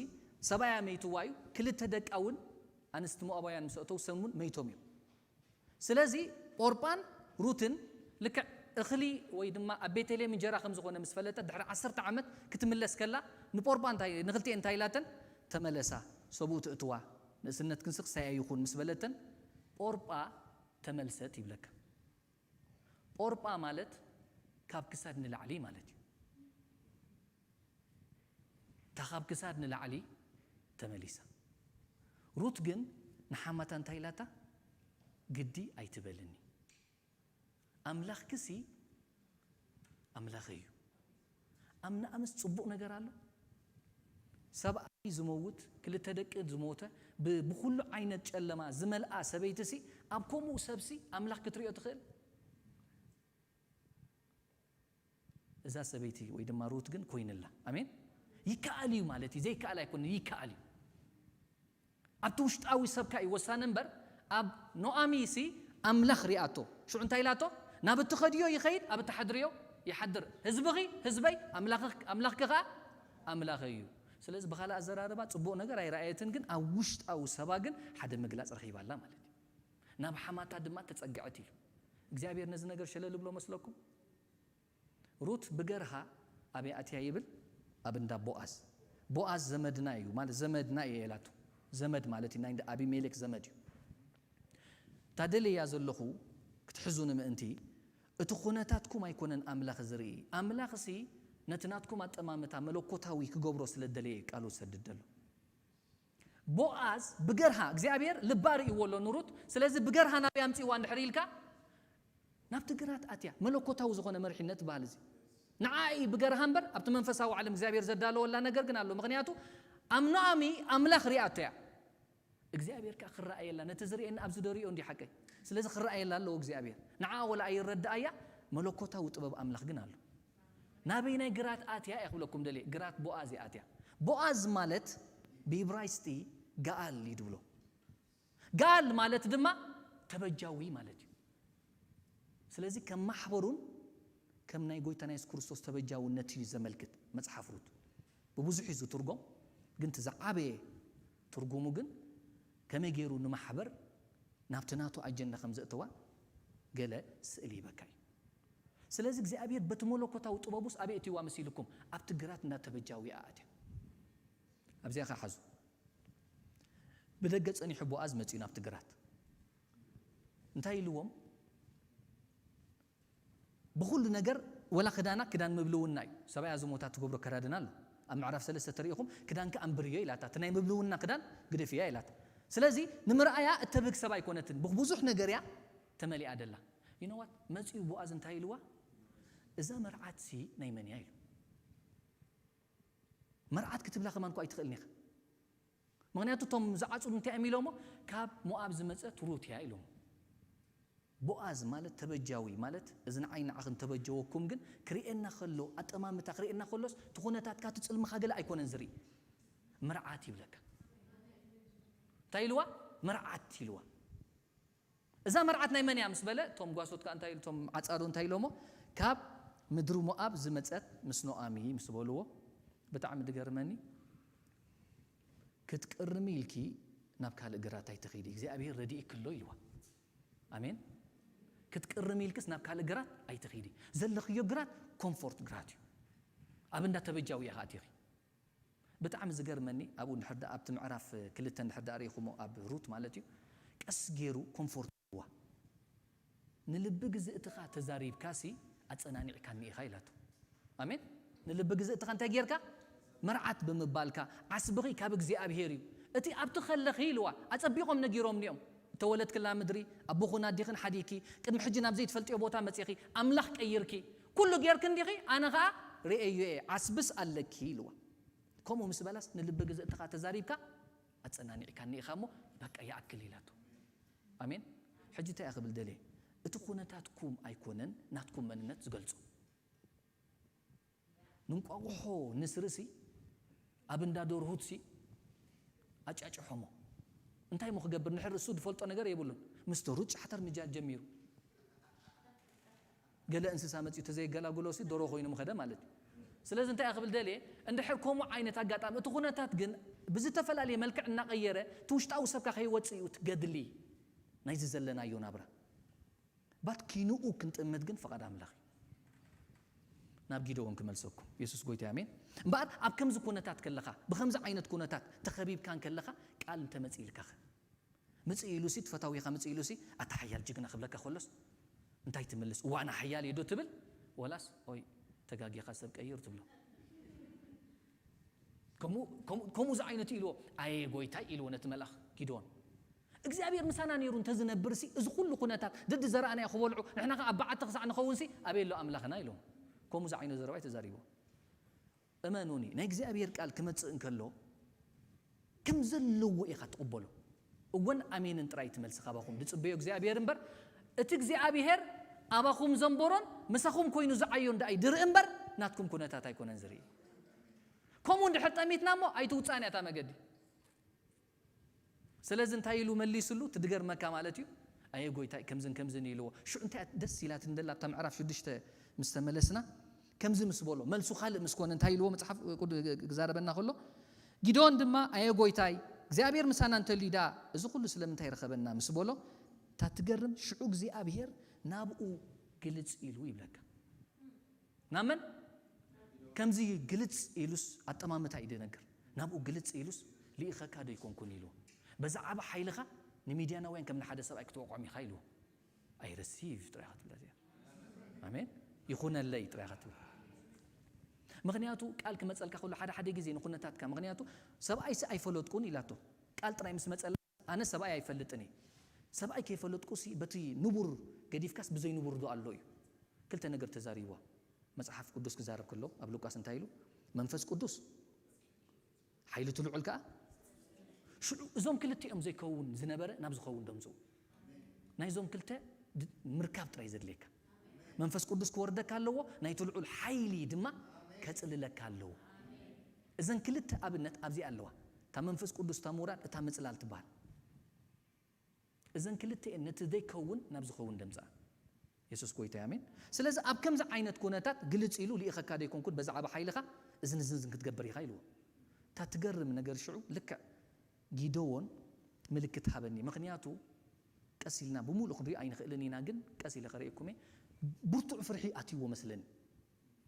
ሰብኣያ መይትዋ እዩ፣ ክልተ ደቃ እውን ኣንስቲ ሞኣባውያን ምስ ኣተው ሰሙን መይቶም እዮም። ስለዚ ኦርጳን ሩትን ልክዕ እኽሊ ወይ ድማ ኣብ ቤተልሔም እንጀራ ከም ዝኾነ ምስ ፈለጠት፣ ድሕሪ ዓሰርተ ዓመት ክትምለስ ከላ ንጶርጳ እንታይ፣ ንኽልቲኤን እንታይ ኢላተን? "ተመለሳ፣ ሰብኡ ትእትዋ፣ ንእስነትክንሲ ክሳያ ይኹን" ምስ በለተን፣ ጶርጳ ተመልሰት ይብለካ። ጶርጳ ማለት ካብ ክሳድ ንላዕሊ ማለት እዩ። እታ ካብ ክሳድ ንላዕሊ ተመሊሳ። ሩት ግን ንሓማታ እንታይ ኢላታ? "ግዲ ኣይትበልኒ። ኣምላኽክሲ ኣምላኸይ እዩ። ኣብ ንኣምስ ጽቡቕ ነገር ኣሎ?" ሰብኣይ ዝመውት፣ ክልተ ደቂ ዝሞተ፣ ብ-፣ ብኹሉ ዓይነት ጨለማ ዝመልኣ ሰበይትሲ፣ ኣብ ከምኡ ሰብሲ ኣምላኽ ክትሪኦ ትኽእል? እዛ ሰበይቲ ወይ ድማ ሩት ግን ኮይንላ። ኣሜን። ይከኣል እዩ ማለት እዩ፣ ዘይከኣል ኣይኮነን፣ ይከኣል እዩ። ኣብቲ ውሽጣዊ ሰብካ እዩ ወሳኒ እምበር፣ ኣብ ኖኣሚ ሲ ኣምላኽ ሪኣቶ። ሽዑ እንታይ ኢላቶ? "ናብ እትኸድዮ ይኸይድ፣ ኣብ እትሓድርዮ ይሓድር። ህዝብኺ ህዝበይ፣ ኣምላኽ-፣ ኣምላኽኪ ኸኣ ኣምላኸይ እዩ።" ስለዚ ብኻልእ ኣዘራርባ ጽቡቕ ነገር ኣይረኣየትን፣ ግን ኣብ ውሽጣዊ ሰባ ግን ሓደ ምግላጽ ረኺባላ ማለት እዩ። ናብ ሓማታ ድማ ተጸግዐት ኢሉ። እግዚኣብሔር ነዚ ነገር ሸለል ብሎ መስለኩም? ሩት ብገርሃ ኣበይ ኣትያ ይብል? ኣብ እንዳ ቦኣዝ። ቦኣዝ ዘመድና እዩ፣ ማለት ዘመድና እየ ኢላቶ። ዘመድ ማለት እዩ፣ ናይ እንዳ ኣቢሜሌክ ዘመድ እዩ። እታ ደልያ ዘለኹ ክትሕዙኒ ምእንቲ፣ እቲ ኩነታትኩም ኣይኮነን ኣምላኽ ዝርኢ። ኣምላኽሲ ነቲ ናትኩም ኣጠማምታ መለኮታዊ ክገብሮ ስለ ደለየ እዩ ቃሉ ዝሰድድ ዘሎ። ቦኣዝ ብገርሃ እግዚኣብሔር ልባ ርእይዎ ኣሎ ንሩት። ስለዚ ብገርሃ ናበይ ኣምጽእዋ እንድሕር ኢልካ፣ ናብቲ ግራት ኣትያ። መለኮታዊ ዝኾነ መሪሕነት በሃል እዚ። ንዓ እዩ ብገርሃ እምበር፣ ኣብቲ መንፈሳዊ ዓለም እግዚኣብሔር ዘዳለወላ ነገር ግን ኣሎ። ምኽንያቱ ኣብ ኖኣሚ ኣምላኽ ሪኣቶ እያ። እግዚኣብሔር ከኣ ክረኣየላ፣ ነቲ ዝርእየኒ ኣብዚ ዶ ሪኦ እንዲ ሓቀይ። ስለዚ ክረኣየላ ኣለዎ እግዚኣብሔር። ንዓ ወላ ኣይረድኣያ፣ መለኮታዊ ጥበብ ኣምላኽ ግን ኣሎ። ናበይ ናይ ግራት ኣትያ እያ ክብለኩም ደልየ፣ ግራት ቦኣዝ እያ ኣትያ። ቦኣዝ ማለት ብኢብራይስጢ ጋኣል እዩ ድብሎ። ጋኣል ማለት ድማ ተበጃዊ ማለት እዩ። ስለዚ ከም ማሕበሩን ከም ናይ ጎይታና የሱስ ክርስቶስ ተበጃውነት እዩ ዘመልክት መጽሓፍ ሩት። ብብዙሕ እዩ ዝትርጎም፣ ግን እቲ ዝዓበየ ትርጉሙ ግን ከመይ ገይሩ ንማሕበር ናብቲ ናቱ ኣጀንዳ ከም ዘእተዋ ገለ ስእሊ ይበካ እዩ። ስለዚ እግዚኣብሔር በቲ መለኮታዊ ጥበቡስ ኣበይ እትይዋ መሲልኩም? ኣብቲ ግራት እንዳተበጃዊ ኣትያ። ኣብዚኣ ከሓዙ። ብደገ ጸኒሑ ቦኣዝ መጺኡ ናብቲ ግራት። እንታይ ኢልዎም? ብኹሉ ነገር፣ ወላ ክዳና ክዳን ምብልውና እዩ። ሰብኣያ ዝሞታ ትገብሮ ከዳድና ኣሎ። ኣብ ምዕራፍ ሰለስተ ተሪኢኹም፣ ክዳንኪ ኣንብርዮ ኢላታ፣ እቲ ናይ ምብልውና ክዳን ግደፍያ ኢላታ። ስለዚ ንምርኣያ እተብህግ ሰብ ኣይኮነትን፣ ብብዙሕ ነገር እያ ተመሊኣ ደላ። ይነዋት መፂኡ ቦኣዝ እንታይ ኢልዋ? እዛ መርዓትሲ ናይ መን እያ ኢሉ። መርዓት ክትብላ ከማን እኮ ኣይትኽእልን ኢኻ። ምክንያቱ እቶም ዝዓፅዱ እንታይ እዮም ኢሎሞ? ካብ ሞኣብ ዝመፀት ሩት እያ ኢሎም። ቦኣዝ ማለት ተበጃዊ ማለት፣ እዚ ንዓይ ንዓኽን ተበጀወኩም፣ ግን ክርእየና ከሎ፣ ኣጠማምታ ክርእየና ከሎስ፣ እቲ ኩነታትካ፣ እቲ ፅልምኻ ገለ ኣይኮነን ዝርኢ። መርዓት ይብለካ። እንታይ ኢልዋ? መርዓት ኢልዋ። እዛ መርዓት ናይ መን እያ ምስ በለ፣ እቶም ጓሶት ከኣ እንታይ ኢሉ፣ እቶም ዓጻዱ እንታይ ኢሎሞ? ካብ ምድሪ ሞኣብ ዝመጸት ምስ ኖኣሚ ምስ በልዎ፣ ብጣዕሚ ድገርመኒ። ክትቅርሚ ኢልኪ ናብ ካልእ ግራት ኣይትኺዲ፣ እግዚኣብሔር ረዲእኪ ኣሎ ኢልዋ። ኣሜን። ክትቅርሚ ኢልክስ ናብ ካልእ ግራት ኣይትኺዲ። ዘለኽዮ ግራት ኮምፎርት ግራት እዩ። ኣብ እንዳ ተበጃዊ ኢኻ ኣቲኺ። ብጣዕሚ ዝገርመኒ፣ ኣብኡ እንድሕር ደኣ ኣብቲ ምዕራፍ ክልተ እንድሕር ደኣ ርኢኹሞ፣ ኣብ ሩት ማለት እዩ፣ ቀስ ገይሩ ኮምፎርት ዋ። ንልቢ ግዝእትኻ ተዛሪብካሲ ኣጸናኒዕካኒ ኢኻ ኢላቶ። ኣሜን። ንልቢ ግዝእትኻ እንታይ ጌርካ? መርዓት ብምባልካ፣ ዓስብኺ ካብ እግዚኣብሄር እዩ። እቲ ኣብቲ ከለኺ ኢልዋ፣ ኣጸቢቖም ነጊሮምኒ እዮም። እተወለድክላ ምድሪ፣ ኣቦኹን ኣዲኽን ሓዲግኪ፣ ቅድሚ ሕጂ ናብ ዘይትፈልጥዮ ቦታ መጺኺ፣ ኣምላኽ ቀይርኪ፣ ኩሉ ጌርኪ እንዲኺ፣ ኣነ ኸኣ ርእየዮ እየ፣ ዓስብስ ኣለኪ ኢልዋ። ከምኡ ምስ በላስ ንልቢ ግዝእትኻ ተዛሪብካ፣ ኣጸናኒዕካኒ ኢኻ እሞ፣ በቃ ይኣክል ኢላቶ። ኣሜን። ሕጂ እንታይ እያ ክብል ደልየ? እቲ ኩነታትኩም ኣይኮነን ናትኩም መንነት ዝገልጾ። ንንቋቑሖ ንስርሲ፣ ኣብ እንዳ ዶርሁትሲ ኣጫጭሖሞ። እንታይ እሞ ክገብር? ንሕር እሱ ዝፈልጦ ነገር የብሉን። ምስ ሩጭ ሓተር ምጃል ጀሚሩ። ገለ እንስሳ መጺኡ ተዘይገላግሎሲ ዶሮ ኮይኑ ምኸደ ማለት እዩ። ስለዚ እንታይ እያ ክብል ደልየ? እንድሕር ከምኡ ዓይነት ኣጋጣሚ፣ እቲ ኩነታት ግን ብዝተፈላለየ መልክዕ እናቐየረ፣ እቲ ውሽጣዊ ሰብካ ከይወጽእ እዩ እቲ ገድሊ ናይዚ ዘለናዮ ናብራ። ባት ኪንኡ ክንጥምት ግን ፍቓድ ኣምላኽ እዩ። ናብ ጊደዎን ክመልሰኩም። የሱስ ጎይታ፣ ኣሜን። እምበኣር ኣብ ከምዚ ኩነታት ከለኻ፣ ብኸምዚ ዓይነት ኩነታት ተኸቢብካን ከለኻ፣ ቃል እንተመጽእ ኢልካኸ? ምጽእ ኢሉሲ፣ እቲ ፈታዊኻ ምጽእ ኢሉሲ፣ ኣታ ሓያል ጅግና ክብለካ ከሎስ፣ እንታይ ትምልስ? እዋ፣ ኣነ ሓያል እየ ዶ ትብል? ወላስ፣ ኦይ፣ ተጋጊኻ ሰብ ቀይር ትብሎ? ከምኡ፣ ከምኡ፣ ከምኡ ዝዓይነቱ ኢልዎ፣ ኣየ ጎይታይ ኢልዎ ነቲ መልኣኽ ጊድዎን። እግዚኣብሔር ምሳና ነይሩ እንተዝነብርሲ፣ እዚ ኩሉ ኩነታት፣ ድዲ ዘራእናዮ ክበልዑ፣ ንሕና ኸዓ ኣብ በዓቲ ክሳዕ ንኸውንሲ፣ ኣበይ ኣሎ ኣምላኽና ኢልዎም። ከምኡ ዝዓይነቱ ዘረባ እዩ ተዛሪብዎ። እመኑኒ፣ ናይ እግዚኣብሔር ቃል ክመጽእ እንከሎ፣ ከም ዘለዎ ኢኻ ትቕበሎ። እወን ኣሜንን ጥራይ እቲ መልሲ ካባኹም ዝጽበዮ እግዚኣብሔር እምበር፣ እቲ እግዚኣብሔር ኣባኹም ዘንበሮን ምሳኹም ኮይኑ ዝዓዮን ደኣ እዩ ዝርኢ እምበር፣ ናትኩም ኩነታት ኣይኮነን ዝርኢ። ከምኡ እንድሕር ጠሚትና እሞ፣ ኣይትውጻእን እያ እታ መገዲ። ስለዚ እንታይ ኢሉ መሊስሉ? እቲ ድገርመካ ማለት እዩ። ኣየ ጎይታይ፣ ከምዝን ከምዝን ኢልዎ። ሽዑ እንታይ ደስ ኢላት እንደላ ኣብታ ምዕራፍ ሽዱሽተ ምስ ተመለስና፣ ከምዚ ምስ በሎ፣ መልሱ ካልእ ምስ ኮነ፣ እንታይ ኢልዎ መጽሓፍ ቅዱ-፣ ክዛረበና ከሎ? ጊደዎን ድማ፣ ኣየ ጎይታይ፣ እግዚኣብሔር ምሳና እንተልዩ ደኣ፣ እዚ ኩሉ ስለምንታይ ረኸበና? ምስ በሎ፣ እታ ትገርም፣ ሽዑ እግዚኣብሔር ናብኡ ግልጽ ኢሉ ይብለካ። ናብ መን? ከምዚ ግልጽ ኢሉስ ኣጠማምታ እዩ ደነግር። ናብኡ ግልጽ ኢሉስ፣ ልኢኸካ ዶ ይኮንኩን ኢልዎ። በዛ ዓቢ ሓይልኻ ንሚድያናውያን ከም ንሓደ ሰብኣይ ክትወቕዖም ኢኻ ኢልዎ። I receive ጥራይ ኢኻ ትብላ እዚኣ። ኣሜን። ይኹነለይ ጥራይ ኢኻ ትብል። ምኽንያቱ ቃል ክመጸልካ ከሎ ሓደ ሓደ ግዜ ንኹነታትካ፣ ምኽንያቱ ሰብኣይሲ ኣይፈለጥኩን ኢላቶ። ቃል ጥራይ ምስ መጸላ፣ ኣነ ሰብኣይ ኣይፈልጥን እየ። ሰብኣይ ከይፈለጥኩሲ በቲ ንቡር ገዲፍካስ ብዘይ ንቡር ዶ ኣሎ እዩ። ክልተ ነገር ተዛሪብዋ። መጽሓፍ ቅዱስ ክዛረብ ከሎ ኣብ ሉቃስ እንታይ ኢሉ? መንፈስ ቅዱስ ሓይሊ እቲ ልዑል ከኣ። ሽዑ እዞም ክልቲኦም ዘይከውን ዝነበረ ናብ ዝኸውን ደምጽኡ። ናይዞም ክልተ ድ-፣ ምርካብ ጥራይ ዘድልየካ። መንፈስ ቅዱስ ክወርደካ ኣለዎ፣ ናይቲ ልዑል ሓይሊ ድማ ከጽልለካ ኣለዎ። እዘን ክልተ ኣብነት ኣብዚ ኣለዋ። እታ መንፈስ ቅዱስ፣ እታ ምውራድ፣ እታ ምጽላል ትበሃል። እዘን ክልተ እየን ነቲ ዘይከውን ናብ ዝኸውን ደምጽኣ። የሱስ ጎይታ እዩ፣ ኣሜን። ስለዚ ኣብ ከምዚ ዓይነት ኩነታት ግልጽ ኢሉ፣ ልኢኸካ ዶ ኣይኮንኩን፣ በዛ ዓቢ ሓይልኻ እዝን እዝን እዝን ክትገብር ኢኻ ኢልዎ። እታ ትገርም ነገር ሽዑ ልክዕ ጊደዎን ምልክት ሃበኒ። ምኽንያቱ ቀስ ኢልና ብምሉእ ክንሪኦ ኣይንኽእልን ኢና፣ ግን ቀስ ኢለ ከርእየኩም እየ። ብርቱዕ ፍርሒ ኣትይዎ መስለኒ።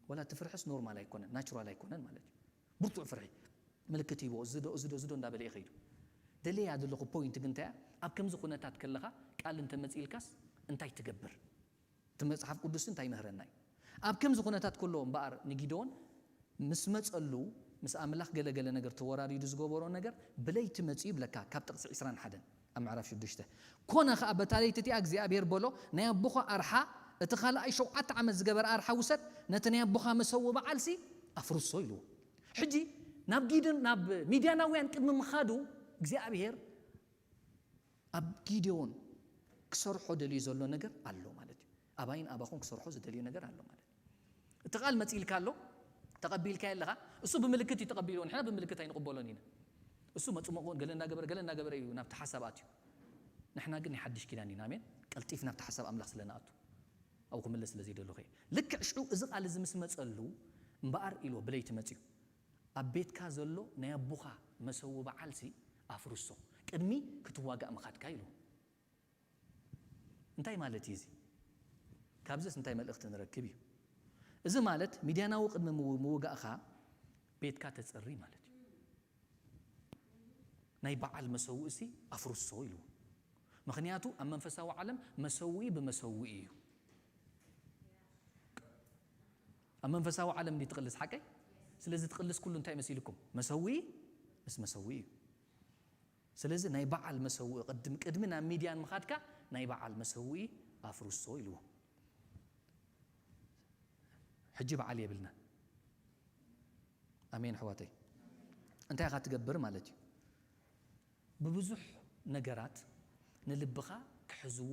ወላ እቲ ፍርሕስ ኖርማል ኣይኮነን፣ ናቹራል ኣይኮነን ማለት እዩ። ብርቱዕ ፍርሒ። ምልክት ሂቦ፣ እዚ ዶ፣ እዚ ዶ፣ እዚ ዶ እንዳበለ እዩ ከይዱ። ደልያ ዘለኹ ፖይንት ግን እንታይ እያ? ኣብ ከምዚ ኩነታት ከለኻ ቃል እንተመጺእልካስ እንታይ ትገብር? እቲ መጽሓፍ ቅዱስ እንታይ ይምህረና እዩ? ኣብ ከምዚ ኩነታት ከሎ እምበኣር ንጊደዎን ምስ መጸሉ፣ ምስ ኣምላኽ ገለገለ ነገር ተወራሪዱ ዝገበሮ ነገር ብለይቲ መጺኡ ይብለካ። ካብ ጥቕሲ ዕስራን ሓደን ኣብ ምዕራፍ ሽዱሽተ፣ ኮነ ኸኣ በታ ለይቲ እቲኣ እግዚኣብሔር በሎ፣ ናይ ኣቦኻ ኣርሓ፣ እቲ ካልኣይ ሸውዓተ ዓመት ዝገበረ ኣርሓ ውሰድ፣ ነቲ ናይ ኣቦኻ መሰውኢ በዓልሲ ኣፍርሶ ኢልዎ። ሕጂ ናብ ጊድን ናብ ሚድያናውያን ቅድሚ ምኻዱ እግዚኣብሔር ኣብ ጊዴዎን ክሰርሖ ደልዩ ዘሎ ነገር ኣሎ ማለት እዩ። ኣባይን ኣባኹን ክሰርሖ ዝደልዩ ነገር ኣሎ ማለት እዩ። እቲ ቃል መጺእልካ ኣሎ፣ ተቐቢልካዮ ኣለኻ። እሱ ብምልክት እዩ ተቐቢልዎ፣ ንሕና ብምልክት ኣይንቕበሎን ኢና። እሱ መጽመቑን ገለ እናገበረ፣ ገለ እናገበረ እዩ ናብቲ ሓሳብ ኣትዩ። ንሕና ግን ናይ ሓድሽ ኪዳን ኢና፣ ኣሜን። ቀልጢፍ ናብቲ ሓሳብ ኣምላኽ ስለ ንኣቱ፣ ኣብኡ ክምለስ ስለ ዘይደለኹ እየ። ልክዕ ሽዑ እዚ ቃል እዚ ምስ መጸሉ፣ እምበኣር ኢልዎ፣ ብለይቲ መጺኡ። ኣብ ቤትካ ዘሎ ናይ ኣቦኻ መሰዊ በዓልሲ ኣፍርሶ፣ ቅድሚ ክትዋጋእ ምኻድካ ኢልዎ። እንታይ ማለት እዩ እዚ? ካብዚስ እንታይ መልእኽቲ ንረክብ እዩ? እዚ ማለት ሚድያናዊ ቅድሚ ምው-፣ ምውጋእኻ ቤትካ ተጸሪ ማለት እዩ። ናይ በዓል መሰውእሲ ኣፍርሶ ኢልዎ። ምኽንያቱ ኣብ መንፈሳዊ ዓለም መሰውኢ ብመሰውኢ እዩ። ኣብ መንፈሳዊ ዓለም እንዲ ትቕልስ ሓቀይ? ስለዚ ትቕልስ ኩሉ እንታይ መሲልኩም? መሰውኢ ምስ መሰውኢ እዩ። ስለዚ ናይ በዓል መሰውኢ ቅድም-፣ ቅድሚ ናብ ሚድያን ምኻድካ ናይ በዓል መሰውኢ ኣፍርሶ ኢልዎ። ሕጂ በዓል የብልና። ኣሜን ኣሕዋተይ። እንታይ ኢኻ ትገብር ማለት እዩ? ብብዙሕ ነገራት ንልብኻ ክሕዝዎ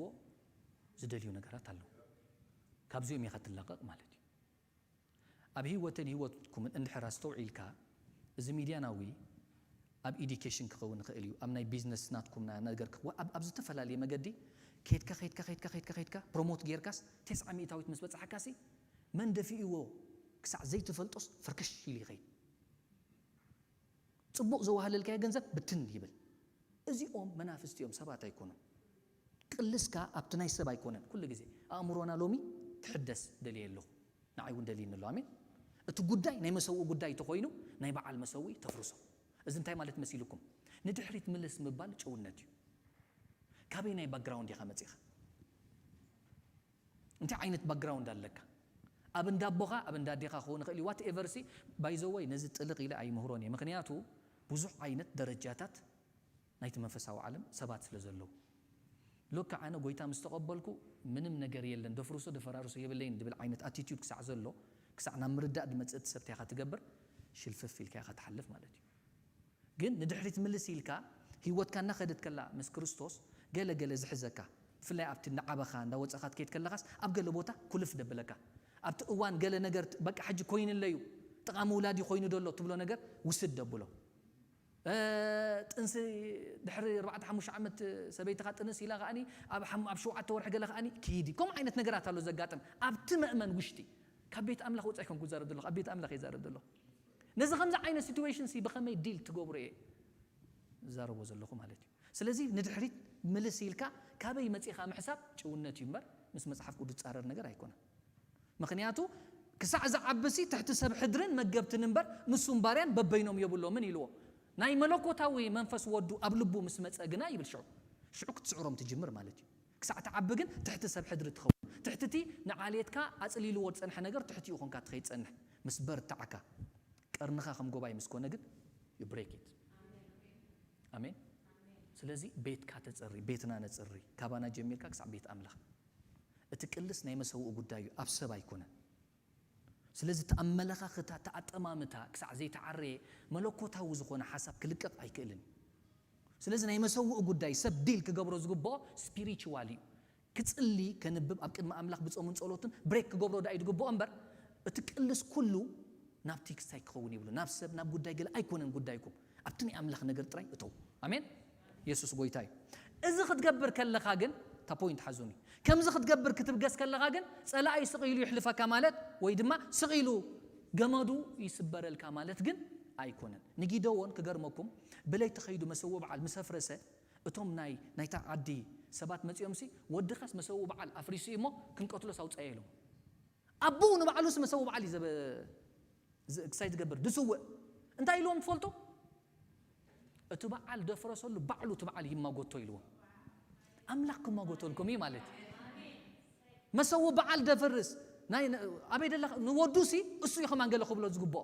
ዝደልዩ ነገራት ኣለዉ። ካብዚኦም ኢኻ ትላቐቕ ማለት እዩ። ኣብ ህይወተን ህይወትኩምን እንድሕር ኣስተውዒልካ፣ እዚ ሚድያናዊ ኣብ ኢዱኬሽን ክኸውን ይኽእል እዩ፣ ኣብ ናይ ቢዝነስ ናትኩም ና-፣ ነገር ክኽ-፣ ኣብ፣ ኣብ ዝተፈላለየ መገዲ ከይድካ፣ ከይድካ፣ ከይድካ፣ ከይድካ፣ ከይድካ፣ ፕሮሞት ጌርካስ፣ ተስዓ ሚእታዊት ምስ በጻሕካሲ፣ መን ደፊእዎ ክሳዕ ዘይትፈልጦስ ፈርከሽ ኢሉ ይኸይድ። ጽቡቕ ዘዋህለልካዮ ገንዘብ ብትን ይብል። እዚኦም መናፍስቲ እዮም፣ ሰባት ኣይኮኑን። ቅልስካ ኣብቲ ናይ ሰብ ኣይኮነን። ኩሉ ግዜ ኣእምሮና ሎሚ ክሕደስ ደልየ ኣለኹ። ንዓይ እውን ደልይኒ ኣሎ። ኣሜን። እቲ ጉዳይ ናይ መሰውኢ ጉዳይ ተኾይኑ ናይ በዓል መሰውኢ ተፍርሶ። እዚ እንታይ ማለት መሲልኩም? ንድሕሪት ምልስ ምባል ጭውነት እዩ። ካበይ ናይ ባክግራውንድ ኢኻ መጺኻ? እንታይ ዓይነት ባክግራውንድ ኣለካ? ኣብ እንዳ ኣቦኻ፣ ኣብ እንዳ ኣዴኻ ክኸውን ይኽእል እዩ። ዋት ኤቨር ሲ፣ ባይ ዘ ወይ፣ ነዚ ጥልቕ ኢለ ኣይምህሮን እየ። ምኽንያቱ ብዙሕ ዓይነት ደረጃታት ናይቲ መንፈሳዊ ዓለም ሰባት ስለ ዘለዉ። ሎካ ኣነ ጎይታ ምስ ተቐበልኩ ምንም ነገር የለን፣ ደፍርሶ ደፈራርሶ የብለይን ድብል ዓይነት ኣቲቲዩድ ክሳዕ ዘሎ፣ ክሳዕ ናብ ምርዳእ ድመጽእ እቲ ሰብ እንታይ ኢኻ ትገብር? ሽልፍፍ ኢልካ ኢኻ ትሓልፍ ማለት እዩ። ግን ንድሕሪት ምልስ ኢልካ ህይወትካ እናኸደት ከላ ምስ ክርስቶስ ገለ ገለ ዝሕዘካ፣ ብፍላይ ኣብቲ እናዓበኻ እንዳወጸኻ ትከይድ ከለኻስ ኣብ ገለ ቦታ ኩልፍ ደብለካ። ኣብቲ እዋን ገለ ነገር ት-፣ በቃ ሕጂ ኮይንለዩ፣ ጥቓ ምውላድ እዩ ኮይኑ ደሎ ትብሎ ነገር ውስድ ደብሎ። እ፣ ጥንሲ ድሕሪ ኣርባዕተ ሓሙሽተ ዓመት ሰበይትኻ ጥንስ ኢላ ከኣኒ ኣብ ሓም-፣ ኣብ ሸውዓተ ወርሒ ገለ ከኣኒ ኪዲ። ከምኡ ዓይነት ነገራት ኣሎ ዘጋጥም ኣብቲ መእመን ውሽጢ። ካብ ቤት ኣምላኽ ወጻኢ ኮንኩ ዝዛረብ ዘለኹ፣ ኣብ ቤት ኣምላኽ እየ ዝዛረብ ዘለኹ። ነዚ ከምዚ ዓይነት ሲትዌሽን ሲ ብኸመይ ዲል ትገብሮ እየ ዝዛረቦ ዘለኹ ማለት እዩ። ስለዚ ንድሕሪት ምልስ ኢልካ ካበይ መጺኻ ምሕሳብ ጭውነት እዩ እምበር ምስ መጽሓፍ ቅዱስ ጻረር ነገር ኣይኮነን። ምኽንያቱ ክሳዕ ዝዓብሲ ትሕቲ ሰብ ሕድርን መገብትን እምበር ንሱም ባርያን በበይኖም የብሎምን ኢልዎ። ናይ መለኮታዊ መንፈስ ወዱ ኣብ ልቡ ምስ መጸ ግና ይብል ሽዑ፣ ሽዑ ክትስዕሮም ትጅምር ማለት እዩ። ክሳዕ ትዓቢ ግን ትሕቲ ሰብ ሕድሪ ትኸውን። ትሕቲ እቲ ንዓሌትካ ኣጽሊልዎ ዝጸንሐ ነገር ትሕቲኡ ኾንካ ትኸይድ ጸንሕ። ምስ በርታዕካ፣ ቀርንኻ ከም ጎባይ ምስ ኮነ ግን you break it። ኣሜን። ስለዚ ቤትካ ተጸሪ፣ ቤትና ነጽሪ፣ ካባና ጀሚርካ ክሳዕ ቤት ኣምላኽ። እቲ ቅልስ ናይ መሰውኢ ጉዳይ እዩ፣ ኣብ ሰብ ኣይኮነን። ስለዚ እቲ ኣመለኻኽታ፣ እቲ ኣጠማምታ ክሳዕ ዘይተዓረየ መለኮታዊ ዝኾነ ሓሳብ ክልቀቕ ኣይክእልን እዩ። ስለዚ ናይ መሰውኢ ጉዳይ ሰብ ዲል ክገብሮ ዝግብኦ ስፒሪቹዋል እዩ። ክጽሊ፣ ከንብብ፣ ኣብ ቅድሚ ኣምላኽ ብጾምን ጸሎትን ብሬክ ክገብሮ ደኣ እዩ ዝግብኦ እምበር፣ እቲ ቅልስ ኩሉ ናብቲ ክስታይ ክኸውን የብሉ። ናብ ሰብ፣ ናብ ጉዳይ ገለ ኣይኮነን ጉዳይኩም። ኣብቲ ናይ ኣምላኽ ነገር ጥራይ እተው። ኣሜን። የሱስ ጎይታ እዩ። እዚ ክትገብር ከለኻ ግን፣ እታ ፖይንት ሓዙኒ። ከምዚ ክትገብር ክትብገስ ከለኻ ግን፣ ጸላኢ ስቕ ኢሉ ይሕልፈካ ማለት፣ ወይ ድማ ስቕ ኢሉ ገመዱ ይስበረልካ ማለት ግን ኣይኮነን። ንጊደዎን ክገርመኩም፣ ብለይቲ ኸይዱ መሰውኢ በዓል ምስ ኣፍረሰ፣ እቶም ናይ፣ ናይታ ዓዲ ሰባት መጺኦምሲ፣ "ወድኻስ መሰውኢ በዓል ኣፍሪሱ እዩ እሞ ክንቀትሎስ ኣውጻዮ" ኢሎም። ኣቦኡ ንባዕሉስ መሰውኢ በዓል እዩ ዘበ-፣ ዝ-፣ ክሳይ ዝገብር፣ ዝስውእ። እንታይ ኢልዎም ትፈልጡ? "እቲ በዓል ደፍረሰሉ ባዕሉ እቲ በዓል ይማጎቶ" ኢልዎም። ኣምላኽ ክማጎተልኩም እዩ ማለት እዩ። መሰውኢ በዓል ደፍርስ፣ ናይ ኣበይ ደለኻ ንወዱ ሲ እሱ እዩ ከማን ገለ ክብሎ ዝግብኦ።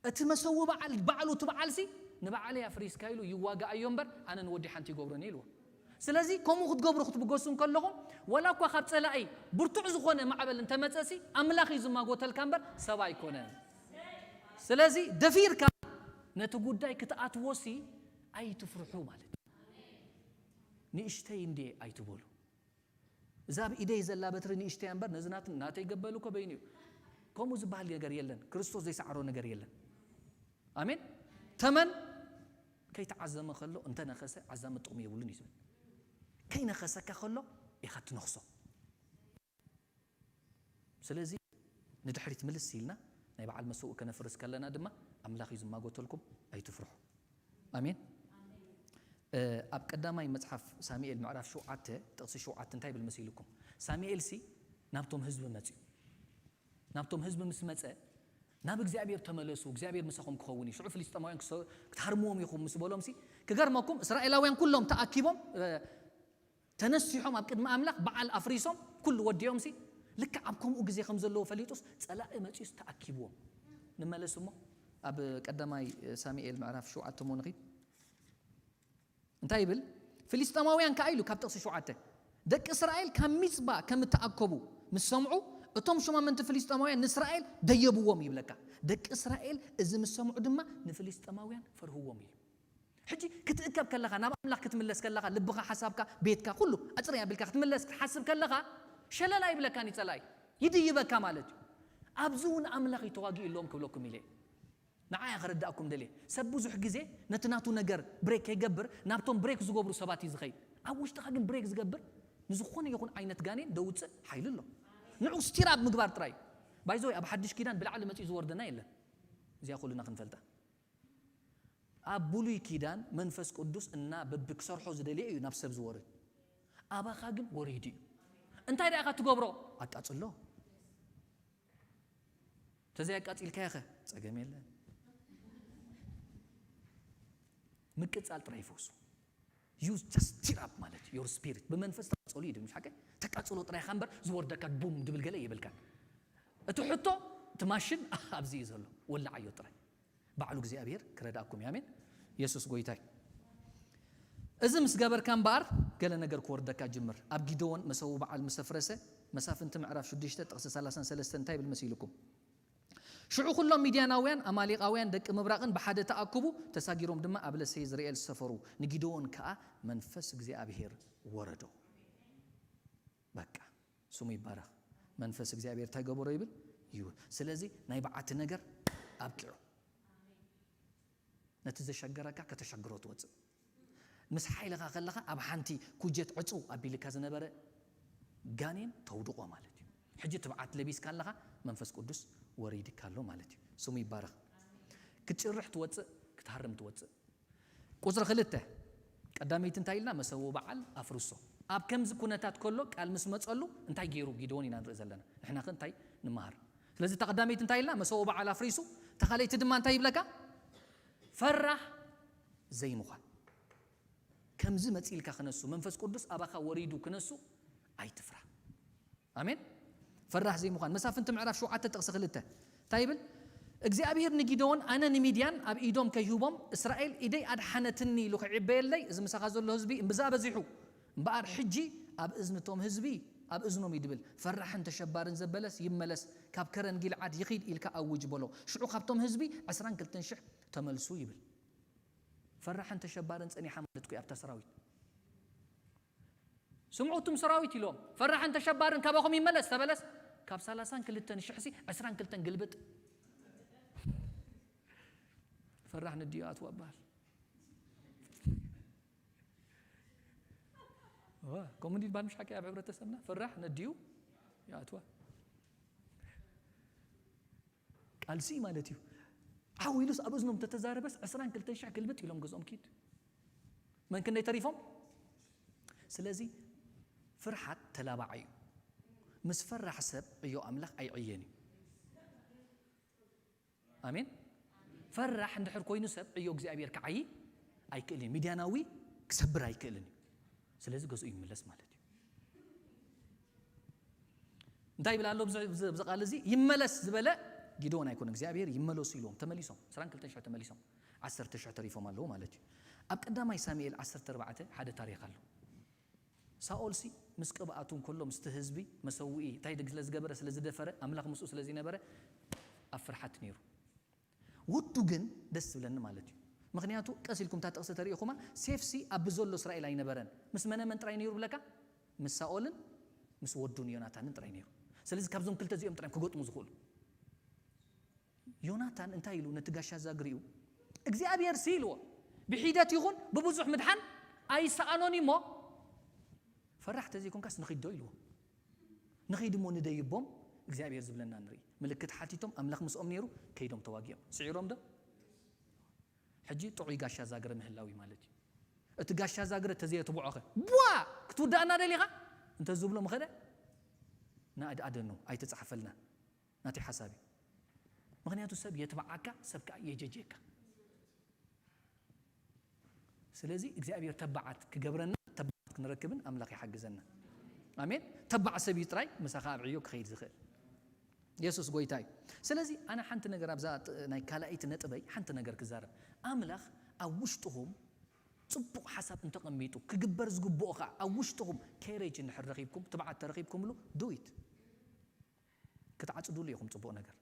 እቲ መሰዊ በዓል ባዕሉ እቲ በዓል ሲ ንባዕለይ ኣፍሪስካ ኢሉ ይዋጋኣዮ እምበር ኣነ ንወዲ ሓንቲ ይገብሮኒ ኢልዎ። ስለዚ ከምኡ ክትገብሩ ክትብገሱ እንከለኹም፣ ወላ እኳ ካብ ጸላኢ ብርቱዕ ዝኾነ ማዕበል እንተመጸሲ ኣምላኽ እዩ ዝማጎተልካ እምበር ሰብ ኣይኮነን። ስለዚ ደፊርካ ነቲ ጉዳይ ክትኣትዎ ሲ ኣይትፍርሑ ማለት እዩ። ንእሽተይ እንዴ ኣይትበሉ። እዛ ኣብ ኢደይ ዘላ በትሪ ንእሽተይ እምበር ነዚ ናት ናተይ ገበሉ እኮ በይኑ እዩ። ከምኡ ዝበሃል ነገር የለን። ክርስቶስ ዘይሰዓሮ ነገር የለን። ኣሜን። ተመን ከይተዓዘመ ከሎ እንተነኸሰ ዓዛሚ ጥቕሚ የብሉን እዩ ዝብል። ከይነኸሰካ ከሎ ኢኻ ትነኽሶ። ስለዚ ንድሕሪት ምልስ ኢልና ናይ በዓል መሰውእ ከነፍርስ ከለና ድማ ኣምላኽ እዩ ዝማጎተልኩም፣ ኣይትፍርሑ። ኣሜን። እ፣ ኣብ ቀዳማይ መጽሓፍ ሳሙኤል ምዕራፍ ሸውዓተ ጥቕሲ ሸውዓተ እንታይ ይብል መሲልኩም? ሳሙኤል ሲ ናብቶም ህዝቢ መጽዩ። ናብቶም ህዝቢ ምስ መጸ ናብ እግዚኣብሔር ተመለሱ፣ እግዚኣብሔር ምሳኹም ክኸውን እዩ፣ ሽዑ ፍልስጤማውያን ክሰ-፣ ክትሃርምዎም ኢኹም ምስ በሎም ሲ ክገርመኩም እስራኤላውያን ኩሎም ተኣኪቦም፣ እ፣ ተነሲሖም ኣብ ቅድሚ ኣምላኽ በዓል ኣፍሪሶም ኩሉ ወዲኦም ሲ ልክዕ ኣብ ከምኡ ግዜ ከም ዘለዎ ፈሊጡስ ጸላኢ መጺኡስ ተኣኪብዎም። ንመለስ እሞ ኣብ ቀዳማይ ሳሙኤል ምዕራፍ ሸውዓተ እሞ ንኺድ። እንታይ ይብል? ፍልስጤማውያን ከኣ ኢሉ ካብ ጥቕሲ ሸውዓተ፣ ደቂ እስራኤል ካብ ሚጽባ ከም እተኣከቡ ምስ ሰምዑ፣ እቶም ሹማምንቲ ፍልስጤማውያን ንእስራኤል ደየብዎም ይብለካ። ደቂ እስራኤል እዚ ምስ ሰምዑ ድማ ንፍልስጤማውያን ፈርህዎም ኢሉ። ሕጂ ክትእከብ ከለኻ፣ ናብ ኣምላኽ ክትምለስ ከለኻ፣ ልብኻ፣ ሓሳብካ፣ ቤትካ፣ ኩሉ ኣጽርይ ኣቢልካ ክትምለስ ክትሓስብ ከለኻ፣ ሸለል ኣይብለካን እዩ ጸላኢ፣ ይድይበካ ማለት እዩ። ኣብዚ እውን ኣምላኽ እዩ ተዋጊኡ ኣለዎም ክብለኩም ኢለ እየ። ንዓይ ከረዳእኩም ደልየ። ሰብ ብዙሕ ግዜ ነቲ ናቱ ነገር ብሬክ ከይገብር ናብቶም ብሬክ ዝገብሩ ሰባት እዩ ዝኸይድ። ኣብ ውሽጥኻ ግን ብሬክ ዝገብር ንዝኾነ ይኹን ዓይነት ጋኔን ደውፅእ ሓይሊ ኣሎ። ንዑ ስቲራብ ምግባር ጥራይ። ባይዘወይ ኣብ ሓድሽ ኪዳን ብላዕሊ መፂኡ ዝወርደና የለን። እዚኣ ኩልና ክንፈልጣ። ኣብ ብሉይ ኪዳን መንፈስ ቅዱስ እና በብክሰርሖ ዝደልየ እዩ ናብ ሰብ ዝወርድ። ኣባኻ ግን ወሪዱ እዩ። እንታይ ደኣ ኢኻ ትገብሮ? ኣቃጽሎ። ተዘይ ኣቃጺልካዮ ኸ ጸገም የለን። ምቅጻል ጥራይ ይፈውሱ። You just stir up ማለት እዩ። Your spirit ብመንፈስ ተቃጸሉ እዩ ድምሽ ሓቀ። ተቃጽሎ ጥራይ ኻ እምበር ዝወርደካ ቡም ድብል ገለ የብልካን። እቲ ሕቶ እቲ ማሽን ኣብዚ እዩ ዘሎ። ወላዓዮ ጥራይ። ባዕሉ እግዚኣብሔር ክረዳእኩም እዩ። ኣሜን። የሱስ ጎይታይ። እዚ ምስ ገበርካ እምበኣር ገለ ነገር ክወርደካ ጅምር። ኣብ ጊደዎን መሰዊ በዓል ምስ ኣፍረሰ፣ መሳፍንቲ ምዕራፍ ሽዱሽተ ጥቕሲ ሰላሳን ሰለስተን እንታይ ይብል መሲልኩም? ሽዑ ኩሎም ሚድያናውያን፣ ኣማሌቃውያን፣ ደቂ ምብራቕን ብሓደ ተኣክቡ፣ ተሳጊሮም ድማ ኣብ ለሰይ ዝርኤል ሰፈሩ። ንጊደዎን ከኣ መንፈስ እግዚኣብሔር ወረዶ። በቃ ስሙ ይባረኽ። መንፈስ እግዚኣብሔር እንታይ ገበሮ ይብል? ይውል። ስለዚ ናይ በዓቲ ነገር ኣብቂዑ። ነቲ ዘሸገረካ ከተሸግሮ ትወፅእ። ምስ ሓይልኻ ከለኻ ኣብ ሓንቲ ኩጀት ዕፅው ኣቢልካ ዝነበረ ጋኔን ተውድቆ ማለት እዩ። ሕጂ ትብዓት ለቢስካ ኣለኻ፣ መንፈስ ቅዱስ ወሪድካ ኣሎ ማለት እዩ። ስሙ ይባረኽ። ክትጭርሕ ትወፅእ፣ ክትሃርም ትወፅእ። ቁፅሪ ክልተ፣ ቀዳመይቲ እንታይ ኢልና? መሰዊ በዓል ኣፍርሶ። ኣብ ከምዚ ኩነታት ከሎ ቃል ምስ መፀሉ እንታይ ገይሩ ጊደዎን ኢና ንርኢ ዘለና። ንሕና ከ እንታይ ንመሃር? ስለዚ እታ ቀዳመይቲ እንታይ ኢልና? መሰዊ በዓል ኣፍሪሱ። እታ ካልኣይቲ ድማ እንታይ ይብለካ? ፈራህ ዘይምዃን። ከምዚ መፂልካ ክነሱ፣ መንፈስ ቅዱስ ኣባኻ ወሪዱ ክነሱ ኣይትፍራ። ኣሜን። ፈራህ ዘይምዃን። መሳፍንቲ ምዕራፍ ሸውዓተ ጥቕሲ ክልተ እንታይ ይብል? እግዚኣብሔር ንጊደዎን፣ ኣነ ንሚድያን ኣብ ኢዶም ከይህቦም፣ እስራኤል ኢደይ ኣድሓነትኒ ኢሉ ክዕበየለይ፣ እዚ ምሳኻ ዘሎ ህዝቢ እምብዛ በዚሑ። እምበኣር ሕጂ ኣብ እዝኒ እቶም ህዝቢ፣ ኣብ እዝኖም እዩ ድብል። ፈራሕን ተሸባርን ዘበለስ ይመለስ፣ ካብ ከረን ጊልዓድ ይኺድ ኢልካ ኣውጅ በሎ። ሽዑ ካብቶም ህዝቢ ዕስራን ክልተን ሽሕ ተመልሱ ይብል። ፈራሕን ተሸባርን ጸኒሓ ማለት እኮ እዩ ኣብታ ሰራዊት። ስምዑ እቱም ሰራዊት ኢሎም፣ ፈራሕን ተሸባርን ካባኹም ይመለስ ተበለስ፣ ካብ ሰላሳን ክልተን ሽሕ ሲ ዕስራን ክልተን ግልብጥ። ፈራሕ ነዲኡ ኣትዋ በሃል። ዋ፣ ከምኡ እንዲ ባል ምሽ ሓቂ ኣብ ሕብረተሰብና ፈራሕ ነዲኡ ይኣትዋ። ቃልሲ ማለት እዩ። ዓው ኢሉስ ኣብ እዝኖም ተተዛረበስ ዕስራን ክልተን ሽሕ ግልብጥ ኢሎም ገዝኦም ኪድ። መን ክንደይ ተሪፎም? ስለዚ ፍርሓት ተላባዓይ እዩ። ምስ ፈራሕ ሰብ ዕዮ ኣምላኽ ኣይዕየን እዩ። ኣሜን። ፈራሕ እንድሕር ኮይኑ ሰብ ዕዮ እግዚኣብሔር ክዓይ ኣይክእልን እዩ። ሚድያናዊ ክሰብር ኣይክእልን እዩ። ስለዚ ገዝኡ ይምለስ ማለት እዩ። እንታይ ይብል ኣሎ ኣብዚ ቃል እዚ? ይመለስ ዝበለ ጊዶን ኣይኮነ እግዚኣብሔር ይመለሱ ኢልዎም። ተመሊሶም ዕስራን ክልተን ሽሕ ተመሊሶም፣ ዓሰርተ ሽሕ ተሪፎም ኣለዉ ማለት እዩ። ኣብ ቀዳማይ ሳሙኤል ዓሰርተ ኣርባዕተ ሓደ ታሪኽ ኣሎ። ሳኦል ሲ ምስ ቅብኣቱ እንከሎ ምስቲ ህዝቢ መሰውኢ እንታይ ስለ ዝገበረ፣ ስለ ዝደፈረ፣ ኣምላኽ ምስኡ ስለ ዝነበረ ኣብ ፍርሓት ነይሩ። ወዱ ግን ደስ ዝብለኒ ማለት እዩ። ምክንያቱ ቀስ ኢልኩም እታ ጥቕሲ ተሪኢኹማ፣ ሴፍሲ ኣብ ብዘሎ እስራኤል ኣይነበረን። ምስ መነ መን ጥራይ ነይሩ ብለካ? ምስ ሳኦልን ምስ ወዱን ዮናታንን ጥራይ ነይሩ። ስለዚ ካብዞም ክልተ እዚኦም ጥራይ ክገጥሙ ዝኽእሉ። ዮናታን እንታይ ኢሉ ነቲ ጋሻ ዛግሪኡ? እግዚኣብሔር ሲ ኢልዎ፣ ብሒደት ይኹን ብብዙሕ ምድሓን ኣይሰኣኖን እዩ እሞ፣ ፈራሕ ተዘይኮንካስ ንኺድ ዶ ኢልዎ። ንኺድ እሞ ንደይቦም እግዚኣብሔር ዝብለና ንርኢ። ምልክት ሓቲቶም ኣምላኽ ምስኦም ነይሩ፣ ከይዶም ተዋጊኦም። ስዒሮም ዶ? ሕጂ ጥዑይ ጋሻ ዛግረ ምህላው እዩ ማለት እዩ። እቲ ጋሻ ዛግረ ተዘየትብዖኸ፣ ቧ ክትውዳእና ደሊኻ እንተ ዝብሎ ምኸደ፣ ንኣድኣደኖ ኣይተጻሕፈልና ናቲ ሓሳብ እዩ። ምክንያቱ ሰብ የትብዓካ፣ ሰብ ከዓ የጀጀካ። ስለዚ እግዚኣብሔር ተባዓት ክገብረና፣ ተባዓት ክንረክብን ኣምላኽ ይሓግዘና። ኣሜን። ተባዕ ሰብ እዩ ጥራይ ምሳኻ ኣብ ዕዮ ክኸይድ ዝኽእል። የሱስ ጎይታ እዩ። ስለዚ ኣነ ሓንቲ ነገር ኣብዛ ጥ-፣ ናይ ካልኣይቲ ነጥበይ ሓንቲ ነገር ክዛረብ። ኣምላኽ ኣብ ውሽጥኹም ጽቡቕ ሓሳብ እንተቐሚጡ፣ ክግበር ዝግብኦ ኸዓ ኣብ ውሽጥኹም ከሬጅ እንድሕር ረኺብኩም፣ ትብዓት ተረኺብኩምሉ፣ ዱዊት። ክትዓጽዱሉ ኢኹም ጽቡቕ ነገር።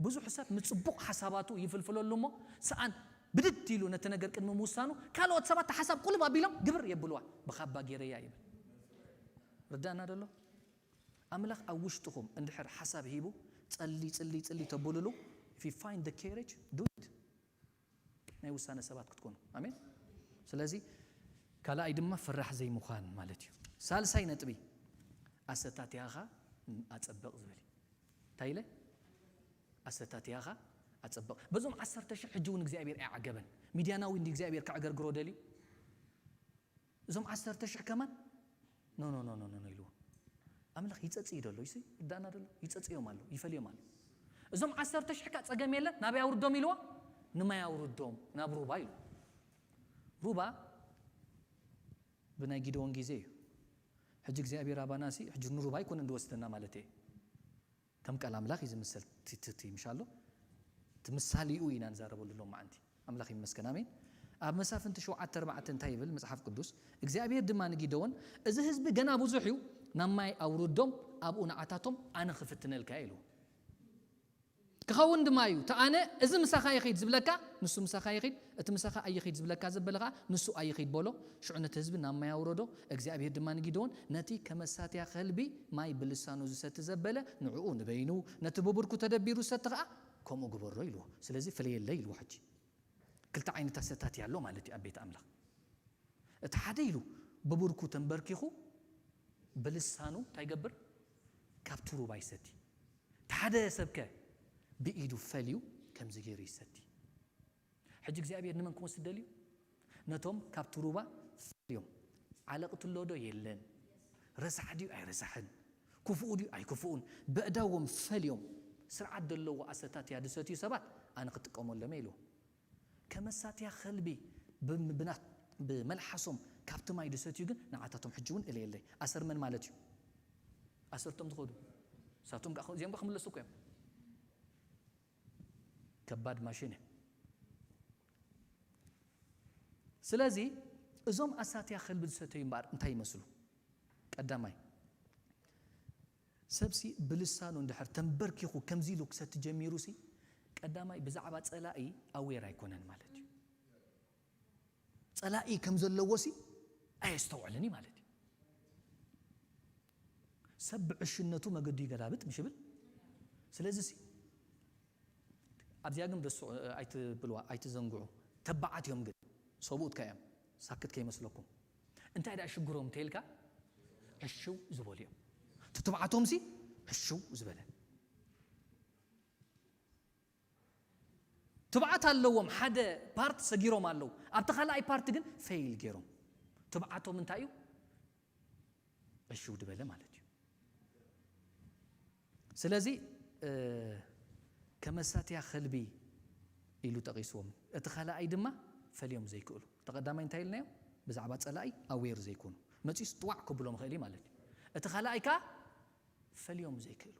ብዙሕ ሰብ ምጽቡቕ ሓሳባቱ ይፍልፍለሉ እሞ፣ ሰኣን ብድድ ኢሉ ነቲ ነገር ቅድሚ ምውሳኑ፣ ካልኦት ሰባት እቲ ሓሳብ ቁልብ ኣቢሎም ግብር የብልዋ። ብኻባ ጌረያ ይብል። ርዳእና ደሎ? ኣምላኽ ኣብ ውሽጥኹም እንድሕር ሓሳብ ሂቡ፣ ጸሊ፣ ጽሊ፣ ጽሊ ተብሉሉ፣ if you find the courage, do it። ናይ ውሳነ ሰባት ክትኮኑ። ኣሜን። ስለዚ ካልኣይ ድማ ፍራሕ ዘይምዃን ማለት እዩ። ሳልሳይ ነጥቢ፣ ኣሰታትያኻ ኣጸብቕ ዝብል እዩ። እንታይ ኢለ? ኣሰታትያኻ ኣጸብቕ። በዞም ዓሰርተ ሽሕ ሕጂ እውን እግዚኣብሔር ኣይዓገበን። ሚድያናዊ እንዲ እግዚኣብሔር ከዕገርግሮ ደልዩ? እዞም ዓሰርተ ሽሕ ከማን ኖ፣ ኖ፣ ኖ፣ ኖ፣ ኖ ኢልዎ። ኣምላኽ ይጸጽእ ደሎ፣ ይሲ ይዳና ደሎ፣ ይጸጽዮም ኣሎ፣ ይፈልዮም ኣሎ። እዞም ዓሰርተ ሽሕ ካ ጸገም የለን፣ ናበይ ኣውርዶም ኢልዎ? ንማይ ኣውርዶም፣ ናብ ሩባ ኢሉ። ሩባ ብናይ ጊደዎን ግዜ እዩ። ሕጂ እግዚኣብሔር ኣባናሲ፣ ሕጂ ንሩባ ኣይኮነ እንድወስደና ማለት እየ። ከም ቃል ኣምላኽ እዩ ዝምሰል፣ ቲ-፣ ቲ-፣ ቲ-፣ ምሻሎ? እቲ ምሳሌኡ ኢና ንዛረበሉ ሎም መዓንቲ። ኣምላኽ ይመስገን፣ ኣሜን። ኣብ መሳፍንቲ ሸውዓተ ኣርባዕተ እንታይ ይብል መጽሓፍ ቅዱስ? እግዚኣብሔር ድማ ንጊደዎን፣ "እዚ ህዝቢ ገና ብዙሕ እዩ፣ ናብ ማይ ኣውርዶም፣ ኣብኡ ንዓታቶም ኣነ ክፍትነልካ እየ" ኢሉ። ክኸውን ድማ እዩ፣ እቲ ኣነ፣ "እዚ ምሳኻ ይኺድ" ዝብለካ፣ ንሱ ምሳኻ ይኺድ፣ እቲ ምሳኻ ኣይኺድ ዝብለካ ዘበለ ኸዓ፣ ንሱ ኣይኺድ በሎ። ሽዑ ነቲ ህዝቢ ናብ ማይ ኣውረዶ። እግዚኣብሔር ድማ ንጊደዎን፣ "ነቲ ከመሳትያ ከልቢ ማይ ብልሳኑ ዝሰቲ ዘበለ፣ ንዕኡ ንበይኑ፣ ነቲ ብብርኩ ተደቢሩ ዝሰቲ ኸዓ፣ ከምኡ ግበሮ" ኢልዎ። ስለዚ ፍለየለይ ኢልዎ። ሕጂ ክልተ ዓይነት ኣሰታትያ ኣሎ ማለት እዩ ኣብ ቤት ኣምላኽ። እቲ ሓደ ኢሉ ብብርኩ ተንበርኪኹ ብልሳኑ እንታይ ይገብር? ካብቲ ሩባ ይሰቲ። እቲ ሓደ ሰብከ ብኢዱ ፈልዩ ከምዚ ገይሩ ይሰቲ። ሕጂ እግዚኣብሔር ንመን ክወስድ ደልዩ? ነቶም ካብቲ ሩባ ፈልዮም፣ ዓለቕቲ ኣሎ ዶ የለን፣ ረሳሕ ድዩ ኣይረሳሕን፣ ክፉኡ ድዩ ኣይክፉኡን፣ በእዳዎም ፈልዮም፣ ስርዓት ዘለዎ ኣሰታትያ ዝሰትዩ ሰባት ኣነ ክጥቀመሎም እየ ኢልዎ። ከመሳትያ ከልቢ ብ-፣ ብና-፣ ብመልሓሶም ካብቲ ማይ ዝሰትዩ ግን ንዓታቶም ሕጂ እውን እለየለይ። ኣሰር መን ማለት እዩ? ኣሰርቶም ዝኸዱ። ንሳቶም ከኣ፣ እዚኦም ከኣ ክምለሱ እኮ እዮም። ከባድ ማሽን እዩ። ስለዚ እዞም ኣሳትያ ከልቢ ዝሰተዩ እምበኣር እንታይ ይመስሉ? ቀዳማይ፣ ሰብሲ ብልሳኑ እንድሕር ተንበርኪኹ ከምዚ ኢሉ ክሰቲ ጀሚሩሲ፣ ቀዳማይ ብዛዕባ ጸላኢ ኣዌር ኣይኮነን ማለት እዩ። ጸላኢ ከም ዘለዎሲ ኣየስተውዕልን እዩ ማለት እዩ። ሰብ ብዕሽነቱ መገዱ ይገላብጥ ምሽ ይብል። ስለዚሲ ኣብዚኣ ግን ደስ ኣይትብልዋ፣ ኣይትዘንግዑ። ተባዓት እዮም ግን ሰብኡት ከ እዮም፣ ሳክት ከይመስለኩም። እንታይ ደኣ ሽግሮም እንተይልካ፣ ዕሽው ዝበሉ እዮም። ትትብዓቶምሲ ዕሽው ዝበለ። ትብዓት ኣለዎም፣ ሓደ ፓርት ሰጊሮም ኣለዉ። ኣብቲ ካልኣይ ፓርት ግን ፌይል ገይሮም። ትብዓቶም እንታይ እዩ? ዕሽው ዝበለ ማለት እዩ። ስለዚ፣ እ፣ ከመሳትያ ከልቢ ኢሉ ጠቒስዎም። እቲ ካልኣይ ድማ ፈልዮም ዘይክእሉ። እቲ ቀዳማይ እንታይ ኢልናዮ? ብዛዕባ ጸላኢ ኣዌር ዘይኮኑ። መጺኡስ ጥዋዕ ከብሎም ይኽእል እዩ ማለት እዩ። እቲ ካልኣይ ከኣ ፈልዮም ዘይክእሉ።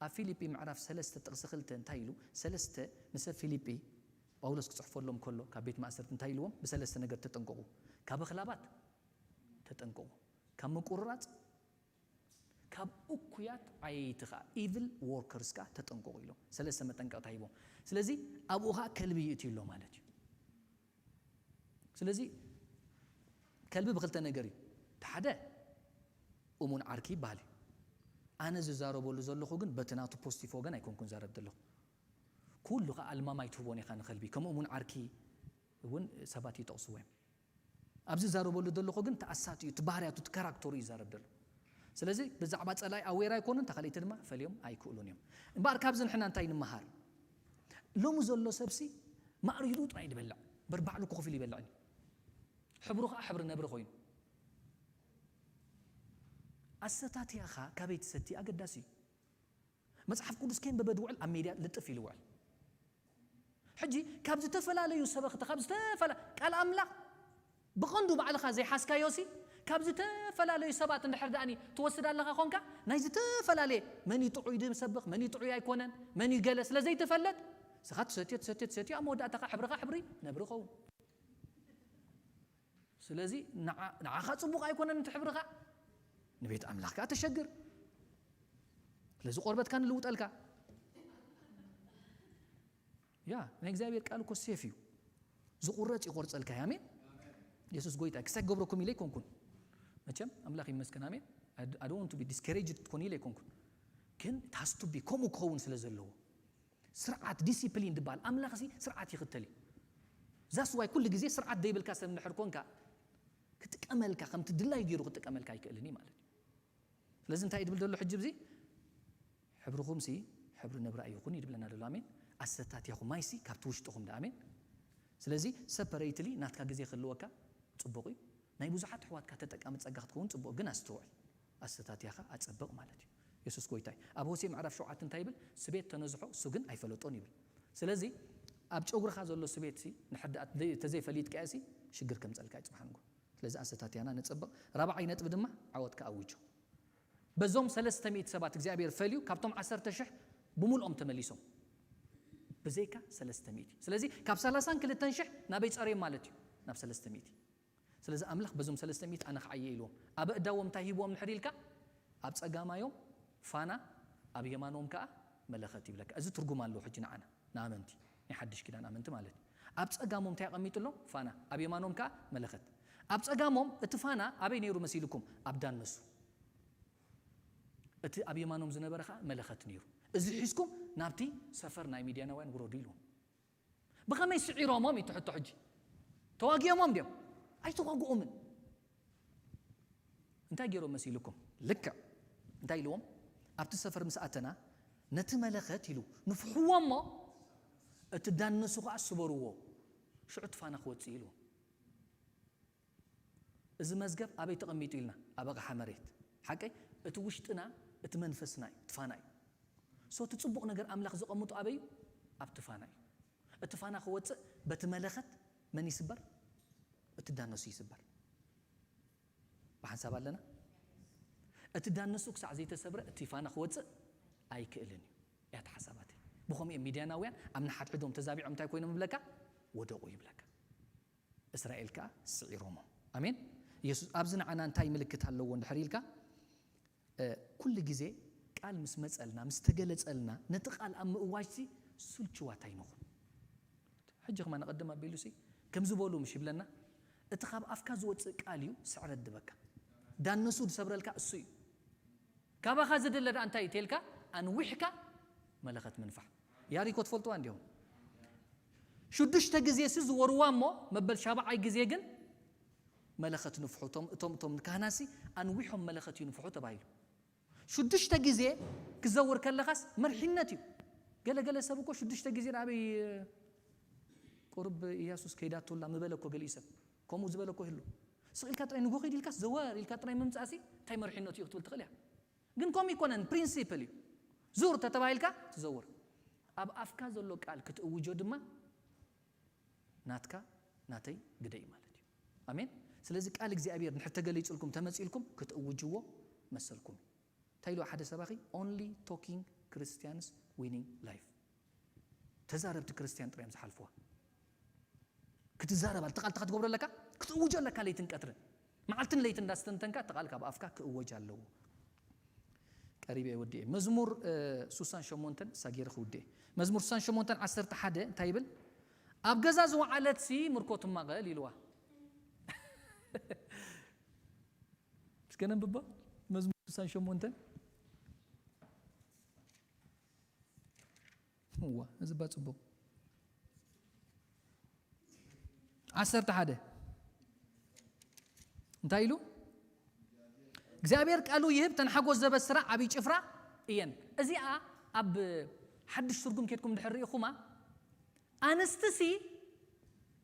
ኣብ ፊልጲ ምዕራፍ ሰለስተ ጥቕሲ ክልተ እንታይ ኢሉ? ሰለስተ ንሰብ ፊልጲ ጳውሎስ ክጽሕፈሎም ከሎ ካብ ቤት ማእሰርቲ እንታይ ኢልዎም? ብሰለስተ ነገር ተጠንቀቑ። ካብ ኣኽላባት ተጠንቀቑ። ካብ ምቁርራጽ፣ ካብ እኩያት ዓየይቲ ኸዓ፣ ኢቭል ዎርከርስ ከኣ ተጠንቀቑ ኢሎም ሰለስተ መጠንቀቕታ ሂቦም። ስለዚ ኣብኡ ኸዓ ከልቢ ይእትዩ ኣሎ ማለት እዩ። ስለዚ ከልቢ ብክልተ ነገር እዩ። እቲ ሓደ እሙን ዓርኪ ይበሃል እዩ። ኣነ ዝዛረበሉ ዘለኹ ግን በቲ ናቱ ፖዚቲቭ ወገን ኣይኮንኩን ዛረብ ዘለኹ። ኩሉ ኸዓ ኣልማማይ ትህቦን ኢኻ ንኸልቢ። ከም እሙን ዓርኪ እውን ሰባት ይጠቕስዎ እዮም። ኣብዚ ዝዛረበሉ ዘለኹ ግን እቲ ኣሳት እዩ፣ እቲ ባህርያቱ፣ እቲ ካራክተሩ እዩ ዝዛረብ ዘሎ። ስለዚ ብዛዕባ ጸላኢ ኣዌር ኣይኮኑን፣ እታ ካልኣይቲ ድማ ፈልዮም ኣይክእሉን እዮም። እምበኣር ካብዚ ንሕና እንታይ ንምሃር? ሎሚ ዘሎ ሰብሲ ማዕሪሩ ጥራይ ዝበልዕ፣ በርባዕሉ ኮፍ ኢሉ ይበልዕን እዩ። ሕብሩ ኸዓ ሕብሪ ነብሪ ኮይኑ። ኣሰታትያኻ ካበይ ትሰቲ ኣገዳሲ እዩ። መጽሓፍ ቅዱስ ከንበበ ድውዕል ኣብ ሜድያ ልጥፍ ኢሉ ውዕል። ሕጂ ካብ ዝተፈላለዩ ሰበኽቲ፣ ካብ ዝተፈላ-፣ ቃል ኣምላኽ ብቐንዱ ባዕልኻ ዘይሓዝካዮሲ ካብ ዝተፈላለዩ ሰባት እንድሕር ደኣኒ ትወስድ ኣለኻ ኾንካ፣ ናይ ዝተፈላለየ መን እዩ ጥዑይ ድሰብኽ፣ መን እዩ ጥዑይ ኣይኮነን፣ መን እዩ ገለ ስለ ዘይትፈልጥ፣ ንስኻ ትሰትዮ፣ ትሰትዮ፣ ትሰትዮ፣ ኣብ መወዳእታኻ ሕብርኻ ሕብሪ ነብሪ ኸውን። ስለዚ ንዓ-፣ ንዓኻ ጽቡቕ ኣይኮነን እቲ ሕብርኻ፣ ንቤት ኣምላኽ ከኣ ተሸግር። ስለዚ ቆርበትካ ንልውጠልካ። ያ፣ ናይ እግዚኣብሔር ቃል እኮ ሴፍ እዩ። ዝቑረጽ ይቆርጸልካ እዩ። ኣሜን። የሱስ ጎይታ እዩ። ክሳይ ክገብረኩም ኢለ ኣይኮንኩን። መቸም ኣምላኽ ይመስገን። ኣሜን። I d-, I don't want to be discouraged ክኾን ኢለ ኣይኮንኩን። ግን it has to be ከምኡ ክኸውን ስለ ዘለዎ። ስርዓት፣ ዲሲፕሊን ዝበሃል ኣምላኽ ሲ ስርዓት ይኽተል እዩ። ዛስ ዋይ ኩሉ ግዜ ስርዓት ዘይብልካ ሰብ እንድሕር ኮንካ፣ ክጥቀመልካ፣ ከምቲ ድላይ ገይሩ ክጥቀመልካ ኣይክእልን እዩ ማለት እዩ። ስለዚ እንታይ እዩ ድብል ዘሎ ሕጂ ብዚ? ሕብርኹም ሲ ሕብሪ ነብራ ይኹን እዩ ድብለና ዘሎ። ኣሜን። ኣሰታትያኹም ማይ ሲ ካብቲ ውሽጥኹም ዳ። ኣሜን። ስለዚ ሰፐሬትሊ ናትካ ግዜ ክህልወካ ጽቡቕ እዩ። ናይ ብዙሓት ኣሕዋትካ ተጠቃሚ ጸጋ ክትከውን ጽቡቕ፣ ግን ኣስተውዕል። ኣሰታትያኻ ኣጸብቕ ማለት እዩ። የሱስ ጎይታ እዩ። ኣብ ሆሴዕ ምዕራፍ ሸውዓተ እንታይ ይብል? ስቤት ተነዝሖ፣ እሱ ግን ኣይፈለጦን ይብል። ስለዚ ኣብ ጨጉርኻ ዘሎ ስቤት ሲ ንሕዳእ ተዘይፈሊጥካዮ ሲ ሽግር ከምጸልካ እዩ ጽባሕ ንግሆ። ስለዚ ኣሰታትያና ነጸብቕ። ራብዓይ ነጥቢ ድማ ዓወት ከኣውጆ። በዞም ሰለስተ ሚእቲ ሰባት እግዚኣብሔር ፈልዩ ካብቶም ዓሰርተ ሽሕ ብምልኦም ተመሊሶም። ብዘይካ ሰለስተ ሚእቲ። ስለዚ ካብ ሰላሳን ክልተን ሽሕ ናበይ ጸርዮም ማለት እዩ? ናብ ሰለስተ ሚእቲ። ስለዚ ኣምላኽ በዞም ሰለስተ ሚእቲ ኣነ ክዓየ ኢልዎም። ኣብ ኣእዳዎም እንታይ ሂብዎም ንድሕር ኢልካ? ኣብ ጸጋማዮም ፋና፣ ኣብ የማኖም ከኣ መለኸት ይብለካ። እዚ ትርጉም ኣለዎ ሕጂ ንዓና፣ ንኣመንቲ፣ ናይ ሓድሽ ኪዳን ኣመንቲ ማለት እዩ። ኣብ ጸጋሞም እንታይ ኣቐሚጥሎም? ፋና፣ ኣብ የማኖም ከኣ መለኸት። ኣብ ጸጋሞም እቲ ፋና ኣበይ ነይሩ መሲልኩም? ኣብ ዳነሱ። እቲ ኣብ የማኖም ዝነበረ ከኣ መለኸት ነይሩ። እዚ ሒዝኩም ናብቲ ሰፈር ናይ ሚድያናውያን ውረዱ ኢልዎም። ብኸመይ ስዒሮሞም እዩ እቲ ሕቶ ሕጂ? ተዋጊኦሞም ድዮም? ኣይተዋግኦምን። እንታይ ገይሮም መሲልኩም? ልክዕ እንታይ ኢልዎም? ኣብቲ ሰፈር ምስ ኣተና ነቲ መለኸት ኢሉ ንፍሕዎ እሞ እቲ ዳነሱ ከኣ ስበርዎ፣ ሽዑ እቲ ፋና ክወጽእ ኢልዎም። እዚ መዝገብ ኣበይ ተቐሚጡ ኢልና? ኣብ ኣቕሓ መሬት። ሓቀይ? እቲ ውሽጥና፣ እቲ መንፈስና እዩ፣ እቲ ፋና እዩ። ሶ እቲ ጽቡቕ ነገር ኣምላኽ ዘቐምጦ ኣበይ እዩ? ኣብቲ ፋና እዩ። እቲ ፋና ክወጽእ በቲ መለኸት መን ይስበር? እቲ ዳነሱ ይስበር። ብሓንሳብ ኣለና? እቲ ዳነሱ ክሳዕ ዘይተሰብረ እቲ ፋና ክወጽእ ኣይክእልን እዩ። እያ እቲ ሓሳባተይ። ብኸምኡ እዮም ሚድያናውያን ኣብ ንሓድሕዶም ተዛቢዖም እንታይ ኮይኖም ይብለካ? ወደቑ ይብለካ። እስራኤል ከኣ ስዒሮሞ። ኣሜን። የሱስ ኣብዚ ንዓና እንታይ ምልክት ኣለዎ እንድሕር ኢልካ፣ እ፣ ኩሉ ግዜ ቃል ምስ መጸልና፣ ምስ ተገለጸልና፣ ነቲ ቃል ኣብ ምእዋጅሲ ስልችዋት ኣይንኹን። ሕጂ ከማን ቀደም ኣቢሉሲ ከምዚ በሉ ምሽ ይብለና፣ እቲ ካብ ኣፍካ ዝወጽእ ቃል እዩ ስዕረት ድበካ። ዳነሱ ዝሰብረልካ እሱ እዩ። ካባኻ ዝድለ ደኣ እንታይ እዩ ተልካ? ኣንዊሕካ መለኸት ምንፋሕ። ያሪኮ ትፈልጥዋ እንዲኹም? ሽዱሽተ ግዜ ሲ ዝወርዋ እሞ መበል ሻብዓይ ግዜ ግን መለኸት ንፍሑ። እቶም፣ እቶም፣ እቶም ካህናሲ ኣንዊሖም መለኸት ይንፍሑ ተባሂሉ። ሽዱሽተ ግዜ ክዘውር ከለኻስ መርሒነት እዩ። ገለ ገለ ሰብ እኮ ሽዱሽተ ግዜ ንኣበይ ቁሩብ ኢያሱስ ከይዳቱላ ምበለ እኮ ገሊኡ ሰብ። ከምኡ ዝበለ እኮ ይህሉ። ስቕ ኢልካ ጥራይ ንጎ ኺድ ኢልካስ ዘወር ኢልካ ጥራይ ምምጻእሲ እንታይ መርሒነቱ እዩ ክትብል ትኽእል እያ። ግን ከምኡ ይኮነን፣ ፕሪንሲፕል እዩ። ዙር ተተባሂልካ ትዘውር። ኣብ ኣፍካ ዘሎ ቃል ክትእውጆ ድማ ናትካ ናተይ ግደ እዩ ማለት እዩ። ኣሜን። ስለዚ ቃል እግዚኣብሔር ንድሕር ተገሊጹልኩም ተመጺልኩም ክትእውጅዎ መሰልኩም እዩ። እንታይ ኢሉ ሓደ ሰባኺ? Only talking Christians winning life። ተዛረብቲ ክርስቲያን ጥራይ እዮም ዝሓልፍዋ። ክትዛረብ ኣለካ፣ ቃል ትገብሮ ኣለካ፣ ክትእውጆ ኣለካ፣ ለይትን ቀትርን፣ መዓልትን ለይትን እንዳስተንተንካ እቲ ቃል ካብ ኣፍካ ክእወጅ ኣለዎ። ቀሪበ ወዲኤ። መዝሙር ሱሳን ሸሞንተን ሳጌር ክውድኤ። መዝሙር ሱሳን ሸሞንተን ዓሰርተ ሓደ እንታይ ይብል? ኣብ ገዛ ዝወዓለት ሲ ምርኮ ትማቐል ኢልዋ። እስከ ነንብባ። መዝሙር ሱሳን ሸሞንተን። እዋ፣ እዚ ባ ጽቡቕ። ዓሰርተ ሓደ እንታይ ኢሉ? እግዚኣብሔር ቃሉ ይህብ፣ ተን ሓጎስ ዘበስራ ዓብዪ ጭፍራ እየን። እዚኣ ኣብ ሓድሽ ትርጉም ኬድኩም ድሕር ርኢኹማ፣ ኣንስትሲ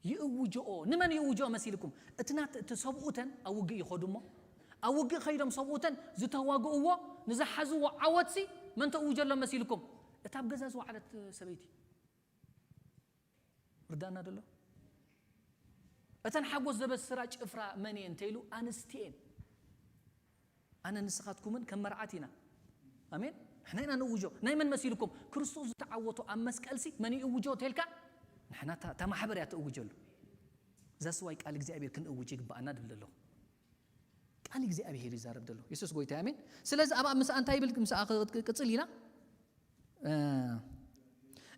ይእውጅኦ። ንመን ይእውጅኦ መሲልኩም? እቲ ናት-፣ እቲ ሰብኡተን ኣብ ውግእ ይኸዱ እሞ፣ ኣብ ውግእ ከይዶም ሰብኡተን ዝተዋግእዎ፣ ንዝሓዝዎ ዓወትሲ መን ተእውጀሎም መሲልኩም? እታ ኣብ ገዛ ዝወዓለት ሰበይቲ። ርዳና ደሎ? እተን ሓጎስ ዘበስራ ጭፍራ መን እየን እንተኢሉ፣ ኣንስቲ እየን። ኣነ ንስኻትኩምን ከም መርዓት ኢና። ኣሜን። ንሕና ኢና ንእውጆ። ናይ መን መሲልኩም? ክርስቶስ ዝተዓወቶ ኣብ መስቀልሲ መን ይእውጆ ተልካ? ንሕና እታ፣ እታ ማሕበር እያ ትእውጀሉ። እዛ ስዋይ ቃል እግዚኣብሔር ክንእውጅ ይግባኣና ድብል ኣለኹ። ቃል እግዚኣብሔር ይዛረብ ደሎ። የሱስ ጎይታ፣ ኣሜን። ስለዚ ኣብ ምስኣ እንታይ ይብል? ምስኣ ክ-፣ ክ-፣ ቅጽል ኢና። እ፣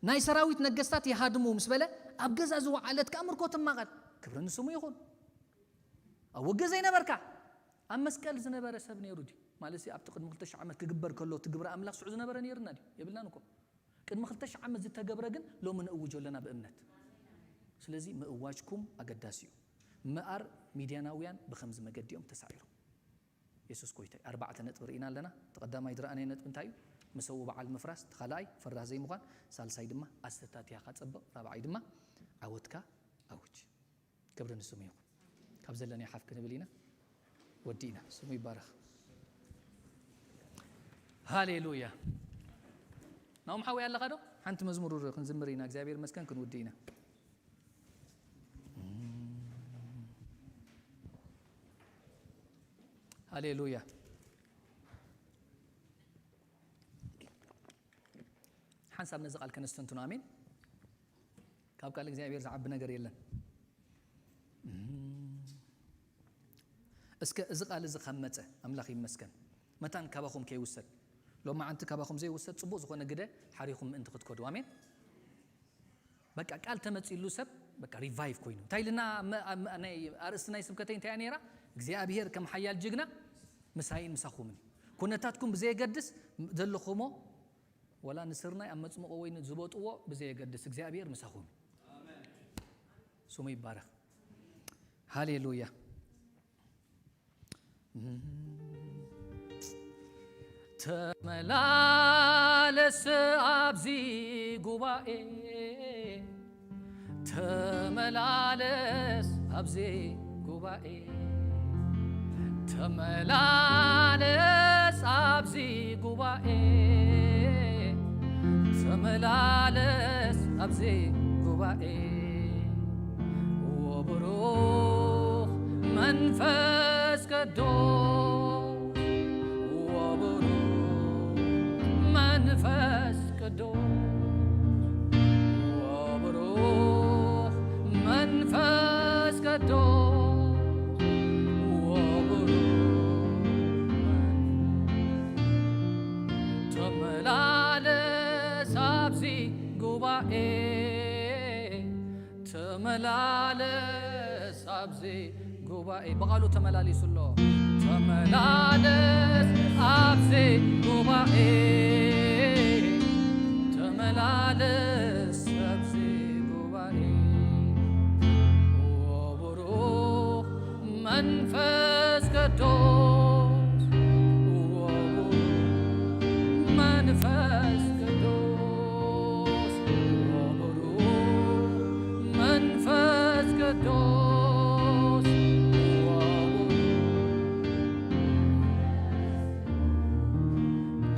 ናይ ሰራዊት ነገስታት ይሃድሙ ምስ በለ፣ ኣብ ገዛ ዝወዓለት ከኣ ምርኮ ትማቐል። ክብሪ ንስሙ ይኹን። ኣብ ውግእ ዘይነበርካ፣ ኣብ መስቀል ዝነበረ ሰብ ነይሩ ድዩ? ማለት ኣብቲ ቅድሚ ክልተ ሽሕ ዓመት ክግበር ከሎ እቲ ግብሪ ኣምላኽ ሽዑ ዝነበረ ነይርና ድዩ? የብልናን እኮ። ቅድሚ ክልተ ሽሕ ዓመት ዝተገብረ ግን ሎሚ ንእውጆ ኣለና ብእምነት። ስለዚ ምእዋጅኩም ኣገዳሲ እዩ። ምኣር ሚድያናውያን ብኸምዚ መገዲ እዮም ተሳዒሮም። የሱስ ጎይታ እዩ። ኣርባዕተ ነጥቢ ርኢና ኣለና። እቲ ቀዳማይ ዝረኣናዮ ነጥቢ እንታይ እዩ? መሰውኢ በዓል ምፍራስ። እቲ ካልኣይ ፈራህ ዘይምዃን። ሳልሳይ ድማ ኣሰታትያኻ ጸብቕ። ራብዓይ ድማ ዓወትካ ኣውጅ። ክብሪ ንስሙ ይኹን። ካብ ዘለናዮ ሓፍ ክንብል ኢና። ወዲእና። ስሙ ይባረኽ። ሃሌሉያ። ናኦም ሓወይ ኣለኻ ዶ? ሓንቲ መዝሙር ክንዝምር ኢና። እግዚኣብሔር ይመስገን ክንውድእ ኢና። ሃሌሉያ። ሓንሳብ ነዚ ቃል ከነስተንትኖ። ኣሜን። ካብ ቃል እግዚኣብሔር ዝዓቢ ነገር የለን። እስከ እዚ ቃል እዚ ካብ መጸ ኣምላኽ ይመስገን። መታን ካባኹም ከይውሰድ። ሎማዓንቲ ካባኹም ዘይውሰድ ጽቡቕ ዝኾነ ግደ ሓሪኹም ምእንቲ ክትከዱ። ኣሜን። በቃ ቃል ተመጺሉ ሰብ በቃ ሪቫይቭ ኮይኑ። እንታይ ኢልና መ-፣ መ-፣ ናይ ኣርእስቲ ናይ ስብከተይ እንታይ እያ ነይራ? እግዚኣብሔር ከም ሓያል ጅግና ምሳይን ምሳኹምን። ኩነታትኩም ብዘየገድስ ዘለኹሞ፣ ወላ ንስርናይ ኣብ መጽምቆ ወይኒ ዝበጥዎ ብዘየገድስ እግዚኣብሔር ምሳኹም። ስሙ ይባረኽ። ሃሌሉያ። ተመላለስ ኣብዚ ጉባኤ፣ ተመላለስ ኣብዚ ጉባኤ፣ ተመላለስ ኣብዚ ጉባኤ፣ ተመላለስ ኣብዚ ጉባኤ። ወብሩኽ መንፈስ ቅዱስ፣ ወብሩኽ መንፈስ ቅዱስ፣ ወብሩኽ መንፈስ ቅዱስ፣ ወብሩኽ መንፈስ ተመላለስ ኣብዚ ጉባኤ፣ ተመላለስ ኣብዚ ጉባኤ። ብቓሉ ተመላሊሱ ኣሎ። ተመላለስ ኣብዚ ጉባኤ፣ ተመላለስ ኣብዚ ጉባኤ። ወብሩኽ መንፈስ ቅዱስ፣ ወብሩኽ መንፈስ ቅዱስ፣ ወብሩኽ መንፈስ ቅዱስ፣ ወብሩኽ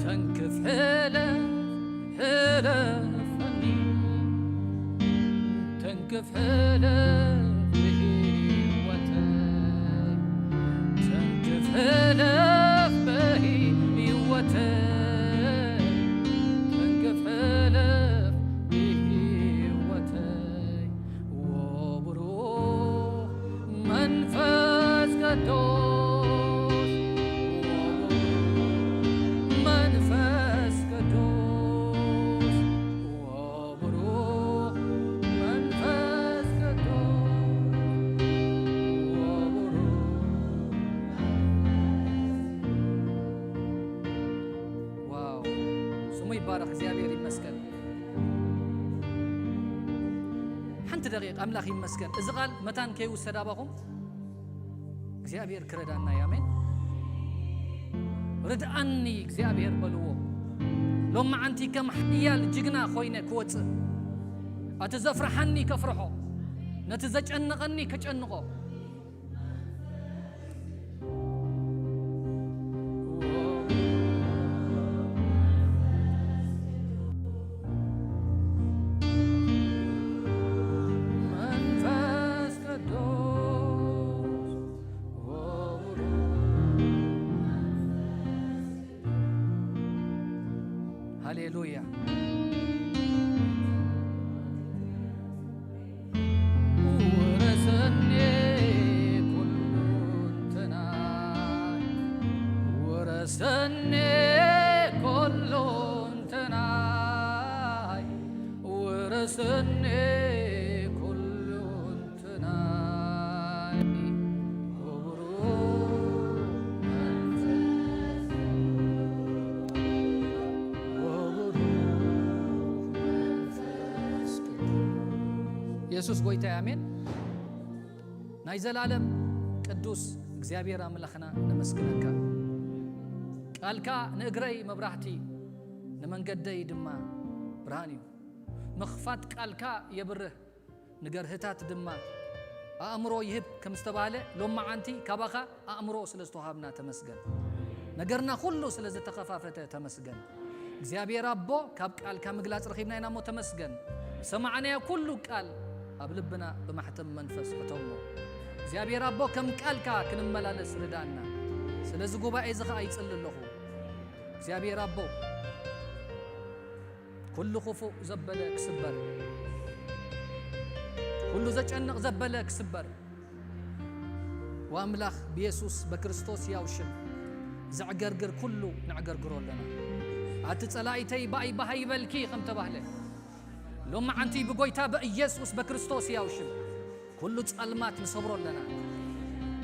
ተንክፍ ሕለፍ ሕለፈኒ፣ ተንክፍ ሕለፍ ብህይወተይ፣ ተንክፍ ሕለፍ ብህይወተይ። መንፈስ ቅዱስ፣ መንፈስ ቅዱስ፣ ወብሩኽ መንፈስ ቅዱስ፣ ወብሩኽ። ዋው፣ ስሙ ይባረኽ፣ እግዚኣብሔር ይመስገን። ሓንቲ ደቂቕ ኣምላኽ ይመስገን። እዚ ቃል መታን ከይውሰድ ኣባኹም እግዚኣብሔር ክረዳና እዩ። ኣሜን። ርድኣኒ እግዚኣብሔር በልዎ። ሎማዓንቲ ከም ሓያል ጅግና ኮይነ ክወፅእ፣ እቲ ዘፍርሓኒ ከፍርሖ፣ ነቲ ዘጨነቐኒ ከጨንቖ። መንፈስ ቅዱስ ወውሩድ። ሃሌሉያ። ውረሰኒ ኩሉ እንትናይ፣ ውረሰኒ ኩሉ እንትናይ፣ ውረሰኒ ኩሉ እንትናይ፣ ወብሩኽ መንፈስ፣ ወብሩኽ መንፈስ ቅዱስ። የሱስ ጎይታ እዩ። ኣሜን። ናይ ዘላለም ቅዱስ እግዚኣብሔር ኣምላኽና ነመስግነካ። ቃልካ ንእግረይ መብራህቲ፣ ንመንገደይ ድማ ብርሃን እዩ። ምኽፋት ቃልካ የብርህ፣ ንገርህታት ድማ ኣእምሮ ይህብ ከም ዝተባህለ፣ ሎማዓንቲ ካባኻ ኣእምሮ ስለ ዝተዋሃብና ተመስገን። ነገርና ኩሉ ስለ ዝተኸፋፈተ ተመስገን። እግዚኣብሔር ኣቦ፣ ካብ ቃልካ ምግላጽ ረኺብና ኢና እሞ ተመስገን። ዝሰማዕናዮ ኩሉ ቃል ኣብ ልብና ብማሕተም መንፈስ ሕተሞ። እግዚኣብሔር ኣቦ፣ ከም ቃልካ ክንመላለስ ርዳና። ስለዚ ጉባኤ እዚ ኸኣ ይጽሊ ኣለኹ። እግዚኣብሔር ኣቦ፣ ኩሉ ክፉእ ዘበለ ክስበር፣ ኩሉ ዘጨንቕ ዘበለ ክስበር። ወኣምላኽ ብየሱስ በክርስቶስ ሕያው ሽም ዘዕገርግር ኩሉ ነዕገርግሮ ኣለና። ኣቲ ጸላኢተይ ብኣይ በሃ ይበልኪ ከም ተባህለ፣ ሎማዓንቲ ብጎይታ በኢየሱስ በክርስቶስ ሕያው ሽም ኩሉ ጸልማት ንሰብሮ ኣለና።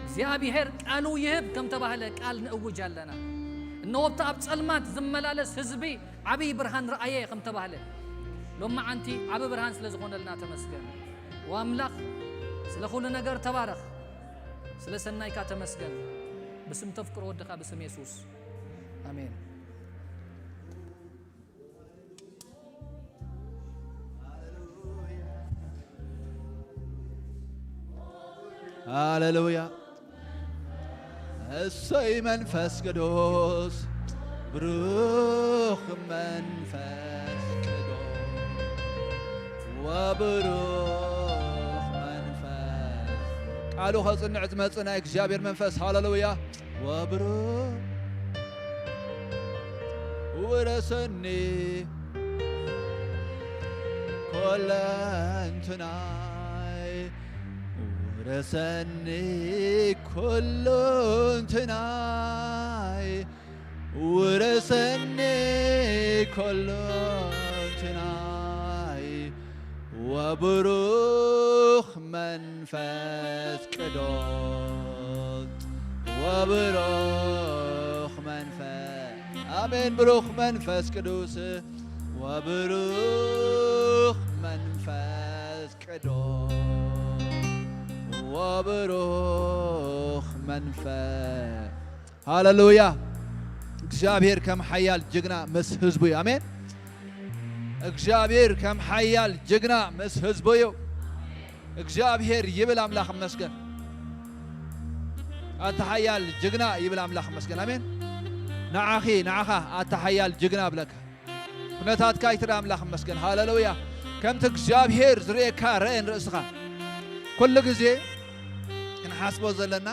እግዚኣብሔር ቃሉ ይህብ ከም ተባህለ ቃል ንእውጅ ኣለና። እነሆ ኣብቲ ኣብ ጸልማት ዝመላለስ ህዝቢ ዓብዪ ብርሃን ረኣየ ከም ተባህለ፣ ሎማዓንቲ ዓቢ ብርሃን ስለ ዝኾነልና ተመስገን። ወኣምላኽ ስለ ኩሉ ነገር ተባረኽ። ስለ ሰናይካ ተመስገን። ብስም ተፍቅሮ ወድኻ ብስም የሱስ። ኣሜን። ሃሌሉያ። እሰይ መንፈስ ቅዱስ፣ ብሩኽ መንፈስ ቅዱስ፣ ወብሩኽ መንፈስ። ቃሉ ኸጽንዕ ዝመጽእ ናይ እግዚኣብሔር መንፈስ። ሃሌሉያ። ወብሩኽ ውረሰኒ ኩለንትናይ፣ ውረሰኒ ኩለንትናይ፣ ውረሰኒ ኩለንትናይ፣ ወብሩኽ መንፈስ ቅዱስ፣ ወብሩኽ መንፈስ፣ ኣሜን። ብሩኽ መንፈስ ቅዱስ፣ ወብሩኽ መንፈስ ቅዱስ፣ ወብሩኽ መንፈስ። ሃሌሉያ። እግዚኣብሔር ከም ሓያል ጅግና ምስ ህዝቡ እዩ። ኣሜን። እግዚኣብሔር ከም ሓያል ጅግና ምስ ህዝቡ እዩ። እግዚኣብሔር ይብል ኣምላኽ እመስገን። ኣታ ሓያል ጅግና ይብል ኣምላኽ እመስገን። ኣሜን። ንዓኺ፣ ንዓኻ ኣታ ሓያል ጅግና እብለካ። ኩነታትካ ኣይትርኣ ኣምላኽ እመስገን። ሃሌሉያ። ከምቲ እግዚኣብሔር ዝርእየካ ርአ ንርእስኻ። ኩሉ ግዜ ክንሓስቦ ዘለና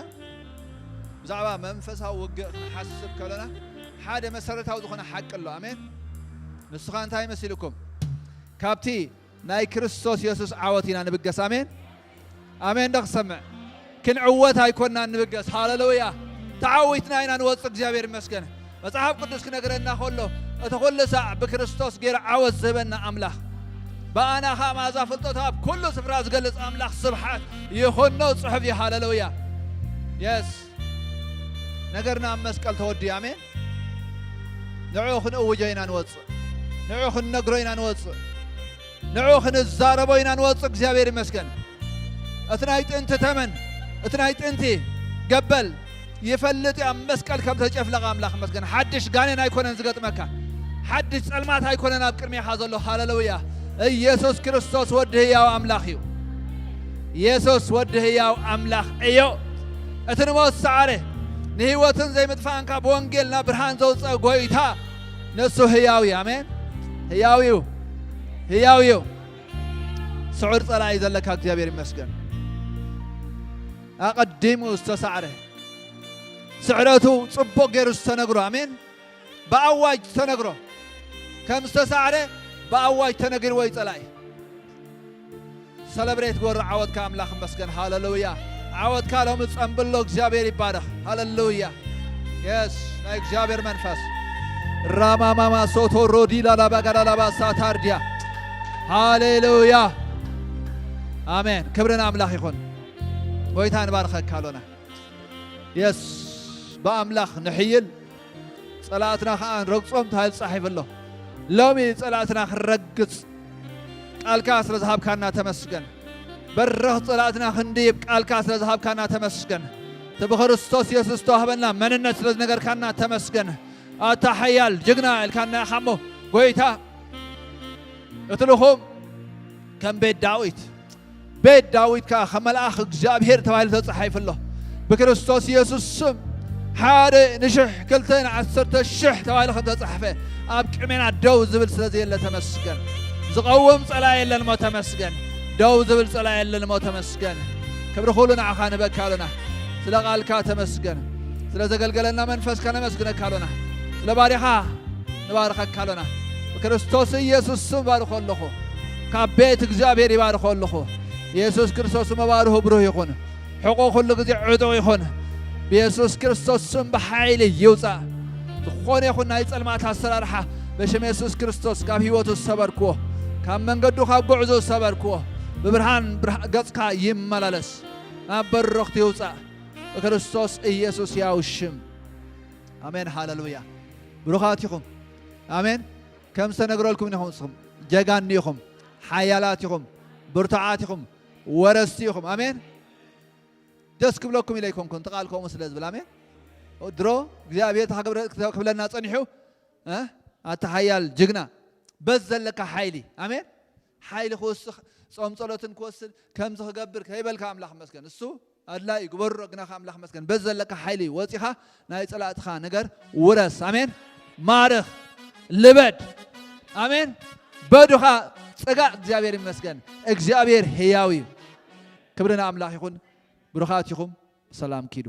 ብዛዕባ መንፈሳዊ ውግእ ክንሓስብ ከለና ሓደ መሰረታዊ ዝኾነ ሓቂ ኣሎ። ኣሜን። ንሱ ኸኣ እንታይ መሲልኩም? ካብቲ ናይ ክርስቶስ የሱስ ዓወት ኢና ንብገስ። ኣሜን። ኣሜን ዶ ክሰምዕ? ክንዕወት ኣይኮንናን ንብገስ። ሃሌሉያ። ተዓዊትና ኢና ንወጽእ። እግዚኣብሔር ይመስገን። መጽሓፍ ቅዱስ ክነግረና ከሎ፣ እቲ ኩሉ ሳዕ ብክርስቶስ ገይሩ ዓወት ዝህበና ኣምላኽ፣ ብኣና ኸኣ መኣዛ ፍልጠቱ ኣብ ኩሉ ስፍራ ዝገልጽ ኣምላኽ ስብሓት ይኹኖ ጽሑፍ እዩ። ሃሌሉያ። የስ። ነገርና ኣብ መስቀል ተወዲኡ። ኣሜን። ንዕኡ ክንእውጆ ኢና ንወጽእ። ንዕኡ ክንነግሮ ኢና ንወጽእ። ንዕኡ ክንዛረቦ ኢና ንወጽእ። እግዚኣብሔር ይመስገን። እቲ ናይ ጥንቲ ተመን፣ እቲ ናይ ጥንቲ ገበል ይፈልጥ እዩ ኣብ መስቀል ከም ተጨፍለቐ። ኣምላኽ ይመስገን። ሓድሽ ጋኔን ኣይኮነን ዝገጥመካ። ሓድሽ ጸልማት ኣይኮነን ኣብ ቅድሜኻ ዘሎ። ሃሌሉያ። ኢየሱስ ክርስቶስ ወዲ ህያው ኣምላኽ እዩ። ኢየሱስ ወዲ ህያው ኣምላኽ እዩ። እቲ ንሞት ዝሰዓረ፣ ንህይወትን ዘይምጥፋእን ካብ ወንጌል ናብ ብርሃን ዘውፅአ ጎይታ ንሱ ህያው እዩ። ኣሜን። ህያው እዩ። ህያው እዩ። ስዑር ጸላኢ ዘለካ እግዚኣብሔር ይመስገን። ኣቐዲሙ ዝተሳዕረ፣ ስዕረቱ ጽቡቕ ገይሩ ዝተነግሮ፣ ኣሜን፣ ብኣዋጅ ዝተነግሮ፣ ከም ዝተሳዕረ ብኣዋጅ ተነጊርዎ እዩ ጸላኢ። ሰለብሬት ግበሮ ዓወትካ። ኣምላኽ ይመስገን። ሃሌሉያ። ዓወትካ ሎሚ ጸንብሎ። እግዚኣብሔር ይባረኽ። ሃሌሉያ። የስ፣ ናይ እግዚኣብሔር መንፈስ። ራማማማ ሶቶ ሮዲ ላላባ ጋዳላባ ሳታርዲያ። ሃሌሉያ። ኣሜን። ክብሪ ንኣምላኽ ይኹን። ጎይታ ንባርከካ ኣሎና። የስ፣ ብኣምላኽ ንሕይል፣ ጸላእትና ኸኣ ንረግጾም ተባሂሉ ተጻሒፉ ኣሎ። ሎሚ ጸላእትና ክንረግጽ ቃልካ ስለ ዝሃብካና ተመስገን። በረኽ ጸላእትና ክንድይብ ቃልካ ስለ ዝሃብካና ተመስገን። እቲ ብክርስቶስ የሱስ ዝተዋህበና መንነት ስለ ዝነገርካና ተመስገን። ኣታ ሓያል ጅግና ኢልካና ኢኻ እሞ፣ ጎይታ፣ እቲ ልኹም ከም ቤት ዳዊት፣ ቤት ዳዊት ከኣ ከም መልኣኽ እግዚኣብሔር ተባሂሉ ተጻሒፉ ኣሎ። ብክርስቶስ የሱስ ስም ሓደ ንሽሕ፣ ክልተ ንዓሰርተ ሽሕ ተባሂሉ ከም ተጻሕፈ ኣብ ቅድሜና ደው ዝብል ስለ ዘየለ ተመስገን። ዝቐውም ጸላኢ የለን እሞ ተመስገን። ደው ዝብል ጸላኢ የለን እሞ ተመስገን። ክብሪ ኩሉ ንዓኻ ንበካ ኣሎና። ስለ ቃልካ ተመስገን። ስለ ዘገልገለና መንፈስካ ነመስግነካ ኣሎና። ስለ ባሪኻ ንባርኸካ ኣሎና። ብክርስቶስ ኢየሱስ ስም ባርኾ ኣለኹ። ካብ ቤት እግዚኣብሔር ይባርኾ ኣለኹ። ኢየሱስ ክርስቶስ መባርሁ ብሩህ ይኹን። ሕቆ ኩሉ ግዜ ዕጡቕ ይኹን። ብኢየሱስ ክርስቶስ ስም ብሓይሊ ይውጻእ። ዝኾነ ይኹን ናይ ጸልማት ኣሰራርሓ በሽም የሱስ ክርስቶስ ካብ ህይወቱ ዝሰበርክዎ፣ ካብ መንገዱ ካብ ጉዕዞ ዝሰበርክዎ፣ ብብርሃን ብርሃ-፣ ገጽካ ይመላለስ። ናብ በረኽቱ ይውጻእ። ብክርስቶስ ኢየሱስ ያው ሽም። ኣሜን፣ ሃሌሉያ። ብሩኻት ኢኹም። ኣሜን። ከም ዝተነግረልኩም ኢኹም፣ ንስኹም ጀጋኑ ኢኹም፣ ሓያላት ኢኹም፣ ብርቱዓት ኢኹም፣ ወረስቲ ኢኹም። ኣሜን። ደስ ክብለኩም ኢለ ኣይኮንኩን፣ እቲ ቃል ከምኡ ስለ ዝብል። ኣሜን። ድሮ እግዚኣብሔር እንታይ ክብረ-፣ ክብለና ጸኒሑ፣ እ? ኣታ ሓያል ጅግና፣ በዚ ዘለካ ሓይሊ። ኣሜን። ሓይሊ ክውስኽ፣ ጾም ጸሎትን ክወስድ፣ ከምዚ ክገብር ከይበልካ ኣምላኽ ይመስገን። እሱ ኣድላይ እዩ፣ ግበሮ፣ ግና ከ ኣምላኽ ይመስገን። በዚ ዘለካ ሓይሊ ወጺኻ ናይ ጸላእትኻ ነገር ውረስ። ኣሜን። ማርኽ፣ ልበድ። ኣሜን። በዱኻ ጽጋዕ። እግዚኣብሔር ይመስገን። እግዚኣብሔር ህያው እዩ። ክብሪ ንኣምላኽ ይኹን። ብሩኻት ኢኹም። ብሰላም ኪዱ።